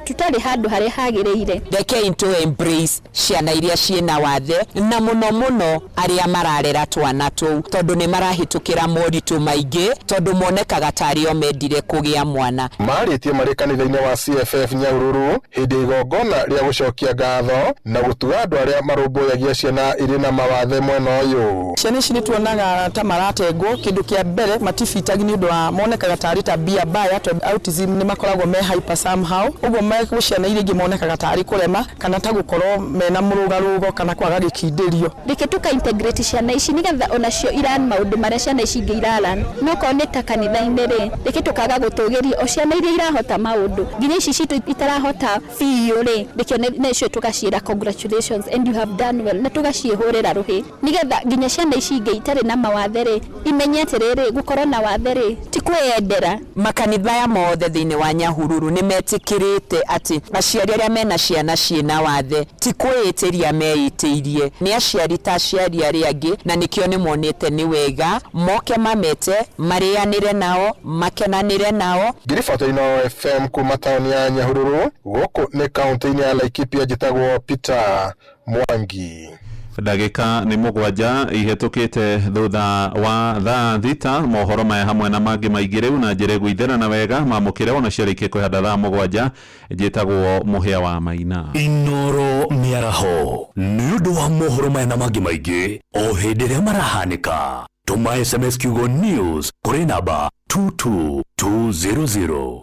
tũtarĩ handũ harĩa hagĩrĩire.
Rekei tũ embrace ciana iria ciĩna wathe, na mũno mũno arĩa mararera twana tũu, tondũ nĩ marahĩtũkĩra moritũ maingĩ, tondũ monekaga tarĩ o mendire kũgĩa mwana.
Marĩtie marĩ kanitha-inĩ wa CFF Nyahururu hĩndĩ ya igongona rĩa gũcokia ngatho na gũtuga andũ arĩa marũmbũyagia ciana irĩ na mawathe mwena ũyũ.
Ciana ici nĩ tuonaga ta maratengwo. Kĩndũ kĩa mbere, matibitagi nĩ ũndũ wa monekaga tarĩ tabia mbaya, tondũ autism nĩ makoragwo me hyper somehow. Ũguo gwĩ ciana iria ingĩ monekaga tarĩ kũrema kana ta gũkorwo mena mũrũgarũgo kana kwaga gĩkindĩrio.
Reke tũka integrate ciana ici nĩgetha onacio iran maũndũ marĩa ciana ici ingĩ iraran. No korwo nĩ ta kanitha-inĩ rĩ, reke tũkaga gũtũgĩria o ciana iria irahota maũndũ, nginya ici citũ itarahota biũ rĩ, reke nacio tũgaciĩra congratulations and you have done well, na tũgaciĩhũrĩra rũhĩ, nĩgetha nginya ciana ici ingĩ itarĩ na mawathe rĩ, imenye atĩrĩrĩ, gũkorwo na wathe rĩ ti kwĩyendera.
Makanitha ya mothe thĩinĩ wa Nyahururu nĩ metĩkĩrĩte atĩ aciari arĩa mena ciana ciĩna wathe ti kwĩĩtĩria meĩtĩirie, nĩ aciari ta aciari arĩa angĩ, na nĩkĩo nĩ monete nĩ wega moke mamete, marĩanĩre nao, makenanĩre nao.
Ngiribota Inooro FM kuma taũni ya Nyahururu, gũkũ nĩ kaũntĩ-inĩ ya Laikipia, njĩtagwo Peter Mwangi.
Ndagĩka nĩ 7 ihĩtũkĩte thutha wa thaa 6. Mohoro maya hamwe na mangĩ maingĩ rĩu na njĩra ĩgũithĩrana wega mamũkĩre ona ciarĩkia kwĩhanda thaa 7. Njĩtagwo Mũhĩa wa Maina.
Inooro mĩaraho nĩ ũndũ wa mohoro maya na mangĩ maingĩ o hĩndĩ ĩrĩa marahanĩka, tũma SMS kiugo news kũrĩ namba 22200.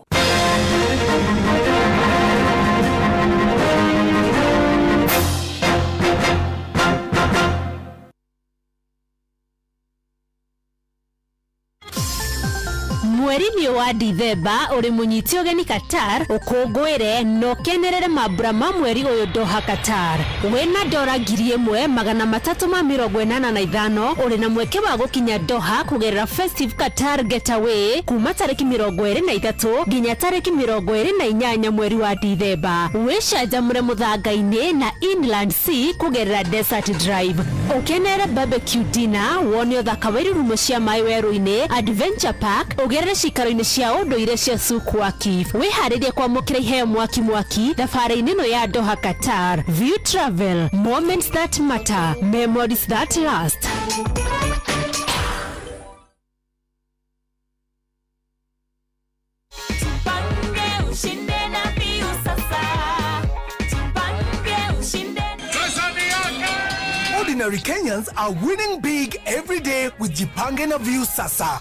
Mweri-inĩ wa Dithemba ũrĩ mũnyiti ũgeni Qatar, ũkũngũĩre na ũkenerere mambura ma mweri ũyũ Doha Qatar. Wĩna dora 1385 ũrĩ na mweke wa gũkinya Doha kũgerera Festive Qatar Getaway kuma tarĩki 23 nginya tarĩki 28 mweri wa Dithemba. Wĩcanjamũre mũthanga-inĩ na Inland Sea kũgerera Desert Drive. Ũkenere barbecue dinner, wone ũthaka wa irurumo cia maĩ werũ-inĩ, Adventure Park, ũgerere cikaro-inĩ cia ũndũire cia Souk Waqif. Wĩharĩrie kwamũkĩra iheo mwaki mwaki thabarĩ-inĩ ĩno ya Doha Qatar. View Travel, moments that matter, memories that last.
Ordinary Kenyans are winning big every day with Jipange na Viusasa.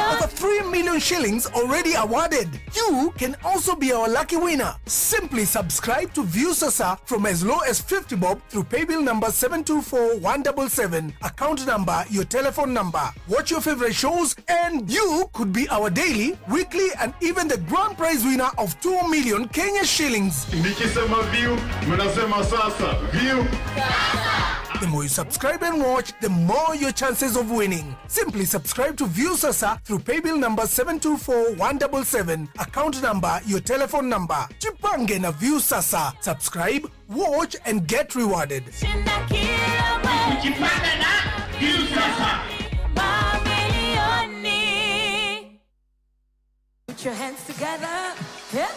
Over 3 million shillings already awarded. You can also be our lucky winner. Simply subscribe to Viusasa from as low as 50 bob through paybill number 724177, account number, your telephone number. Watch your favorite shows and you could be our daily, weekly and even the grand prize winner of 2 million Kenya shillings.
Nikisema view, mnasema sasa. View.
The more you subscribe and watch, the more your chances of winning. Simply subscribe to Viusasa through paybill number 724177, account number, your telephone number. Jipange na Viusasa. Subscribe, watch and get rewarded.
Jipange na Viusasa.
Put your hands together. Yeah.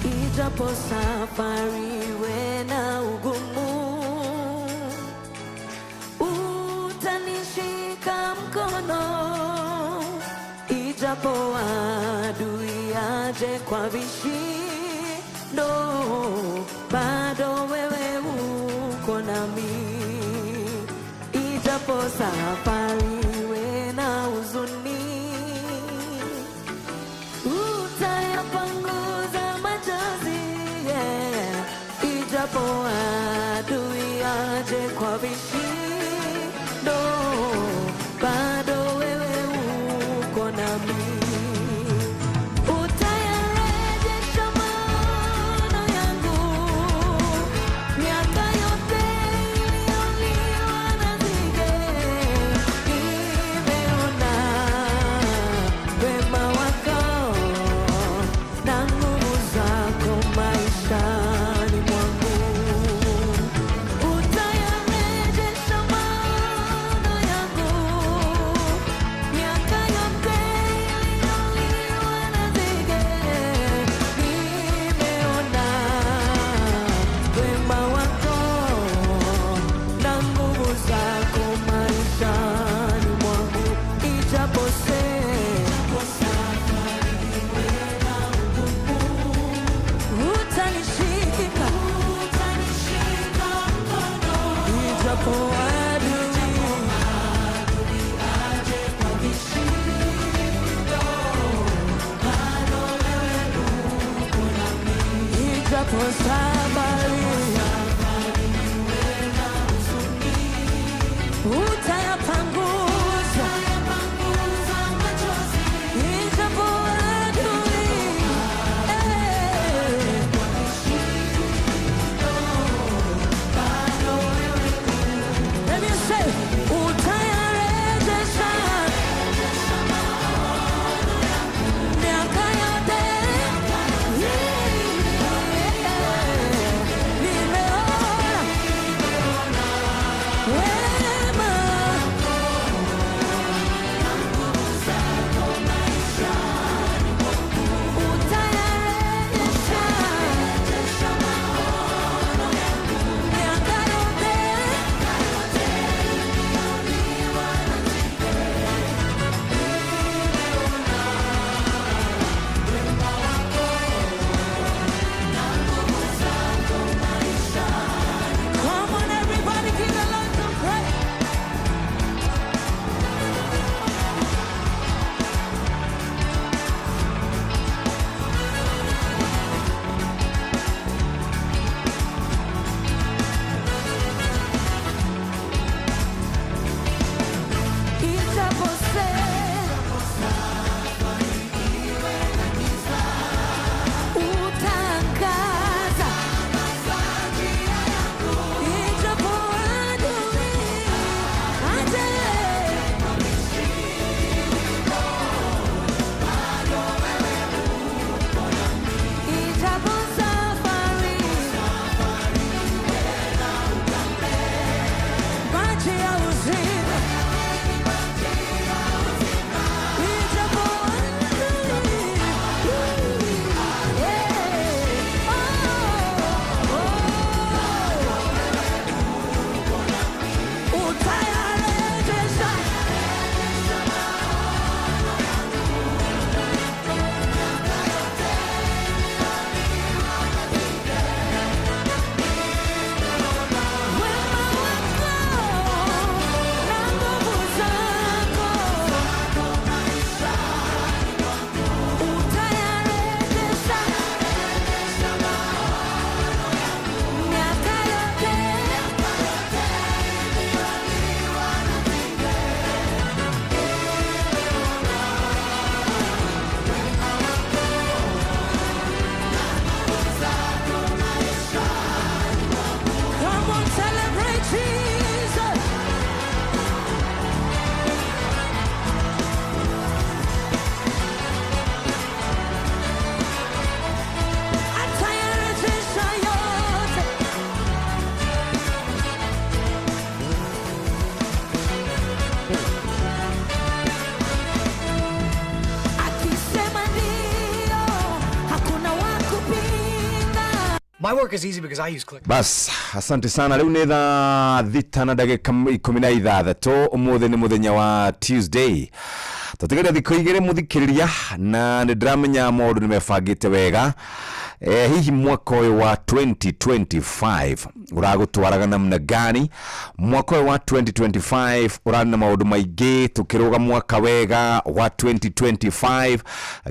Ijapo safari wena ugumu, utanishika mkono. Ijapo adui aje kwa vishindo, bado wewe uko nami. Ijapo safari wena huzuni, utayapanguza machozi, yeah. Ijapo adui aje kwa vishindo, nami. Utayarejesha maono yangu, miaka yote iliyoliwa na nzige. Nimeona wema wako na nguvu zako maishani mwangu. Utayarejesha maono yangu, miaka yote iliyoliwa na nzige. Nimeona wema wako na nguvu zako maishani mwangu, ijapo utanishika, ijapo adui aje kwa vishindo, bado wewe uko nami, ijapo safari utayapanguza ijapo adui Let me say, utayarejesha miaka yote. Nimeona wema utayarejesha miaka yote. Come on, everybody, give the Lord some praise. Ijapo utaangaza, ijapo adui aje, ijapo safari maji ya uzima, ijapo adui utayarejesha wema wako na nguvu zako utayarejesha miaka yote. Come on, celebrate Jesus. Atayarejesha yote. Akisema ndio, hakuna wa kupinga.
My work is easy because I use Click.
Bas, asante sana. Rĩu nĩ thaa 6 na ndagĩka 16. Ũmũthĩ nĩ mũthenya wa Tuesday, tũtigaria thikũ 2 mũthikĩrĩria, na nĩ ndĩramenya maũndũ nĩ mebangĩte wega. Hihi mwaka ũyũ wa 2025 ũragũtwaraga namna gani? Mwaka ũyũ wa 2025 ũrarĩ na maũndũ maingĩ, tũkĩrũga mwaka wega wa 2025,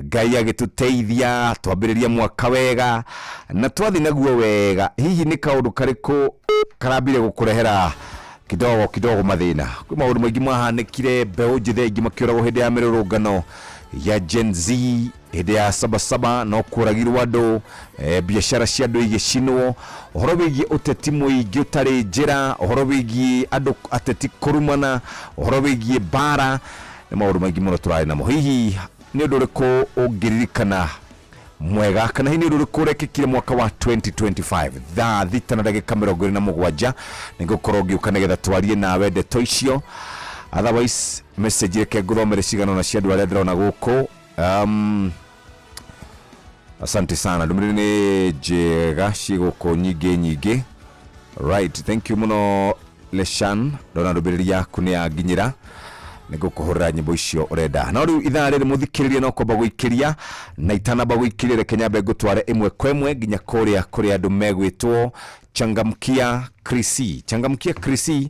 Ngai agĩtũteithia twambĩrĩria mwaka wega na twathi naguo wega. Hihi nĩ kaũndũ karĩkũ karambire gũkũrehera kidogo kidogo mathĩna? Kwĩ maũndũ maingĩ mahanĩkire, mbeũ njĩthĩ aingĩ makĩũragwo hĩndĩ ya mĩrũrũngano. Ya Gen Z hĩndĩ ya sabasaba no kũragirwo andũ, biacara cia andũ igĩcinwo, ũhoro wĩgiĩ ũteti mũingĩ ũtarĩ njĩra, ũhoro wĩgiĩ andũ ateti kũrumana, ũhoro wĩgiĩ mbara, nĩ maũndũ maingĩ mũno tũrarĩ namo. Hihi nĩ ũndũ ũrĩkũ ũngĩririkana mwega, kana hihi nĩ ũndũ ũrĩkũ ũrekĩkire mwaka wa 2025? Thaa 6:27 nĩngũkorwo ngĩũka nĩgetha twarie nawe ndeto icio. Otherwise message reke ngũthomere cigana ona cia andũ arĩa ndĩrona gũkũ. Asante sana, ndũmĩrĩri nĩ njega ciĩ gũkũ nyingĩ nyingĩ. Right, thank you mũno Leshan, ndona ndũmĩrĩri yaku nĩ yanginyĩra, nĩngũkũhũrĩra nyĩmbo icio ũrenda. No rĩu ithaa rĩrĩ mũthikĩrĩria no kwamba gũikĩria, na itanamba gũikĩria reke nyambe ngũtware ĩmwe kwa ĩmwe nginya kũrĩa kũrĩa andũ megwĩtwo Changamkia Krisi. Changamkia Krisi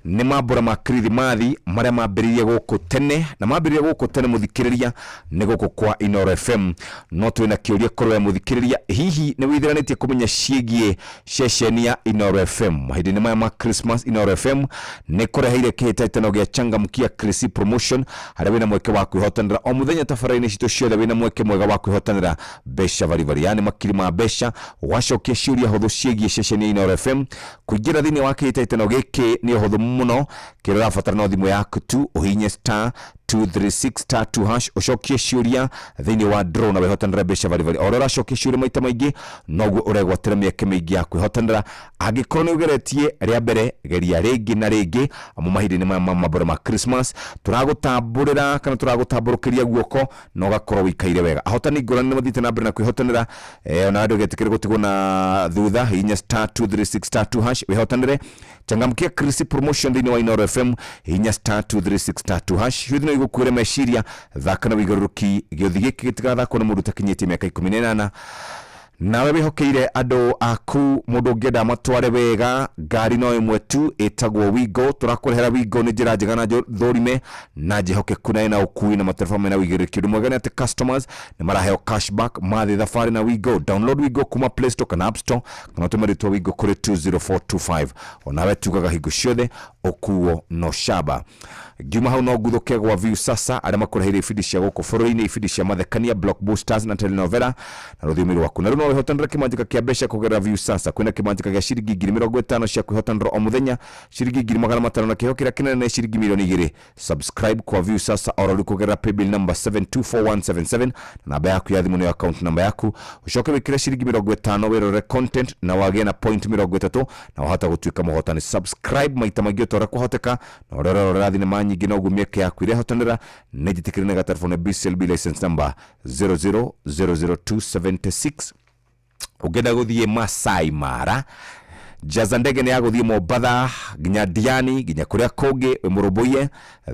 nĩ mambũra ma Kirithimathi marĩa mambĩrĩirie gũkũ tene, na mambĩrĩirie gũkũ tene mũthikĩrĩria nĩ gũkũ kwa Inoro FM. No twĩna kĩũria kũrĩ we mũthikĩrĩria, hihi nĩ wĩtheranĩtie kũmenya ciĩgiĩ ceceni ya Inoro FM? Mahinda-inĩ maya ma Christmas, Inoro FM nĩ kũreheire kĩhĩtahĩtano gĩa Changamkia Krisi promotion, harĩa wĩna mweke wa kwĩhotanĩra o mũthenya tabarĩra-inĩ citũ ciothe. Wĩna mweke mwega wa kwĩhotanĩra mbeca baribari, yani makiri ma mbeca wacokia ciũria hũthũ ciĩgiĩ ceceni ya Inoro FM. Kũingĩra thĩinĩ wa kĩhĩtahĩtano gĩkĩ nĩ ũhũthũ mũno, kĩrĩa ũrabatara no thimũ yaku tu, ũhihinye star 236 star 2 hash, ũcokie ciũria thĩinĩ wa draw na wĩhotanĩre mbeca baribari. O ũrĩa ũracokia ciũria maita maingĩ, noguo ũregwatĩra mĩeke mĩingĩ ya kwĩhotanĩra. Angĩkorwo nĩ ũgeretie rĩa mbere, geria rĩngĩ na rĩngĩ, amu mahinda-inĩ maya ma mambũra ma Christmas tũragũtambũrĩra kana tũragũtambũrũkĩria guoko na ũgakorwo wĩikaire wega. Ahotani ngũrani nĩ mathiĩte na mbere na kwĩhotanĩra, ona ndũgetĩkĩre gũtigwo na thutha. Hihinya star 236 star 2 hash wĩhotanĩre Changamkia Krisi promotion thĩinĩ wa Inoro FM. Hihinya star 236 star 2 hash. Hithi no igũkuĩre meciria, thaka na wĩgarũrũki. Gĩũthi gĩkĩ gĩtigathakwo nĩ mũndũ ũtakinyĩtie mĩaka 18. Nawe wĩhokeire andũ aku, mũndũ ũngĩenda matware wega, ngari no ĩmwe tu ĩtagwo Wigo. Tũrakũrehera Wigo nĩ njĩra njega na thũrime na njĩhokeku na ĩna ũkui na matereba mena ũigĩrĩrĩki. Ũndũ mwega nĩ atĩ customers nĩ maraheo cashback mathiĩ thabarĩ na Wigo. Download Wigo kuma Play Store kana App Store, kana ũtũme rĩtwa Wigo kũrĩ 20425. Onawe tugaga hingo ciothe ũkuo no shaba. Ngiuma hau no nguthũke gwa View Sasa, arĩa makũreheire ibindi cia gũkũ bũrũri-inĩ, ibindi cia mathekania, blockbusters na telenovela na rũthiomi rwaku. Na rĩu no wĩhotanĩre kĩmanjĩka kĩa mbeca kũgerera View Sasa. Kwĩna kĩmanjĩka gĩa ciringi 50,000 cia kwĩhotanĩra o mũthenya, ciringi 500,000, na kĩheo kĩrĩa kĩnene nĩ ciringi 2,000,000. Subscribe kwa View Sasa oro rĩu kũgerera paybill number 724177 na namba yaku ya thimũ nĩyo account number yaku. Ũcoke wĩkĩre ciringi 50 wĩrorere content na wagĩe na point 30 na wahota gũtuĩka mũhotani. Subscribe maita maingĩ o ta ũrĩa kwahoteka, na ũrĩa ũrerorera thinema nyingĩ noguo mĩeke yaku ĩrehotanĩra. Nĩ njĩtĩkĩre nĩ gatelefoni BCLB license number 0000276. Ũngĩenda gũthiĩ Masai Mara, jaza ndege nĩ ya gũthiĩ Mombatha nginya Diani nginya kũrĩa kũngĩ wĩmũrũmbũiye.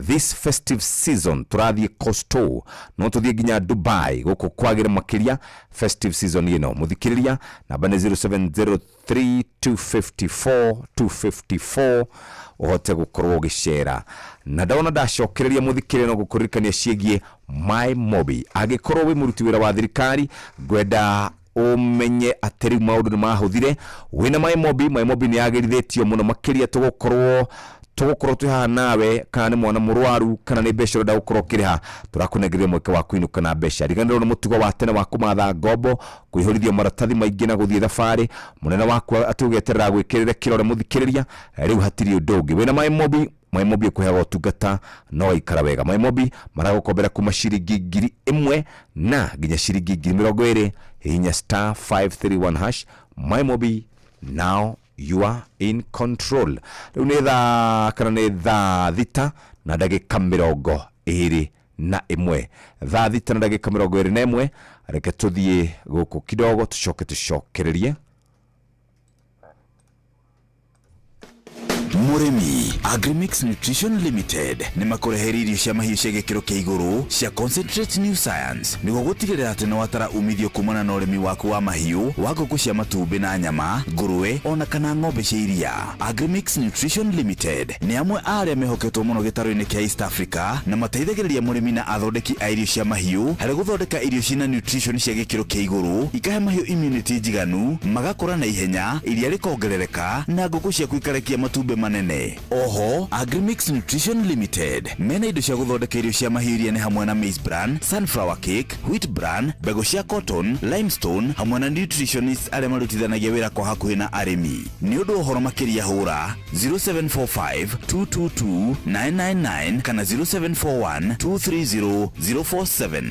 This festive season tũrathiĩ Coastal, no tũthiĩ nginya Dubai gũkũ kwagĩre makĩria festive season ĩno. Mũthikĩrĩria, namba nĩ 0703 254 254 ũhote gũkorwo ũgĩcera. Na ndona ndacokereria mũthikĩrĩria no gũkũririkania ciĩgiĩ My Mobi. Angĩkorwo wĩ mũruti wĩra wa thirikari, ngwenda ũmenye atĩ rĩu maũndũ nĩ mahũthire. Wĩna My Mobi, My Mobi nĩ yagĩrithĩtio mũno makĩria. Tũgũkorwo twĩ haha nawe, kana nĩ mwana mũrwaru, kana nĩ mbeca ũrenda gũkorwo ũkĩrĩha, tũrakũnengeria mweke wa kũinũka na mbeca. Riganĩrwo nĩ mũtugo wa tene wa kũmatha ngombo, kũihũrithio maratathi maingĩ na gũthiĩ thabarĩ mũnene waku atĩ ũgeterera gwĩkĩrĩre kĩrore. Mũthikĩrĩria, rĩu hatirĩ ũndũ ũngĩ. Wĩna My Mobi, My Mobi ĩkũheaga ũtungata no waikara wega. My Mobi maragũkombera kuma ciringi 1,000 na nginya ciringi 20,000. Hihinya star 531 hash. My Mobi, now you are in control. Rĩu nĩ thaa kana nĩ 6:21, 6:21. Reke tũthiĩ gũkũ kidogo tũcoke tũcokererie.
Mũrĩmi, Agrimix Nutrition Limited nĩ makũreheire irio cia mahiũ cia gĩkĩro kĩa igũrũ cia Concentrate New Science nĩguo gũtigĩrĩra atĩ nĩ watara umithio kumana na ũrĩmi waku wa mahiũ, wa ngũkũ cia matumbĩ na nyama, ngũrwe ona kana ng'ombe cia iria. Agrimix Nutrition Limited nĩ amwe a arĩa mehoketwo mũno gĩtarũ-inĩ kĩa East Africa na mateithagĩrĩria mũrĩmi na athondeki a irio cia mahiũ harĩ gũthondeka irio ciĩna nutrition cia gĩkĩro kĩa igũrũ, ikahe mahiũ immunity njiganu, magakũra na ihenya, iria rĩkongerereka na ngũkũ ciaku ikarekia matumbĩ. manene. Oho Agrimix Nutrition Limited mena indo cia gũthondeka irio cia mahiũ iria nĩ hamwe na maize bran, sunflower cake, wheat bran, mbegũ cia cotton, limestone hamwe na nutritionists arĩa marutithanagia wĩra kwa hakuhĩ na arĩmi. Nĩ ũndũ wa ũhoro makĩria hũra 0745 222 999 kana 0741 230 047.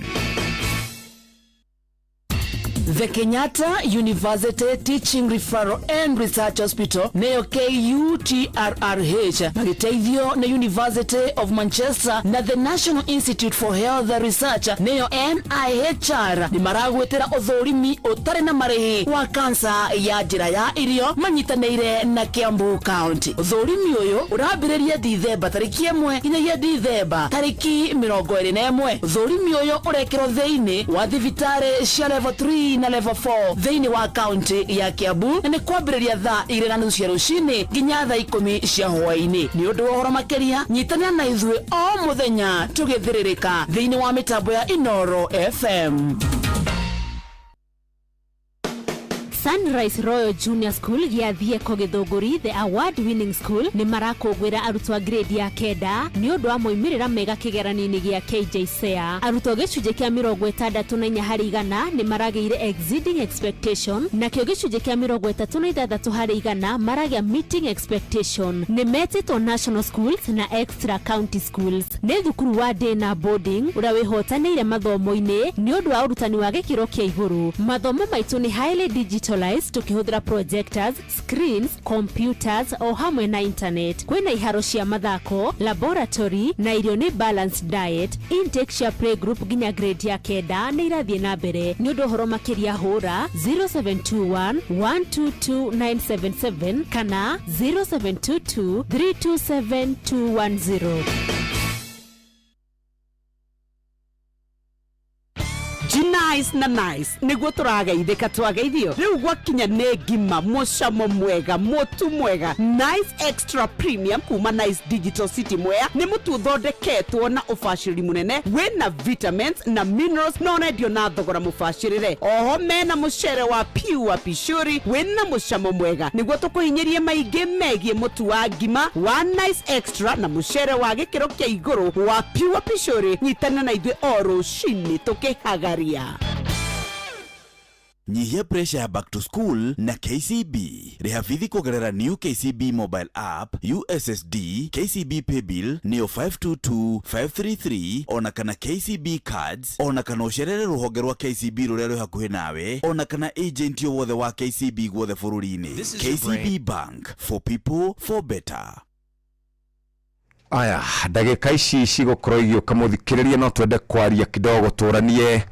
The Kenyatta University Teaching Referral and Research Hospital nĩyo KUTRRH magĩteithio nĩ University of Manchester na the National Institute for Health Research nĩyo NIHR nĩ maragwĩtĩra ũthũrimi ũtarĩ na marĩhi wa kansa ya njĩra ya irio manyitanĩire na Kiambu County. Ũthũrimi ũyũ ũrambĩrĩria Dithemba tarĩki 1 nginyagia Dithemba tarĩki 21. Ũthũrimi ũyũ ũrekĩrwo thĩinĩ wa thibitarĩ cia level 3 na level 4 thĩinĩ wa kaunti ya Kiambu na nĩ kwambĩrĩria thaa 2:30 cia rũcinĩ nginya thaa 10 cia hwaĩ-inĩ. Nĩ ũndũ wa ũhoro makĩria nyitanĩra na ithuĩ o mũthenya tũgĩthĩrĩrĩka thĩinĩ wa mĩtambo ya Inoro FM.
Sunrise Royal Junior School gĩa Thieko Gĩthũngũri, the award winning school, nĩ marakũngũĩra arutwo a grade ya 9 nĩ ũndũ wa moimĩrĩra mega kĩgeranio-inĩ gĩa KJSEA. Arutwo gĩcunjĩ kĩa 64 harĩ igana nĩ maragĩire exceeding expectation, nakĩo gĩcunjĩ kĩa 36 harĩ igana maragĩa meeting expectation. Nĩ metĩtwo national schools na extra county schools. Nĩ thukuru wa day na boarding ũrĩa wĩhotanĩire mathomo-inĩ nĩ ũndũ wa ũrutani wa gĩkĩro kĩa igũrũ. Mathomo maitũ nĩ highly digital tukĩhũthĩra projectors, screens, computers o hamwe na internet. Kwĩna iharo cia mathako, laboratory na irio nĩ balanced diet. Intake cia playgroup nginya grade ya 9 nĩ irathiĩ na mbere. Nĩ ũndũ ũhoro makĩria hũra 0721 122 977 kana 0722 327 210.
Nice na nice niguo tũrageithĩka twageithio rĩu gwakinya nĩ ngima mũcamo mwega mũtu mwega Nice Extra Premium kuma Nice Digital City Mwea nĩ mũtu ũthondeketwo na ũbacĩrĩri mũnene wĩna vitamins na minerals na ũrendio na thogora mũbacĩrĩre. Oho mena mũcere wa Pure Pishuri wĩna mũcamo mwega nĩguo tũkũhinyĩrie maingĩ megiĩ mũtu wa ngima wa Nice Extra na mũcere wa gĩkĩro kĩa igũrũ wa Pure Pishuri. Nyitana na ithuĩ o rũcinĩ tũkĩhagaria.
Nyihia pressure ya back to school na KCB. Rĩha bithi kũgerera new KCB mobile app, USSD, KCB paybill nĩyo 522533 ona kana KCB cards ona kana ũcerere rũhonge rwa KCB rũrĩa rwĩ hakuhĩ nawe ona kana agent o wothe wa KCB guothe bũrũri-inĩ. KCB Bank, for people for better.
Aya, ndagĩka ici cigũkorwo igĩũka mũthikĩrĩria no twende kwaria kidogo tũranie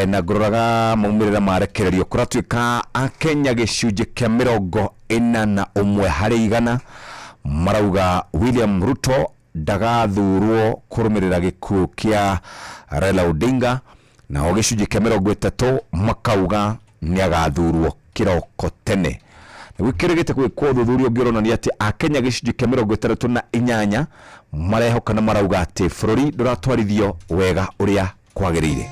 na ngũroraga maumĩrĩra marekererio kũratuĩka akenya gĩcunjĩ kĩa 41 harĩ igana marauga William Ruto ndagathurwo kũrũmĩrĩra gĩkuũ kĩa Raila Odinga, nao gĩcunjĩ kĩa 30 makauga nĩagathurwo kĩroko tene. Gwikirigite gwikwo ũthuthuria ũngĩ ũronania atĩ akenya gĩcunjĩ kĩa 68 marehoka na marauga atĩ bũrũri ndũratwarithio wega ũrĩa kwagĩrĩire.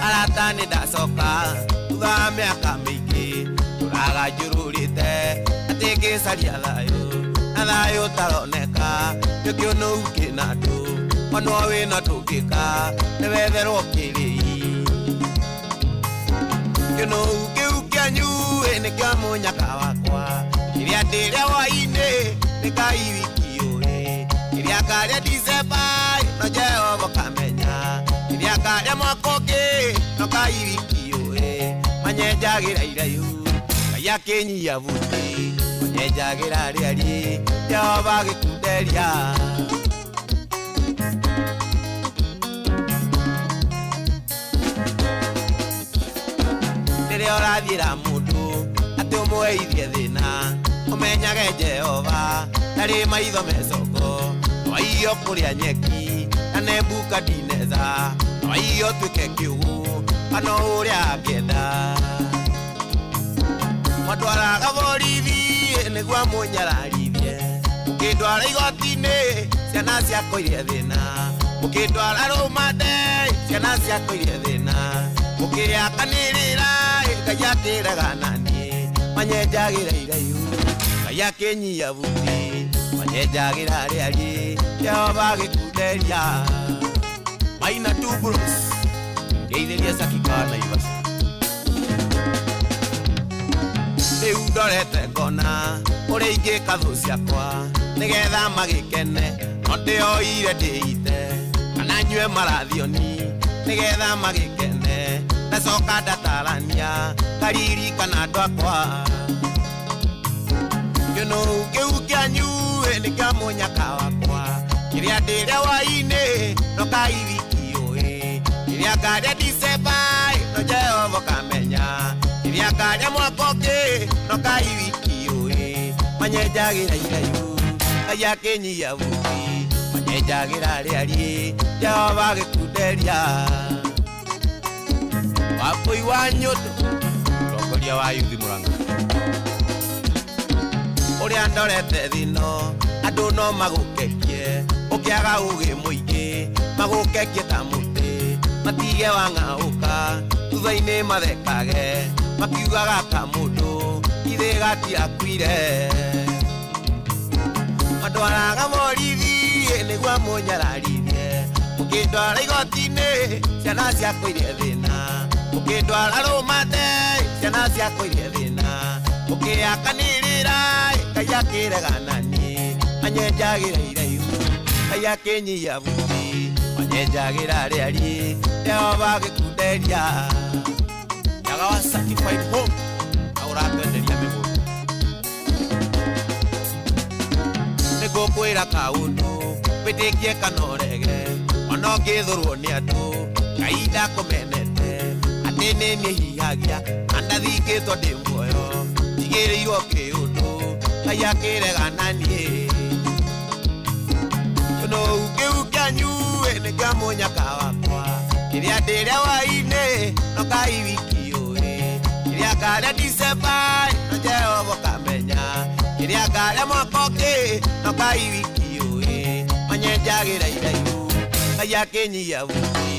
Arata nĩ ndacoka thutha wa mĩaka mĩingĩ tũraganjũrũrĩte atĩ ngĩcaria thayũ na thayũ ũtaroneka nĩkĩo kĩna andũ ona wĩna ndũngĩka nĩwetherwo kĩrĩi kĩnũu kĩu kĩanyu nĩkĩo mũnyaka wakwa kĩrĩa ndĩrĩa hwainĩ nĩ Ngai wiki ũĩ kĩrĩa ngarĩa Dicemba no Jehova kamenya kĩrĩa ngarĩa mwaka ũngĩ no Ngai wiki ũĩ manyenjagĩra iraihu Ngai akĩnyia buti manyenjagĩra rĩariĩ Jehova agĩkunderia. Rĩrĩa ũrathiĩra mũndũ atĩ ũmũheithie thĩna ũmenyage Jehova ndarĩ maitho mecongo no kũrĩa nyeki na Nebukadineza no tuĩke kĩũgũ kana ũrĩa angĩenda matwaraga borithi nĩguo amũnyararithie ũkĩndwara igoti-inĩ ciana ciakwa irie thĩna Mũkĩndwara rũmande ciana ciakwa irie thĩna. Mũkĩakanĩrĩra Ngai akĩregana niĩ. Manyenjagĩra iraihu Ngai akĩnyia buti. Manyenjagĩra rĩariĩ Jehova agĩkunderia. Maina two bros ngeithĩria Sakika Naivas. Rĩu ndorete ngona ũrĩa ingĩka thũ ciakwa nĩgetha magĩkene no ndĩoire ndĩite kana nyue marathioni nĩgetha magĩkene ndacoka ndatarania ngaririkana andũ akwa. Kĩnũru kĩu kĩanyu nĩ kĩa mũnyaka wakwa kĩrĩa ndĩrĩa hwaĩ-inĩ no Ngai wiki ũĩ kĩrĩa ngarĩa Dicemba no Jehova kamenya kĩrĩa ngarĩa mwaka ũngĩ no Ngai wiki ũĩ. Manyenjagĩra iraihu Ngai akĩnyia buti. Manyenjagĩra rĩariĩ Jehova agĩkunderia. Wambũi wa Nyũndũ mũtongoria wa yuthi Murang'a. Ũrĩa ndorete thĩno andũ no magũkekie ũkĩaga ũgĩ mũingĩ magũkekie ta mũtĩ matige wang'aũka thutha-inĩ mathekage makiugaga ka mũndũ ithĩ gatiakuire. Mandwaraga borithi nĩguo mũnyararithie mũkĩndwara igoti-inĩ ciana ciakwa irie thĩna. Mũkĩndwara rũmate ciana ciakwa irie thĩna. Mũkĩakanĩrĩra Ngai akĩregana niĩ. Manyenjagĩra iraihu Ngai akĩnyia buti. Manyenjagĩra rĩariĩ Jehova agĩkunderia. Nyaga wa certified home na ũratwenderia mĩgũnda. Nĩngũkwĩra kaũndũ wĩtĩkie kana ũrege ona ũngĩthũrwo nĩ andũ Ngai ndakũmenete atĩ nĩ niĩ hihagia na ndathingĩtwo ndĩ muoyo njigĩrĩirwo kĩũndũ Ngai akĩregana niĩ. Kĩnũru kĩu kĩanyu nĩ kĩa mũnyaka wakwa kĩrĩa ndĩrĩa hwaĩ-inĩ no Ngai wiki ũĩ kĩrĩa ngarĩa Dicemba no Jehova kamenya kĩrĩa ngarĩa mwaka ũngĩ no Ngai wiki ũĩ. Manyenjagĩra iraihu Ngai akĩnyia buti.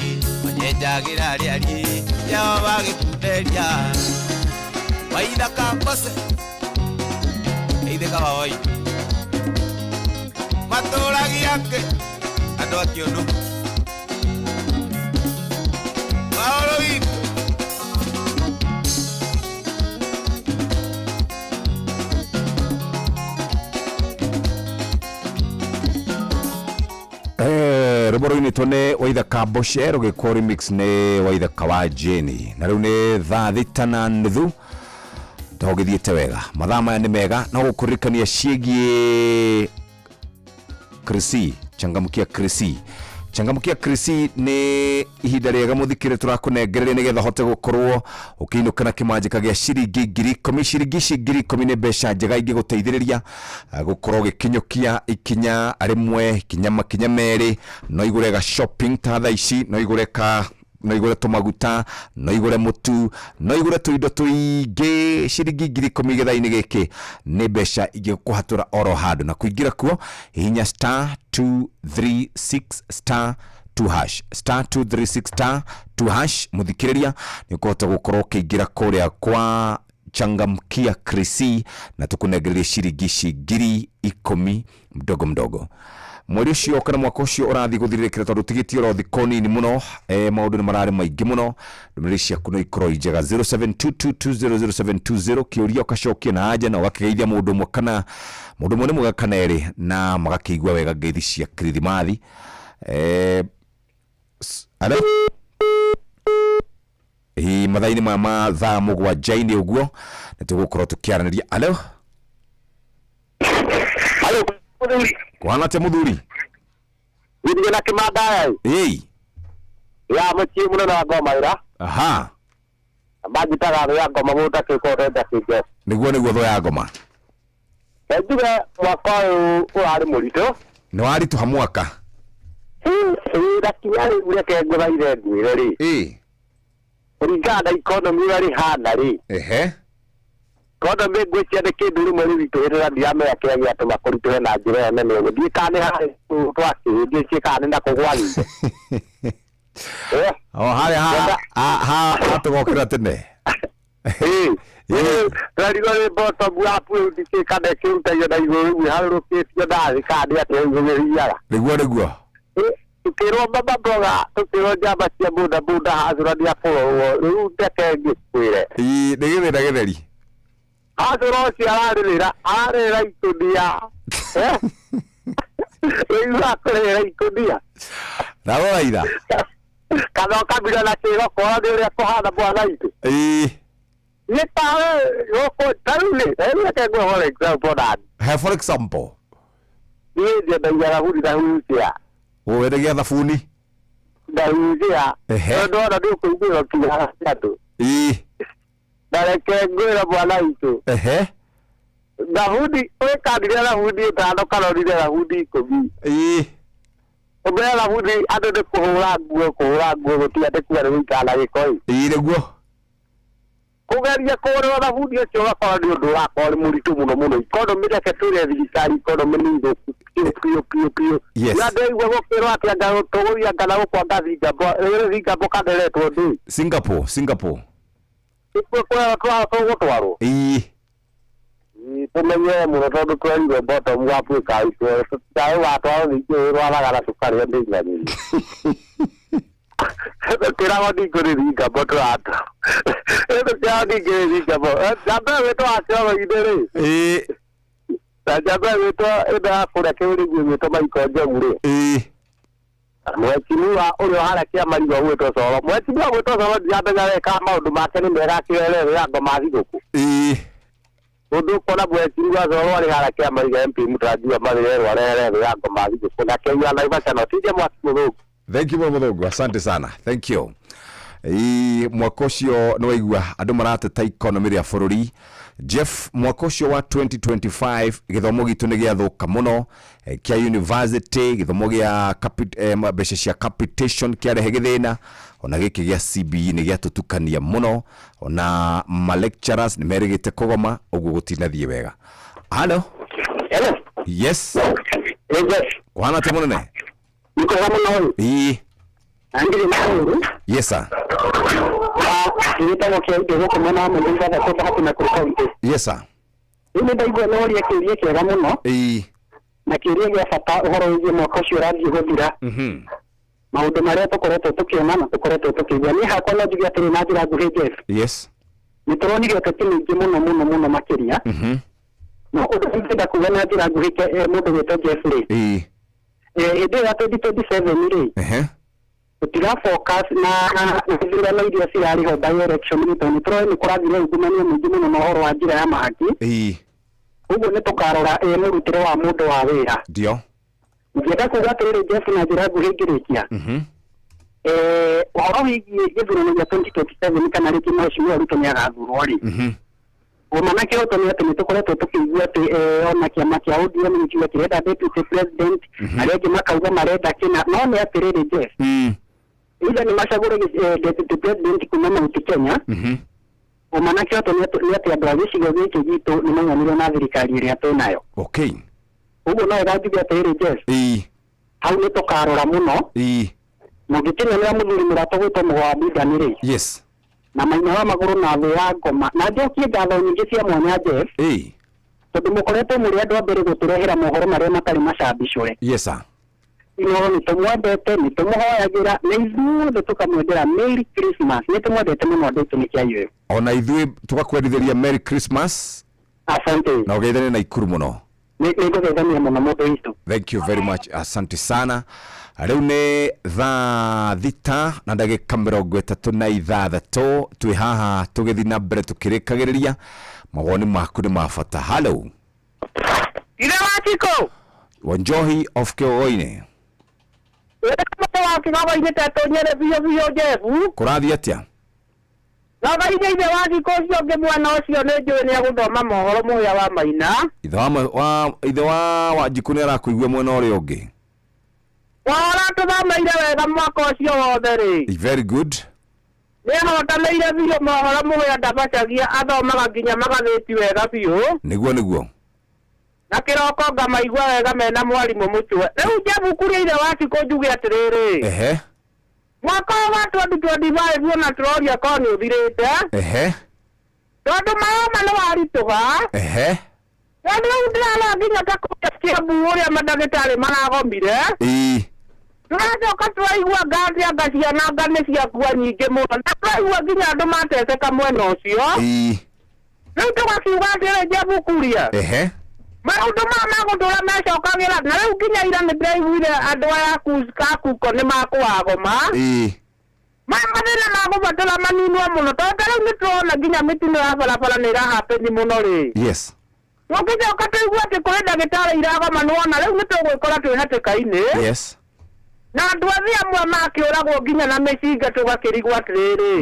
Manyenjagĩra rĩariĩ Jehova agĩkunderia. Waithaka Mbose geithĩka wawai matũragia kĩ andũ a kĩũndũ mahoro witũ.
Rwĩmbo rũinĩtwo nĩ Waithaka Mboce rũgĩkwo remix nĩ Waithaka wa Jane. Na rĩu nĩ thaa 6:30 togĩthiĩte wega mathaa maya nĩ mega no gũkũririkania ciĩgiĩ Krisi changamkia Krisi changamkia Krisi nĩ ihinda rĩega mũthikĩre tũrakũnengereria nĩgetha hote gũkorwo ũkĩinũka na kĩmanjĩka gĩa ciringi 10,000. Ciringi ici 10,000 nĩ mbeca njega ingĩgũteithĩrĩria gũkorwo ũgĩkinyũkia ikinya rĩmwe ikinya makinya merĩ. No igũre ga shopping ta thaa ici, no igũre ka no igũre tũmaguta, no igũre mũtu, no igũre tũindo tũingĩ. Ciringi 10,000 gĩthaa-inĩ gĩkĩ nĩ mbeca ingĩkũhatũra oro handũ na kũingĩra kuo hihinya star 236 star 2 hash star 236 star 2 hash. Mũthikĩrĩria nĩ ũkũhota gũkorwo ũkĩingĩra kũrĩa kwa changamkia Krisi na tũkũnengererie ciringi ici 10,000 mdogo mdogo. Mweri ũcio kana mwaka ũcio ũrathiĩ gũthirĩrĩkĩra tondũ tigĩtie oro thikũ nini mũno. Maũndũ nĩ mararĩ maingĩ mũno. Ndũmĩrĩri ciaku no ikorwo i njega 0722200720 kĩũria ũgacokia na anja na ũgakĩgeithia mũndũ ũmwe kana mũndũ ũmwe nĩ mwega kana erĩ na magakĩigua wega ngeithi cia Kirithimathi. Alo ĩ mathaa-inĩ maya ma thaa 7 ũguo nĩ tũgũkorwo tũkĩaranĩria. Alo kwana atĩa mũthuri?
Githie na kĩmandaya
ĩ
ya mũciĩ mũnene wa ngoma ĩra.
Aha
manjitaga thũ ya ngoma mũndũ akĩkorwo ndenda kĩnjo
nĩguo thũ ya ngoma.
Njuge mwaka ũyũ ũrarĩ mũritũ.
Nĩ waritũha mwaka
wĩra kinya rĩu reke ngũthaithe ngwĩre rĩ
ĩ
kũringana na economy ũrĩa rĩhana rĩ
ehe
Economy ngwĩciria nĩ kĩndũ rĩmwe rĩritũhĩrĩra, ndiramenya kĩrĩa gĩatũma kũritũhe na njĩra ĩyo nene ũguo. Ndiũĩ kana nĩ harĩ twakĩhĩndĩ kana nĩ na kũgwarithia.
O harĩa ha tũgokĩra tene.
Twarigwo nĩ bottom up rĩu, ndikĩ kana ĩkĩrutagio na igũrũ rĩu ĩharũrũkĩtio na thĩ kana nĩ atĩa rĩu gũgĩthiaga.
Nĩguo, nĩguo.
Tukĩrwo mama mboga, tukĩrwo njamba cia boda boda hacũra nĩ akũrorwo rĩu, ndeke ngĩkwĩre.
Ii, nĩ gĩthĩna gĩtheri.
Hacũra ũcio ararĩrĩra ikũnia. Rĩu akũrĩrĩra ikũnia.
Ndagũthaitha.
Kana ũkamira na kĩgokora nĩ ũrĩa kũhana, mwana witũ. Nĩ tawe gũkũ tarĩu rĩ, rĩu reke ngũhe for example nani.
He for example.
Niĩ nyendagia thabuni na hurucia.
Wendagia thabuni?
Na hurucia. Tondũ ona nĩ ũkũiguĩra ũkiugaga andũ. Na reke ngwĩre, mwana witũ. Thabuni wĩkandire thabuni 5 kana ũrire thabuni 10. Ũmere thabuni andũ nĩ kũhũra nguo, kũhũra nguo gũtiga nĩ kuga nĩ gũikara na gĩko ĩ.
Ii, nĩguo.
Kũgeria kũgũrĩrwo thabuni ũcio ũgakora nĩ ũndũ ũrakorwo nĩ mũritũ mũno mũno. Economy, reke twĩre thirikari economy nĩ thũku biũ biũ biũ biũ. Na ndĩraigua gũkĩrwo atĩ anga tũgũthiĩ anga na gũkũ anga Singapore, rĩrĩ Singapore kana ĩretwo ndũĩ?
Singapore, Singapore.
Ikuo kũrĩa tũgũtwarwo. Tũmenyere mũno tondũ twerirwo bottom up ĩkarutwo taĩ watwarwo ningĩ ĩrwaraga na cukari ũrĩa ndĩiganĩire. Tũkĩragwo ningĩ nĩ Singapore tũratwarwo. Tũkĩragwo ningĩ nĩ Singapore. Njamba ĩyo ĩtwo wa kĩoro-inĩ rĩ. Na njamba ĩyo ĩtwo ĩno ya kũrĩa kĩũrĩgu ĩgwĩtwo Michael Njogu rĩ. Mheshimiwa ũrĩa ũharĩa kĩamariga ũgwĩtwo Coro. Mheshimiwa ũgwĩtwo Coro ndiramenya wega kana maũndũ make nĩ mega akĩrerera ngoma thigũkũ. Ũndũ ũkona mheshimiwa Coro arĩ harĩa kĩamariga MP mũtarajiwa marĩrerwo arererwo ya ngoma thigũkũ na kĩaigua Naivasha no tije mwaki mũthũngũ.
Thank you mũno mũthũngũ, asante sana, thank you. Ii, mwaka ũcio nĩ waigua andũ marateta economy rĩa bũrũri. Jeff, mwaka ũcio wa 2025 gĩthomo gitũ nĩ gĩathũka mũno, kĩa university gĩthomo gĩa mbeca cia capitation kĩarehe gĩthĩna, ona gĩkĩ gĩa CBE nĩ gĩatũtukania mũno, ona ma lecturers nĩ merĩgĩte kũgoma, ũguo gũtinathiĩ wega. Hello.
Hello.
Yes.
Yes.
Kũhana atĩa mũnene?
Niko hamwe na
Ii.
Andire maũndũ.
Yes sir.
Gĩtagwo kĩa indo gũkũ mwena wa Mũmbĩri Gathakũmba hakuhĩ na Kũrũ County.
Yes sir.
Rĩu nĩ ndaigua nĩ woria kĩũria kĩega mũno. Na kĩũria gĩa bata ũhoro wĩgiĩ mwaka ũcio ũrathiĩ gũthira. Maũndũ marĩa tũkoretwo tũkĩona na tũkoretwo tũkĩigua. Niĩ hakwa no njuge atĩrĩ na njĩra nguhĩ, Jeff. Nĩ tũronire ũteti mũingĩ mũno mũno mũno makĩria. No ũndũ ingĩenda kuga na njĩra nguhĩ mũndũ gwĩtwo Jeff rĩ. Hĩndĩ ĩyo ya 2027 rĩ. Tũtira focus na ithurano iria cirarĩ ho by election nĩ tondũ nĩ tũroĩ nĩ kũrathire ungumania mũingĩ mũno na ũhoro wa njĩra ya mahaki. Ũguo nĩ tũkarora mũrutĩre wa mũndũ wa wĩra.
Ndio.
Ingĩenda kuga atĩrĩrĩ, Jeff, na njĩra nguhĩ ngĩrĩkia. Ũhoro wĩgiĩ gĩthurano gĩa 2027 kana rĩngĩ Mheshimiwa Ruto nĩ agathurwo rĩ. Ũma na kĩhoto nĩ atĩ nĩ tũkoretwo tũkĩigua atĩ ona kĩama kĩa ODM nĩ kiuga kĩrenda deputy president, arĩa angĩ makauga marenda kĩna, no nĩ atĩrĩrĩ, Jeff, either nĩ macagũre deputy president kuma Mount Kenya. Ũma na kĩhoto nĩ atĩ andũ a gĩcigo gĩkĩ gitũ nĩ maiganĩire na thirikari ĩrĩa twĩnayo. Ũguo no wega njuge atĩrĩrĩ, Jeff, hau nĩ tũkarora mũno. Na ũngĩkĩnionera mũthuri mũrata gwĩtwo Mũgo wa Bidani rĩ. Na maina wa magũrũ na thĩ ya ngoma na njokie ngatho nyingĩ cia mwanya, Jeff, tondũ mũkoretwo mũrĩ andũ a mbere gũtũrehera mohoro marĩa matarĩ macambicũre.
Yes sir.
Inooro nĩ tũmwendete, nĩ tũmũhoyagĩra na ithuothe tũkamwendera Merry Christmas. Nĩ tũmwendete mũno andũ aitũ nĩ kĩaiyũ.
Ona ithuĩ tũgakwendithĩria Merry Christmas.
Asante.
Na ũgeithanie na Ikuru mũno.
Nĩ ngũgeithania mũno mũndũ witũ.
Thank you very much, asante sana. Rĩu nĩ thaa 6 na ndagĩka 36, twĩ haha tũgĩthiĩ na mbere tũkĩrĩkagĩrĩria. Mawoni maku nĩ ma bata. Hello.
Ithe wa Chiko.
Wanjohi of Kĩgogoinĩ.
Wĩra wa Kĩgogoinĩ tetũnyere biũ biũ, Jeff.
Kũrathiĩ atĩa?
Thothaithe ithe wa Chiko ũcio ũngĩ, mwana ũcio nĩ njũĩ nĩ agũthoma mohoro mũhĩa wa Maina.
Ithe wa ithe wa Wanjikũ nĩ arakũigua mwena ũrĩa ũngĩ.
Wahora tũthomeire wega mwaka ũcio wothe rĩ.
Very good.
Nĩahotanĩire biũ mohoro mũhĩa ndabacagia athomaga nginya magathĩti wega biũ.
Nĩguo nĩguo.
Na kĩroko ngamaigua wega mena mwarimũ mũcwe. Rĩu Jeff kũrĩa ithe wa Cikũ njuge atĩrĩrĩ.
Ehe.
Mwaka wa 2025 ona tũroria korwo nĩ ũthirĩte.
Ehe.
Tondũ maoma nĩ waritũha.
Ehe.
Tondũ rĩu ndĩrarora nginya ta kũrĩa Kiambu ũrĩa mandagĩtarĩ maragomire.
Ĩĩ.
Tũracoka tũraigua ngathi anga ciana anga nĩ ciakua nyingĩ mũno. Na tũraigua nginya andũ mateseka mwena ũcio.
Ĩĩ.
Rĩu tũgakiuga atĩrĩ Jeff Kuria.
Ehe.
Maũndũ maya ma gũtũra mecokagĩra na rĩu nginya ira nĩ ndĩraiguire andũ aya akuko nĩ makũwagoma.
Ĩĩ.
Maya mathĩna magũbatara maninwo mũno tondũ ta rĩu nĩ tũrona nginya mĩtino ya barabara nĩ ĩrahapeni mũno rĩ.
Yes.
Tũngĩcoka tũigue atĩ kũrĩ ndagĩtarĩ iragoma nĩwona rĩu nĩ tũgwĩkora twĩ hatĩka-inĩ.
Yes.
Na andũ athĩ amwe makĩũragwo nginya na mĩcinga tũgakĩrigwo atĩrĩrĩ.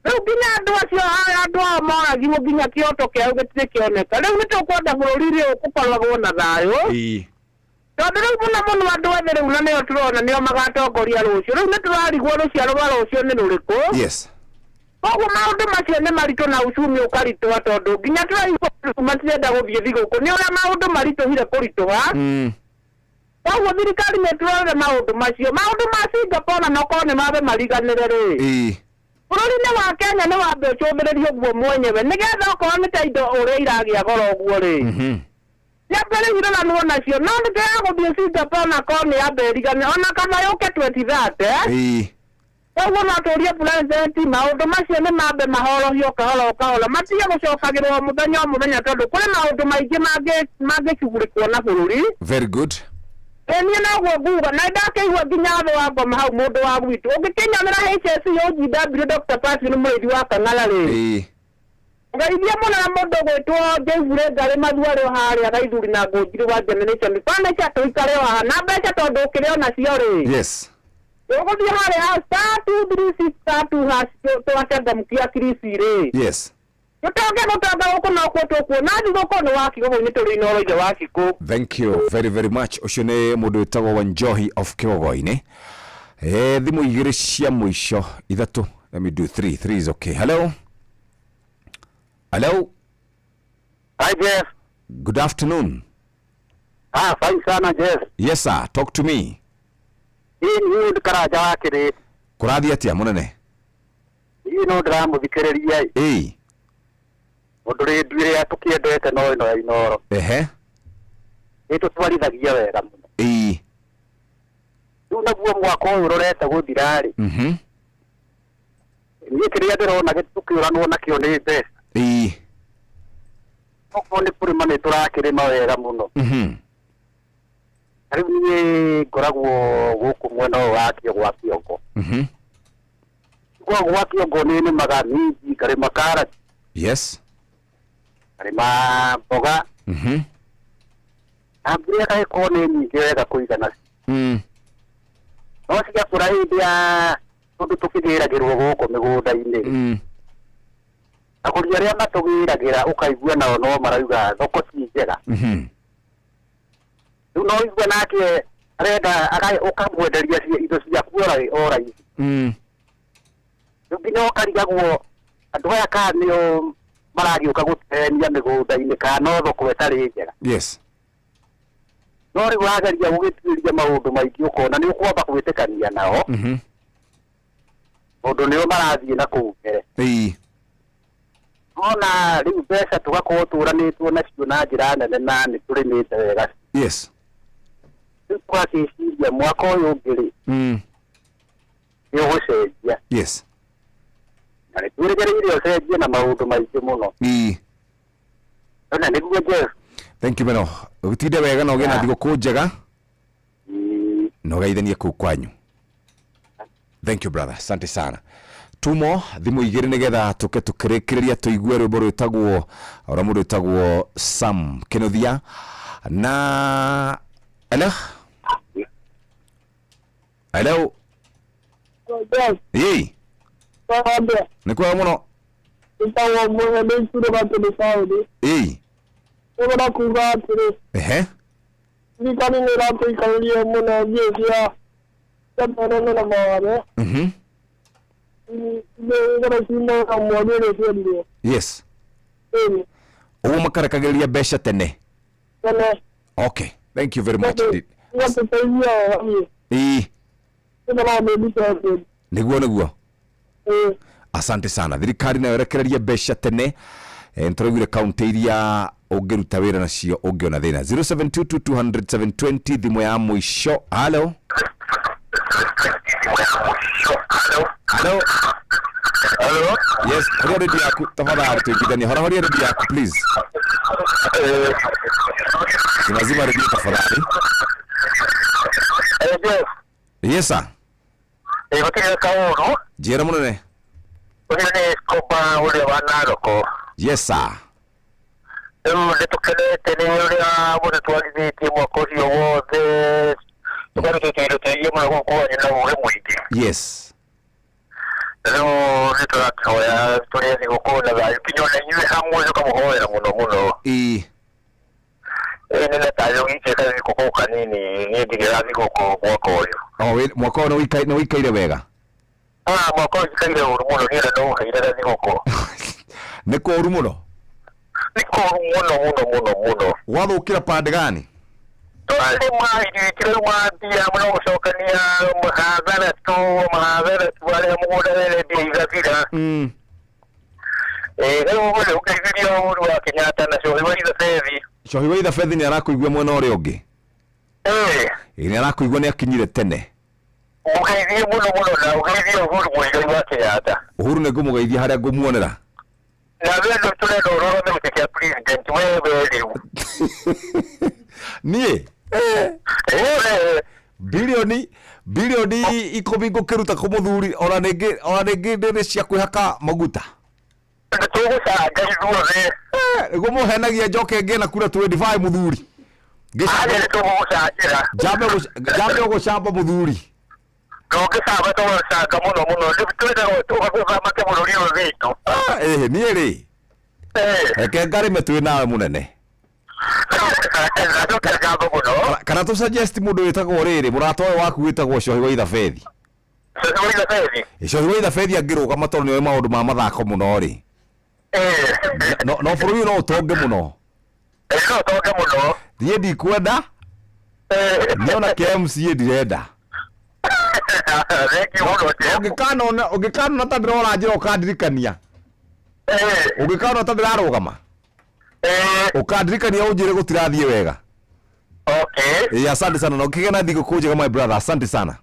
Rĩu nginya andũ acio andũ ao moragirwo nginya kĩoto kĩao gĩtirĩ kĩoneka. Rĩu nĩ tũkwenda bũrũri ũyũ ũkoragwo na thayũ.
Ĩĩ.
Tondũ rĩu mũno mũno andũ ethĩ rĩu na nĩo tũrona nĩo magatongoria rũciũ. Rĩu nĩ tũrarigwo rũciaro rwa rũciũ nĩ rũrĩkũ.
Yes.
Koguo maũndũ macio nĩ maritũ na uchumi ũkaritũha tondũ nginya tũraigua rĩu matirenda gũthiĩ thigũkũ nĩ ũrĩa maũndũ maritũhire kũritũha. Koguo thirikari nĩ ĩtũrorere maũndũ macio. Maũndũ ma Singapore na okorwo nĩ mambe mariganĩre rĩ.
Ĩĩ.
Bũrũri-inĩ wa Kenya nĩ wambe ũcũthĩrĩrie ũguo mwenyewe nĩgetha okorwo nĩ ta indo ũrĩa iragĩa goro ũguo rĩ. Ciambe rĩu iroranwo nacio no nĩ tũragũthiĩ Singapore na korwo nĩ yambe ĩrigane ona kana yũke 2030.
Ĩĩ.
Koguo no tũrie president maũndũ macio nĩ mambe mahorohio kahora o kahora matige gũcokagĩrwo mũthenya o mũthenya tondũ kũrĩ maũndũ maingĩ mangĩcugurĩkwo na bũrũri.
Very good.
Niĩ noguo nguga na ndakĩigua nginya thĩ wa ngoma hau mũndũ wa gwitũ ũngĩkĩnyonera HSC OGW Dr. Patrick Mũrĩithi wa Kang'ara rĩ.
Ĩĩ.
Ngeithie mũno na mũndũ ũgwĩtwo Njaivure Ngarĩ Mathua arĩ o harĩa Gaithuri na Ngũnjiri wa Generation Furniture tũikare o haha na mbeca tondũ ũkĩrĩ o nacio rĩ.
Yes.
Ũgũthiĩ harĩa ha *236*2# tũgacangamkia Kirisi rĩ.
Yes.
Tũtonge gũtonga gũkũ nokuo tũkuona thigũkũ nĩ wa Kĩgogo-inĩ tũrĩ Inooro ithe wa Cikũ.
Thank you very very much. Ũcio nĩ mũndũ wĩtagwo Wanjohi of Kĩgogo-inĩ. Thimũ igĩrĩ cia mũico ithatũ. Let me do three. Three is okay. Hello. Hello.
Hi Jeff.
Good afternoon.
Ah, fine sana Jeff.
Yes sir, talk to me.
Hii ni Wood Karanja wa Kĩrĩti.
Kũrathiĩ atĩa mũnene?
Hii no ndĩramũthikĩrĩria.
Ĩĩ.
Ũndũ rĩndu ĩrĩa tũkĩendete no ĩno ya Inooro.
Ehe.
Nĩ tũtwarithagia wega mũno.
Ĩĩ.
Rĩu naguo mwaka ũyũ ũrorete gũthira rĩ. Niĩ kĩrĩa ndĩrona tũkĩũranwo nakĩo nĩ mbeca.
Ĩĩ.
Okorwo nĩ kũrĩma nĩ tũrakĩrĩma wega mũno. Rĩu niĩ ngoragwo gũkũ mwena ũyũ wa gwa Kĩongo. Gwa Kĩongo nĩ nĩmaga minji, ngarĩma karati.
Yes.
Ngarĩma mboga. Na mbura ĩgagĩkorwo nĩ nyingĩ wega kũigana. No ciakũra hĩndĩ ya tondũ tũkĩgĩragĩrwo gũkũ mĩgũnda-inĩ. Agũri arĩa matũgĩragĩra ũkaigua nao no marauga thoko ti njega. Rĩu no ũigue nake arenda ũkamwenderia indo ciaku o raithi. Rĩu nginya ũkarigagwo andũ aya kana nĩo maragĩũka gũtenia mĩgũnda-inĩ kana no thoko ĩtarĩ njega.
Yes.
No rĩu wageria gũgĩtuĩria maũndũ maingĩ ũkona nĩ ũkwamba gwĩtĩkania nao. Tondũ nĩo marathiĩ na kũu mbere.
Ĩĩ.
Nona rĩu mbeca tũgakorwo tũranĩtwo nacio na njĩra nene na nĩ tũrĩmĩte wega.
Yes.
Rĩu tũgakĩciria mwaka ũyũ ũngĩ rĩ. Nĩ ũgũcenjia.
Yes.
Na nĩ twĩrĩgĩrĩire ũcenjie na maũndũ maingĩ mũno.
Ĩĩ.
Ona nĩguo Jeff.
Thank you mũno. Ũgĩtinde wega na ũgĩe na thigũkũ njega. Na ũgeithanie kũu kwanyu. Thank you brother. Asante sana. Tumo thimũ igĩrĩ nĩgetha tũke tũkĩrĩkĩrĩria tũigue rwĩmbo rwĩtagwo ũrĩa mũndũ wĩtagwo Sam Kĩnuthia na hello. Hello. Ĩĩ. Nĩ kwega mũno. Ĩĩ.
Nĩngwenda kuga atĩrĩ.
Ehe.
Thirikari nĩ ĩratũikarĩria mũno mbia cia mbeũ na mawathe. Nĩ gũcina mweri ũrĩa twerirwo.
Yes.
Ĩni.
Ũguo makarekagĩrĩria mbeca tene.
Tene.
Okay, thank you very much indeed.
Igatũteithia wega biũ.
Ĩĩ.
Ĩno no nĩ interested.
Nĩguo nĩguo.
Ĩĩ.
Asante sana. Thirikari nayo ĩrekererie mbeca tene. Nĩtũraiguire kaunti iria ũngĩruta wĩra nacio ũngĩona thĩna. 0722200720 thimũ ya mũico. Halo. Halo.
Halo.
Yes, horia redio yaku tafadhali tuingithanie. Hora horia redio yaku please. Zima zima redio tafadhali. Yes sir.
Gũtirĩ kaũru.
Njĩra mũnene.
Ũcio nĩ Koba ũrĩa wa Naroko.
Yes sir.
Rĩu nĩ tũkenete nĩ ũrĩa mũtũtwarithĩtie mwaka ũcio wothe, tũkarutĩte indo tũingĩ mũno gũkũ kwanyu na ũgĩ mũingĩ.
Yes.
Rĩu nĩ tũrakĩhoya tũrĩe thigũkũ na thayũ kinya ona inyuĩ hamwe tũkamũhoera mũno mũno.
Ĩĩ.
Ĩĩ nĩ na thayũ gĩkĩka thigũkũ kanini, niĩ ndirĩ na thigũkũ mwaka ũyũ.
O mwaka ũyũ nĩ wĩikaire wega?
Ah, mwaka ũyũ njikaire ũru mũno, niĩ na no ũheire na thigũkũ.
Nĩ kũũru mũno?
Nĩ kũũru mũno mũno mũno mũno.
Gwathũkĩra pande gani?
Twarĩma irio itirauma mbia mũno gũcokania mahathara tu mahathara tu, arĩa mũgũnda wene mbia igathira. Ĩĩ rĩu ũrĩa ũkaiguithia Uhuru wa Kenyatta na Cohi wa Ithabethi.
Cohi wa Ithabethi nĩ arakũigua mwena ũrĩa ũngĩ?
Ĩĩ.
Ĩĩ nĩ arakũigua, nĩ akinyire tene.
Mũgeithie mũno mũno na ũgeithie Uhuru Muigai wa Kenyatta.
Uhuru nĩ ngũmũgeithia harĩa ngũmuonera.
Na we nĩ tũrenda ũrũgame gĩtĩ kĩa president we we rĩu.
Niĩ? Bilioni bilioni 10 ngũkĩruta kũ mũthuri, ona nĩngĩ ona nĩngĩ nĩ cia kwĩhaka maguta.
Nĩ tũgũcanga ithuothe.
Nĩguo mũhenagia njoke ngĩe na kura 25 mũthuri.
Aje nĩ tũgũgũcangĩra.
Njambe ũgũcamba mũthuri.
Ndũngĩcamba tũgũcanga mũno mũno. Nĩ twendaga ũthamake bũrũri ũyũ witũ.
Ĩĩ niĩ rĩ. Reke ngarĩme twĩ nawe mũnene. Kana tũ suggest mũndũ wĩtagwo rĩrĩ, mũrata ũyũ waku wĩtagwo Cohi wa Ithabethi.
Cohi wa Ithabethi?
Cohi wa Ithabethi angĩrũgama tondũ nĩoĩ maũndũ ma mathako mũno rĩ. No no bũrũri ũyũ no ũtonge mũno.
No ũtonge mũno.
Niĩ ndikwenda. Niĩ ona kĩa MCA ndirenda. Ũngĩkanona ũngĩkanona ta ndĩrora njĩra ũkandirikania. Ũngĩkanona ta ndĩrarũgama. Ũkandirikania ũnjĩre gũtirathiĩ wega.
Okay.
Eh, asante sana na ũkĩgĩa na thigũkũ njega my brother, asante sana.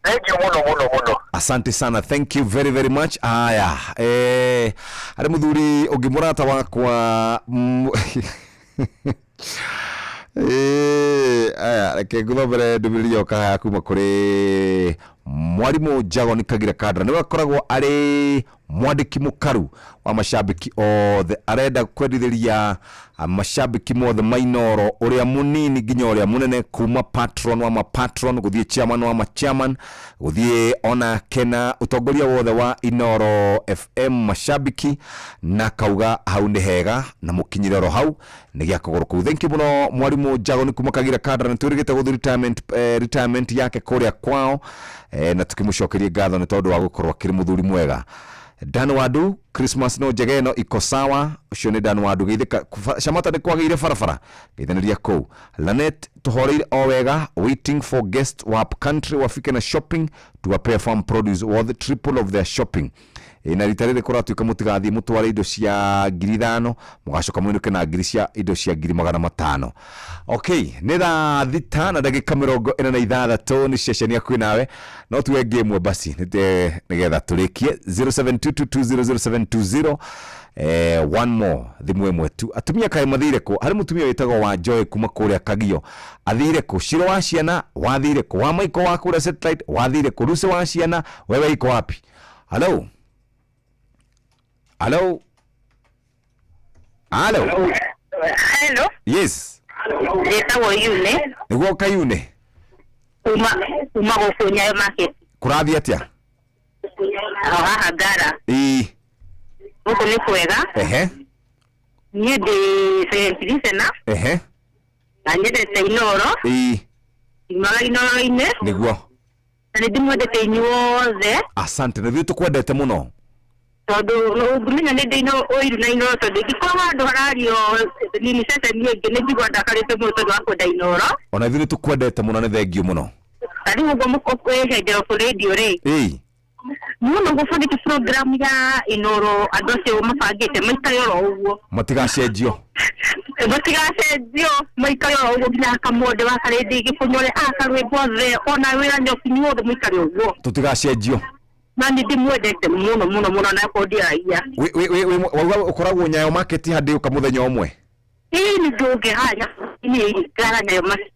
Thank you mũno mũno mũno.
Asante sana, thank you very very much. Aya, harĩ mũthuri ũngĩ mũrata wakwa aya reke ngũthomere ndũmĩrĩri yoka haha kuma kũrĩ mwarimũ Jagoni Kagira Kandara, nĩwe akoragwo arĩ mwandĩki mũkaru wa mashabiki othe, arenda kwendithĩria mashabiki mothe mainoro ũrĩa mũnini nginya ũrĩa mũnene, kuma patron wa mapatron gũthiĩ chairman wa machairman gũthiĩ ona kena ũtongoria wothe wa Inoro FM mashabiki, na kauga hau nĩ hega na mũkinyire oro hau nĩ gĩa kũgũrũ kũu. Thank you mũno mwarimũ Jagoni kuma Kagira Kandara, nĩ twĩrĩgĩte gũthiĩ retirement yake kũrĩa kwao, na tukĩmũcokeria ngatho nĩ tondũ wa gũkorwo akĩrĩ mũthuri mwega. Dan Wadu, Christmas no njega ĩno iko sawa, ũcio nĩ Dan Wadu. Geithĩka Shamata nĩ kwagĩire barabara, geithanĩria kũu. Lanet tũhoreire o wega, waiting for guest wa upcountry wafike na shopping tuwapee farm produce worth triple of their shopping. Na rita rĩrĩ kũratuĩka mũtigathiĩ mũtware indo cia 5,000 mũgacoka mũinũke na ngiri cia indo cia 500,000. Okay, nĩ thaa 6:46 nĩ ceceni yaku nawe, no tuwe ngĩ ĩmwe basi nĩgetha tũrĩkie. 0722200720, one more thimũ ĩmwe tu. Atumia kaĩ mathire kũ? Harĩ mũtumia wĩtagwo wa Joy kuma kũrĩa Kagio, athire kũ? Shiro wa ciana wathire kũ? Wa Michael wa kũrĩa Satellite wathire kũ? Lucy wa ciana wewe iko wapi? Hello. Hello. Hello.
Hello.
Yes.
Njĩtagwo Yune.
Nĩguo Kayune.
Kuma gũkũ Nyayo Market.
Kũrathiĩ atĩa?
O haha Ngara.
Ĩĩ.
Gũkũ nĩ kwega.
Ehe.
Niĩ ndĩ silent listener.
Ehe.
Na nyendete Inoro.
Ĩĩ.
Ngiumaga Inoro-inĩ.
Nĩguo.
Na nĩ ndĩmwendete inyuothe.
Asante, na ithuĩ tũkwendete mũno.
Tondũ ũngĩmenya nĩ ndĩ ũiru na Inoro, tondũ ingĩkorwo handũ harario nini ceceni ĩngĩ nĩ njigua ndakarĩte mũno tondũ wa kwenda Inoro.
Ona ithuĩ nĩ tũkwendete mũno, nĩ thengiũ mũno.
Ta rĩu ũguo mũkwĩhenjera kũ rĩndio rĩ,
ĩĩ,
mũno gũbangĩte program ya Inoro, andũ acio mabangĩte maikare oro ũguo.
Matigacenjio.
Matigacenjio, maikare oro ũguo nginya kamonde wa karĩndĩ gĩbũnyore akarwĩmbo othe ona wĩra nyoki inyuothe mũikare ũguo.
Tũtigacenjio.
Na nĩ ndĩmwendete mũno mũno mũno na korwo ndiaragia.
Wauga ũkoragwo Nyayo Market handĩ ũka mũthenya ũmwe?
Ĩĩ, nĩ ndũngĩ haha nĩ Ngara Nyayo Market.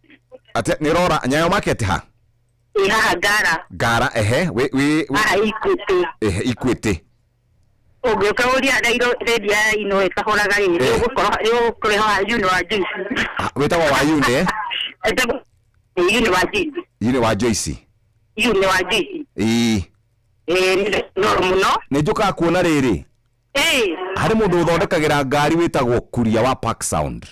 Atĩ nĩ rora Nyayo Market ha?
Ĩ, haha Ngara.
Ngara, ehe, wĩ
Haha Equity.
Ehe, Equity.
Ũngĩũka ũria redio ya Ino ĩkahoraga rĩ, nĩũgũkorwo haha Yuni wa Joyce.
Ah, wĩtagwo wa Yuni, eh?
Etagwo Yuni wa Joyce.
Yuni wa Joyce.
Yuni wa Joyce.
Ĩĩ.
Ĩĩ, nĩ Inoro mũno.
Nĩ njũkaga kuona rĩrĩ.
Ĩĩ.
Harĩ mũndũ ũthondekagĩra ngari wĩtagwo Kuria wa Park Sound.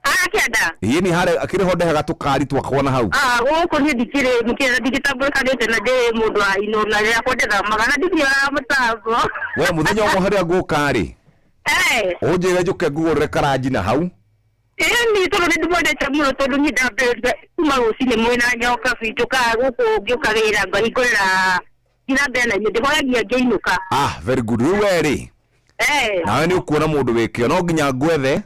Akĩenda.
Ĩĩ, nĩ harĩa akĩrĩ ho ndehaga tũkari twakwa na hau.
Ah, gũkũ niĩ ndikĩrĩ ndingĩtambũrĩkanĩte na ndĩ mũndũ wa Ino na rĩrĩa kwendethamaga na ndithiaga mũtambo.
We mũthenya ũmwe harĩa ngũka rĩ, ũnjĩre njũke ngũgũrĩre karanji na hau.
Ĩĩ, nĩ tondũ nĩ ndĩmwendete mũno, tondũ niĩ ndambĩrĩria kuma rũcinĩ mwĩna nyoka biũ, njũkaga gũkũ ngĩũka wĩra ngahingũrĩra nginya mbere na inyuĩ ndĩhoyagia ngĩinũka.
Ah, very good. Rĩu we rĩ, nawe nĩ ũkuona mũndũ wĩkĩo, no nginya ngwethe.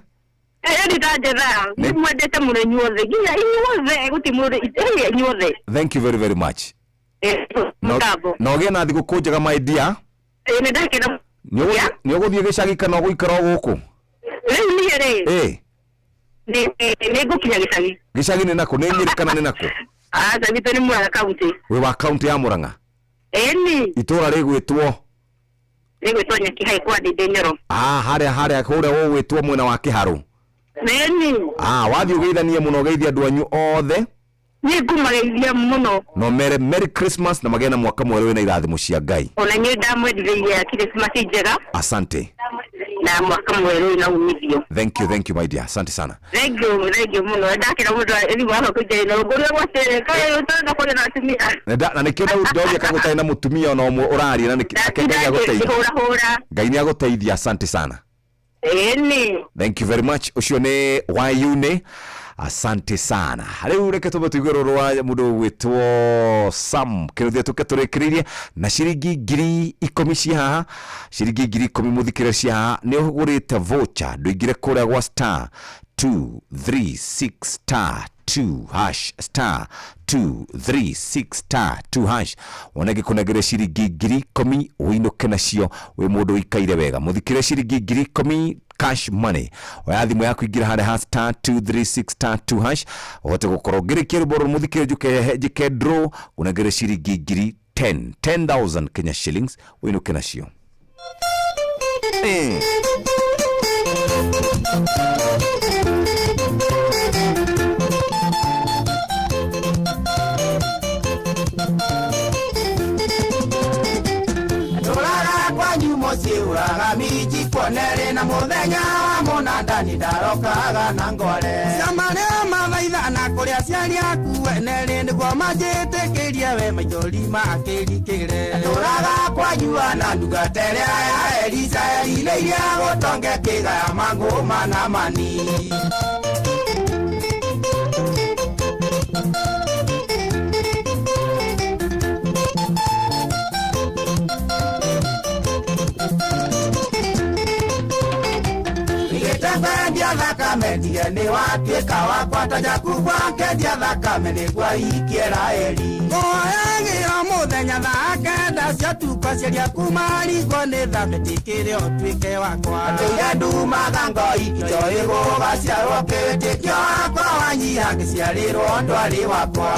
Ĩĩ, nĩ ndanjetha, nĩ mwendete mũno inyuothe, nginya inyuothe, gũtirĩ mũndũ, ĩĩ, inyuothe.
Thank you very very much.
Mũtambo.
Na ũgĩe na thigũkũ njega, my dear.
Ĩĩ, nĩ ndakena.
Nĩ ũgũthiĩ gĩcagi kana ũgũikara o gũkũ?
Rĩu niĩ rĩ, nĩ ngũkinya gĩcagi.
Gĩcagi nĩ nakũ? Nĩ Nyĩrĩ kana nĩ nakũ?
Aca, gwitũ nĩ Murang'a kaunti.
Wĩ wa kaunti ya Murang'a?
Ĩni.
Itũra rĩgwĩtwo?
Rĩgwĩtwo Nyakihai kwa Ndĩndĩ Nyoro.
Ah, harĩa kũrĩa gũgwĩtwo mwena wa Kĩharũ.
Ĩni.
Ah, wathiĩ ũgeithanie mũno, ũgeithie andũ anyu othe.
Nĩ ngũmageithia mũno.
No mere Merry Christmas na magĩe na mwaka mwerũ wĩna irathimo cia Ngai.
Ona inyuĩ ndamwendithĩirie Christmas njega.
Asante.
Na mwaka mwerũ wĩna umithio.
Thank you, thank you, my dear, asante sana.
Thank you, thank you mũno. Ndakĩra mũndũ thimũ yakwa kũnjĩra na ngũrwe gwacere kaĩ ũtarenda kwaria na atumia.
Na nĩkĩo ndoria kana gũtarĩ na mũtumia ona ũmwe ũraria, na nĩkĩo Ngai agũteithia.
Hũra.
Ngai nĩ agũteithia, asante sana.
Ĩni.
Thank you very much. Ũcio nĩ Wayune, asante sana. Rĩu reke tũme tũigue rũrũ rwa mũndũ ũgwĩtwo Sam Kĩrũthia, tũke tũrĩkĩrĩirie na ciringi 10,000 ci haha, ciringi 10,000 mũthikĩre ci haha. Nĩ ũgũrĩte voucher, ndũingĩre kũrĩa gwa star 236 star 2 hash, star 236 star 2 hash, wone ngĩkũnengere ciringi 10,000 ũinũke nacio wĩ mũndũ ũikaire wega. Mũthikĩre, ciringi 10,000 cash money. Oya thimũ yaku, ingĩra harĩa ha star 236 star 2 hash, ũhote gũkorwo ngĩrĩkia rwĩmbo rũrũ. Mũthikĩre, njuke njĩke draw, ũnengere ciringi ngiri 10, 10,000 Kenya shillings ũinũke nacio.
Ndũraga kwanyu mũciĩ ũraga minji kuonerĩ na mũthenya wa mũnanda nĩ ndarokaga na ngore ciama rĩa mathaithana kũrĩa aciari aku enerĩ nĩguo manjĩtĩkĩrie we maithori makĩrikĩre. Ndũraga kwanyu ana ndungata ĩrĩa ya Elisa erirĩirie gũtonge kĩgaya mangũ na mani. Ndigĩte thakame ndige nĩ watuĩka wakwa ta Jakubu akendia thakame nĩguo aikie Raheli. Ngũhoyagĩra mũthenya thaa kenda cia tukũ aciari aku marigwo nĩ thambe njĩkĩre ũtuĩke wakwa. Ndũire ndumaga ngoi itoĩ gũgaciarwo kĩwĩtĩkio wakwa wanyiha ngĩciarĩrwo ndwarĩ wakwa.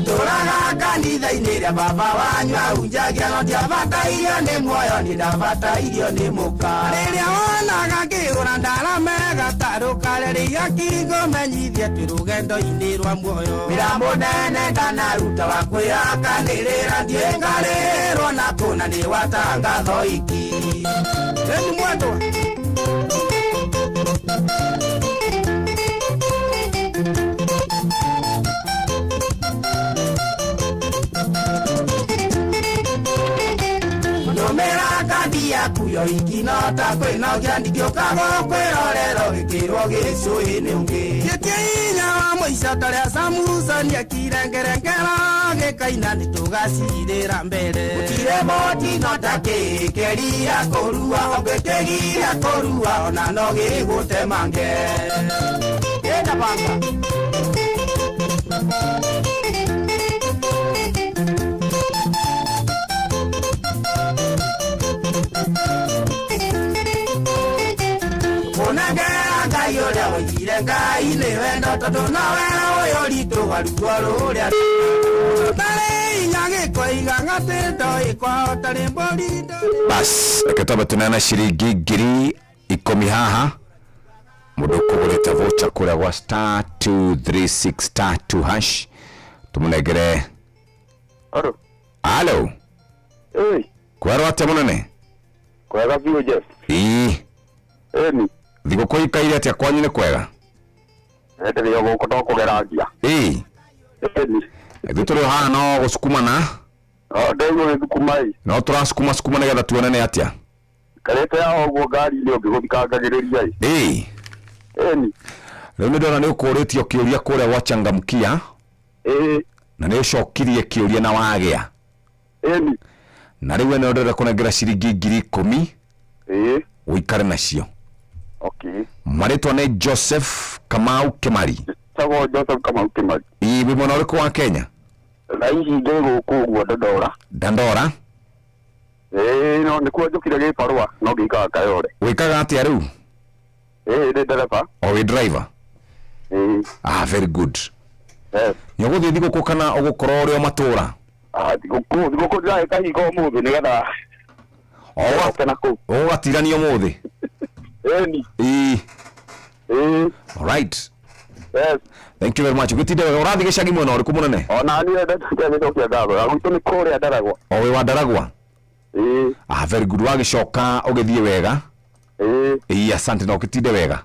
Tũraga kanitha-inĩ rĩa baba wanyu ahunjagia, no ndiabatairio nĩ muoyo, nĩ ndabatairio nĩ mũka. Rĩrĩa wonaga ngĩgũra ndarame gatarũ karĩa. Igakingũmenyithia twĩ rũgendo-inĩ rwa muoyo wĩra mũnene ndanaruta wa kwĩyakanĩrĩra ndiĩngarĩrwo na kũna nĩ watangatho iki ĩni mwendwa. Numĩra kandi yaku yo ikinota kwĩnogia ndingĩũka gũkwĩrorera ũgĩkĩrwo gĩcũĩ-inĩ ũngĩ gĩtie hinya wa mũico tarĩa Samusoni akirengerengera gĩkaina nĩtũgacirĩra mbere gũtirĩ mũtino ta kĩkeria kũrua ũngĩkĩgiria kũrua ona no gĩgũtemange ĩna banga. Unengera Ngai ũrĩa woigire Ngai nĩ wendo tondũ nowe ũyũritũ wa ruo rũrĩa tarĩ inya gĩkoiga ng'atĩ ndoĩ kwao tarĩ mbũri.
Bas reke twambe tũneana ciringi 10,000 haha mũndũ ũkũgũrĩte voucher kũrĩa gwa star 236 star 2 hash tũmũnengere. Halo. Kwerwo atĩa mũnene?
Kwega biũ Jeff.
Ĩĩ.
Ĩni.
Thigũkũ ikaire atĩa kwanyu nĩ kwega?
Endelee gũkũ to kũgerangia.
Ĩĩ.
Ĩni.
Ithuĩ tũrĩ o haha no gũsukumana.
Ndĩigua gĩthukuma ĩ.
No tũrasukuma sukuma nĩgetha tuone nĩ atĩa.
Karĩte ya ũguo ngari-inĩ ũngĩgũthikangagĩrĩria ĩ.
Ĩĩ.
Ĩni.
Rĩu nĩ ndona nĩ ũkũrĩtio kĩũria kũrĩa gwa Changamkia.
Ĩĩ.
Na nĩ ũcokirie kĩũria na wagĩa.
Ĩni.
Na rĩu we nĩ ũndĩrenda kũnengera ciringi 10,000.
Ĩĩ.
Ũikare nacio.
Okay.
Marĩtwa nĩ Joseph Kamau Kimari.
Tagwo Joseph Kamau Kimari.
Ĩĩ wĩ mwena ũrĩkũ wa Kenya?
Thaa ici ndĩ gũkũ ũguo Dandora.
Dandora.
Ĩĩ no nĩkuo njũkire gĩbarũa no ngĩikaga Kayole.
Wĩkaga atĩa rĩu?
Ĩĩ ndĩ ndereba.
O wĩ driver?
Ĩĩ.
Ah, very good.
Yes.
Nĩ ũgũthiĩ thigũkũ kana ũgũkorwo ũrĩ o matũra?
Ah, thigũkũ ndĩragĩka hingo ũmũthĩ nĩgetha
Ũgũgatirania ũmũthĩ?
Ĩni.
Ĩĩ.
Ĩĩ.
All right.
Yes.
Thank you very much. Ũgĩtinde wega. Ũrathiĩ gĩcagi mwena ũrĩkũ mũnene?
Ona niĩ ndendete gĩcokia ngatho. Ya gwitũ nĩ kũrĩa Ndaragwa.
O wĩ wa Ndaragwa?
Ĩĩ.
Ah, very good. Wagĩcoka ũgĩthiĩ wega.
Ĩĩ.
Ĩĩ, asante na ũgĩtinde wega.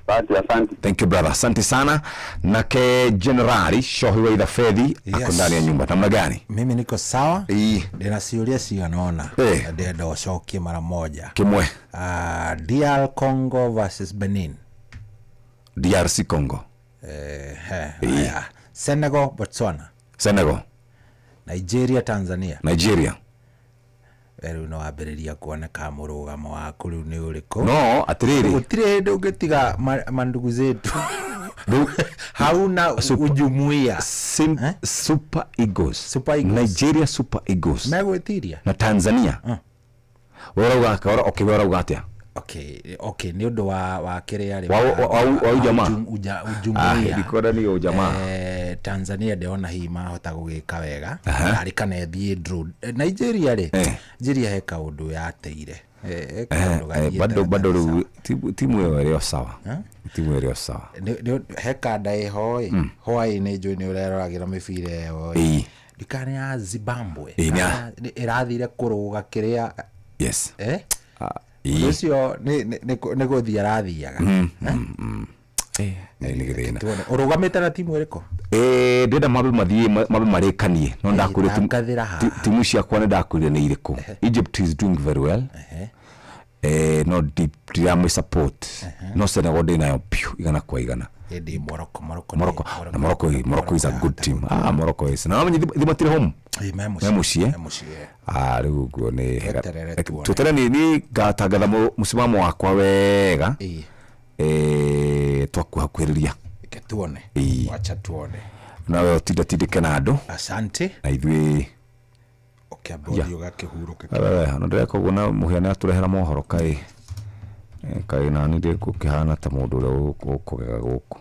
Asante, asante.
Thank you brother. Asante sana. Nake Generali Shohi wa Ithabethi ako ndani ya nyumba. Namna gani?
Mimi niko sawa.
Ĩĩ.
Ndĩna ciũria cigana ũna.
Eh.
Ndĩrenda ũcokie mara moja.
Kĩmwe.
DR Congo versus Benin.
DRC Congo.
Haya. Senegal, Botswana.
Senegal.
Nigeria, Tanzania.
Nigeria.
Rĩu no wambĩrĩria kuoneka mũrũgamo waku rĩu nĩ ũrĩkũ.
No, atĩrĩrĩ.
Gũtirĩ hĩndĩ ũngĩtiga mandugu zetu. Hauna ujumuia.
Super Eagles.
Super Eagles.
Nigeria Super Eagles.
Megwĩtiria.
Na Tanzania. We ũrauga okay, we ũrauga atĩa?
Okay, nĩ ũndũ wa kĩrĩa rĩ
Wa ujamaa.
Ujumuia.
Ndikuona nĩ ujamaa.
Tanzania ndĩrona hihi mahota gũgĩka wega. Arĩ kana ĩthiĩ draw. Nigeria rĩ, Nigeria he kaũndũ yateire.
Bado bado rĩu timu ĩyo ĩrĩ o sawa. Timu ĩrĩ o sawa.
He kanda ĩho ĩ. Hwaĩ-inĩ njũĩ nĩ ũreroragĩra mĩbira ĩyo ĩ. Ndikana ya Zimbabwe. Ĩrathire kũrũga kĩrĩa.
Yes.
Ũndũ ũcio nĩ gũthiĩ arathiaga.
Nĩ gĩthĩna.
Ũrũgamĩte na timu ĩrĩkũ?
Ndĩrenda mambe mathiĩ mambe marĩkanie no ndakwĩrire timu ciakwa nĩ ndakwĩrire nĩ irĩkũ. Egypt is doing very well. No ndiramĩ support. No Senegal ndĩ nayo piũ 100 kwa 100.
Ĩndĩ Morocco
Morocco na Morocco is a good team. Ah, Morocco is. Na wamenye thimatire home.
Me
mũciĩ. Ah, rĩu ũguo nĩ hega. Tweterere nĩ ngatangatha mũsimamo wakwa wega. Twakuhakuhĩrĩria.
Reke tuone. Wacha tuone.
Nawe ũtinda tindĩke na andũ.
Asante.
Na ithuĩ
ũkĩamba ũthiĩ ũgakĩhurũke.
Ona ndĩreka ũguo na mũhĩa nĩ atũrehera mohoro kaĩ. Kaĩ nani ndĩkũkĩhana ta mũndũ ũrĩa ũkũgega gũkũ.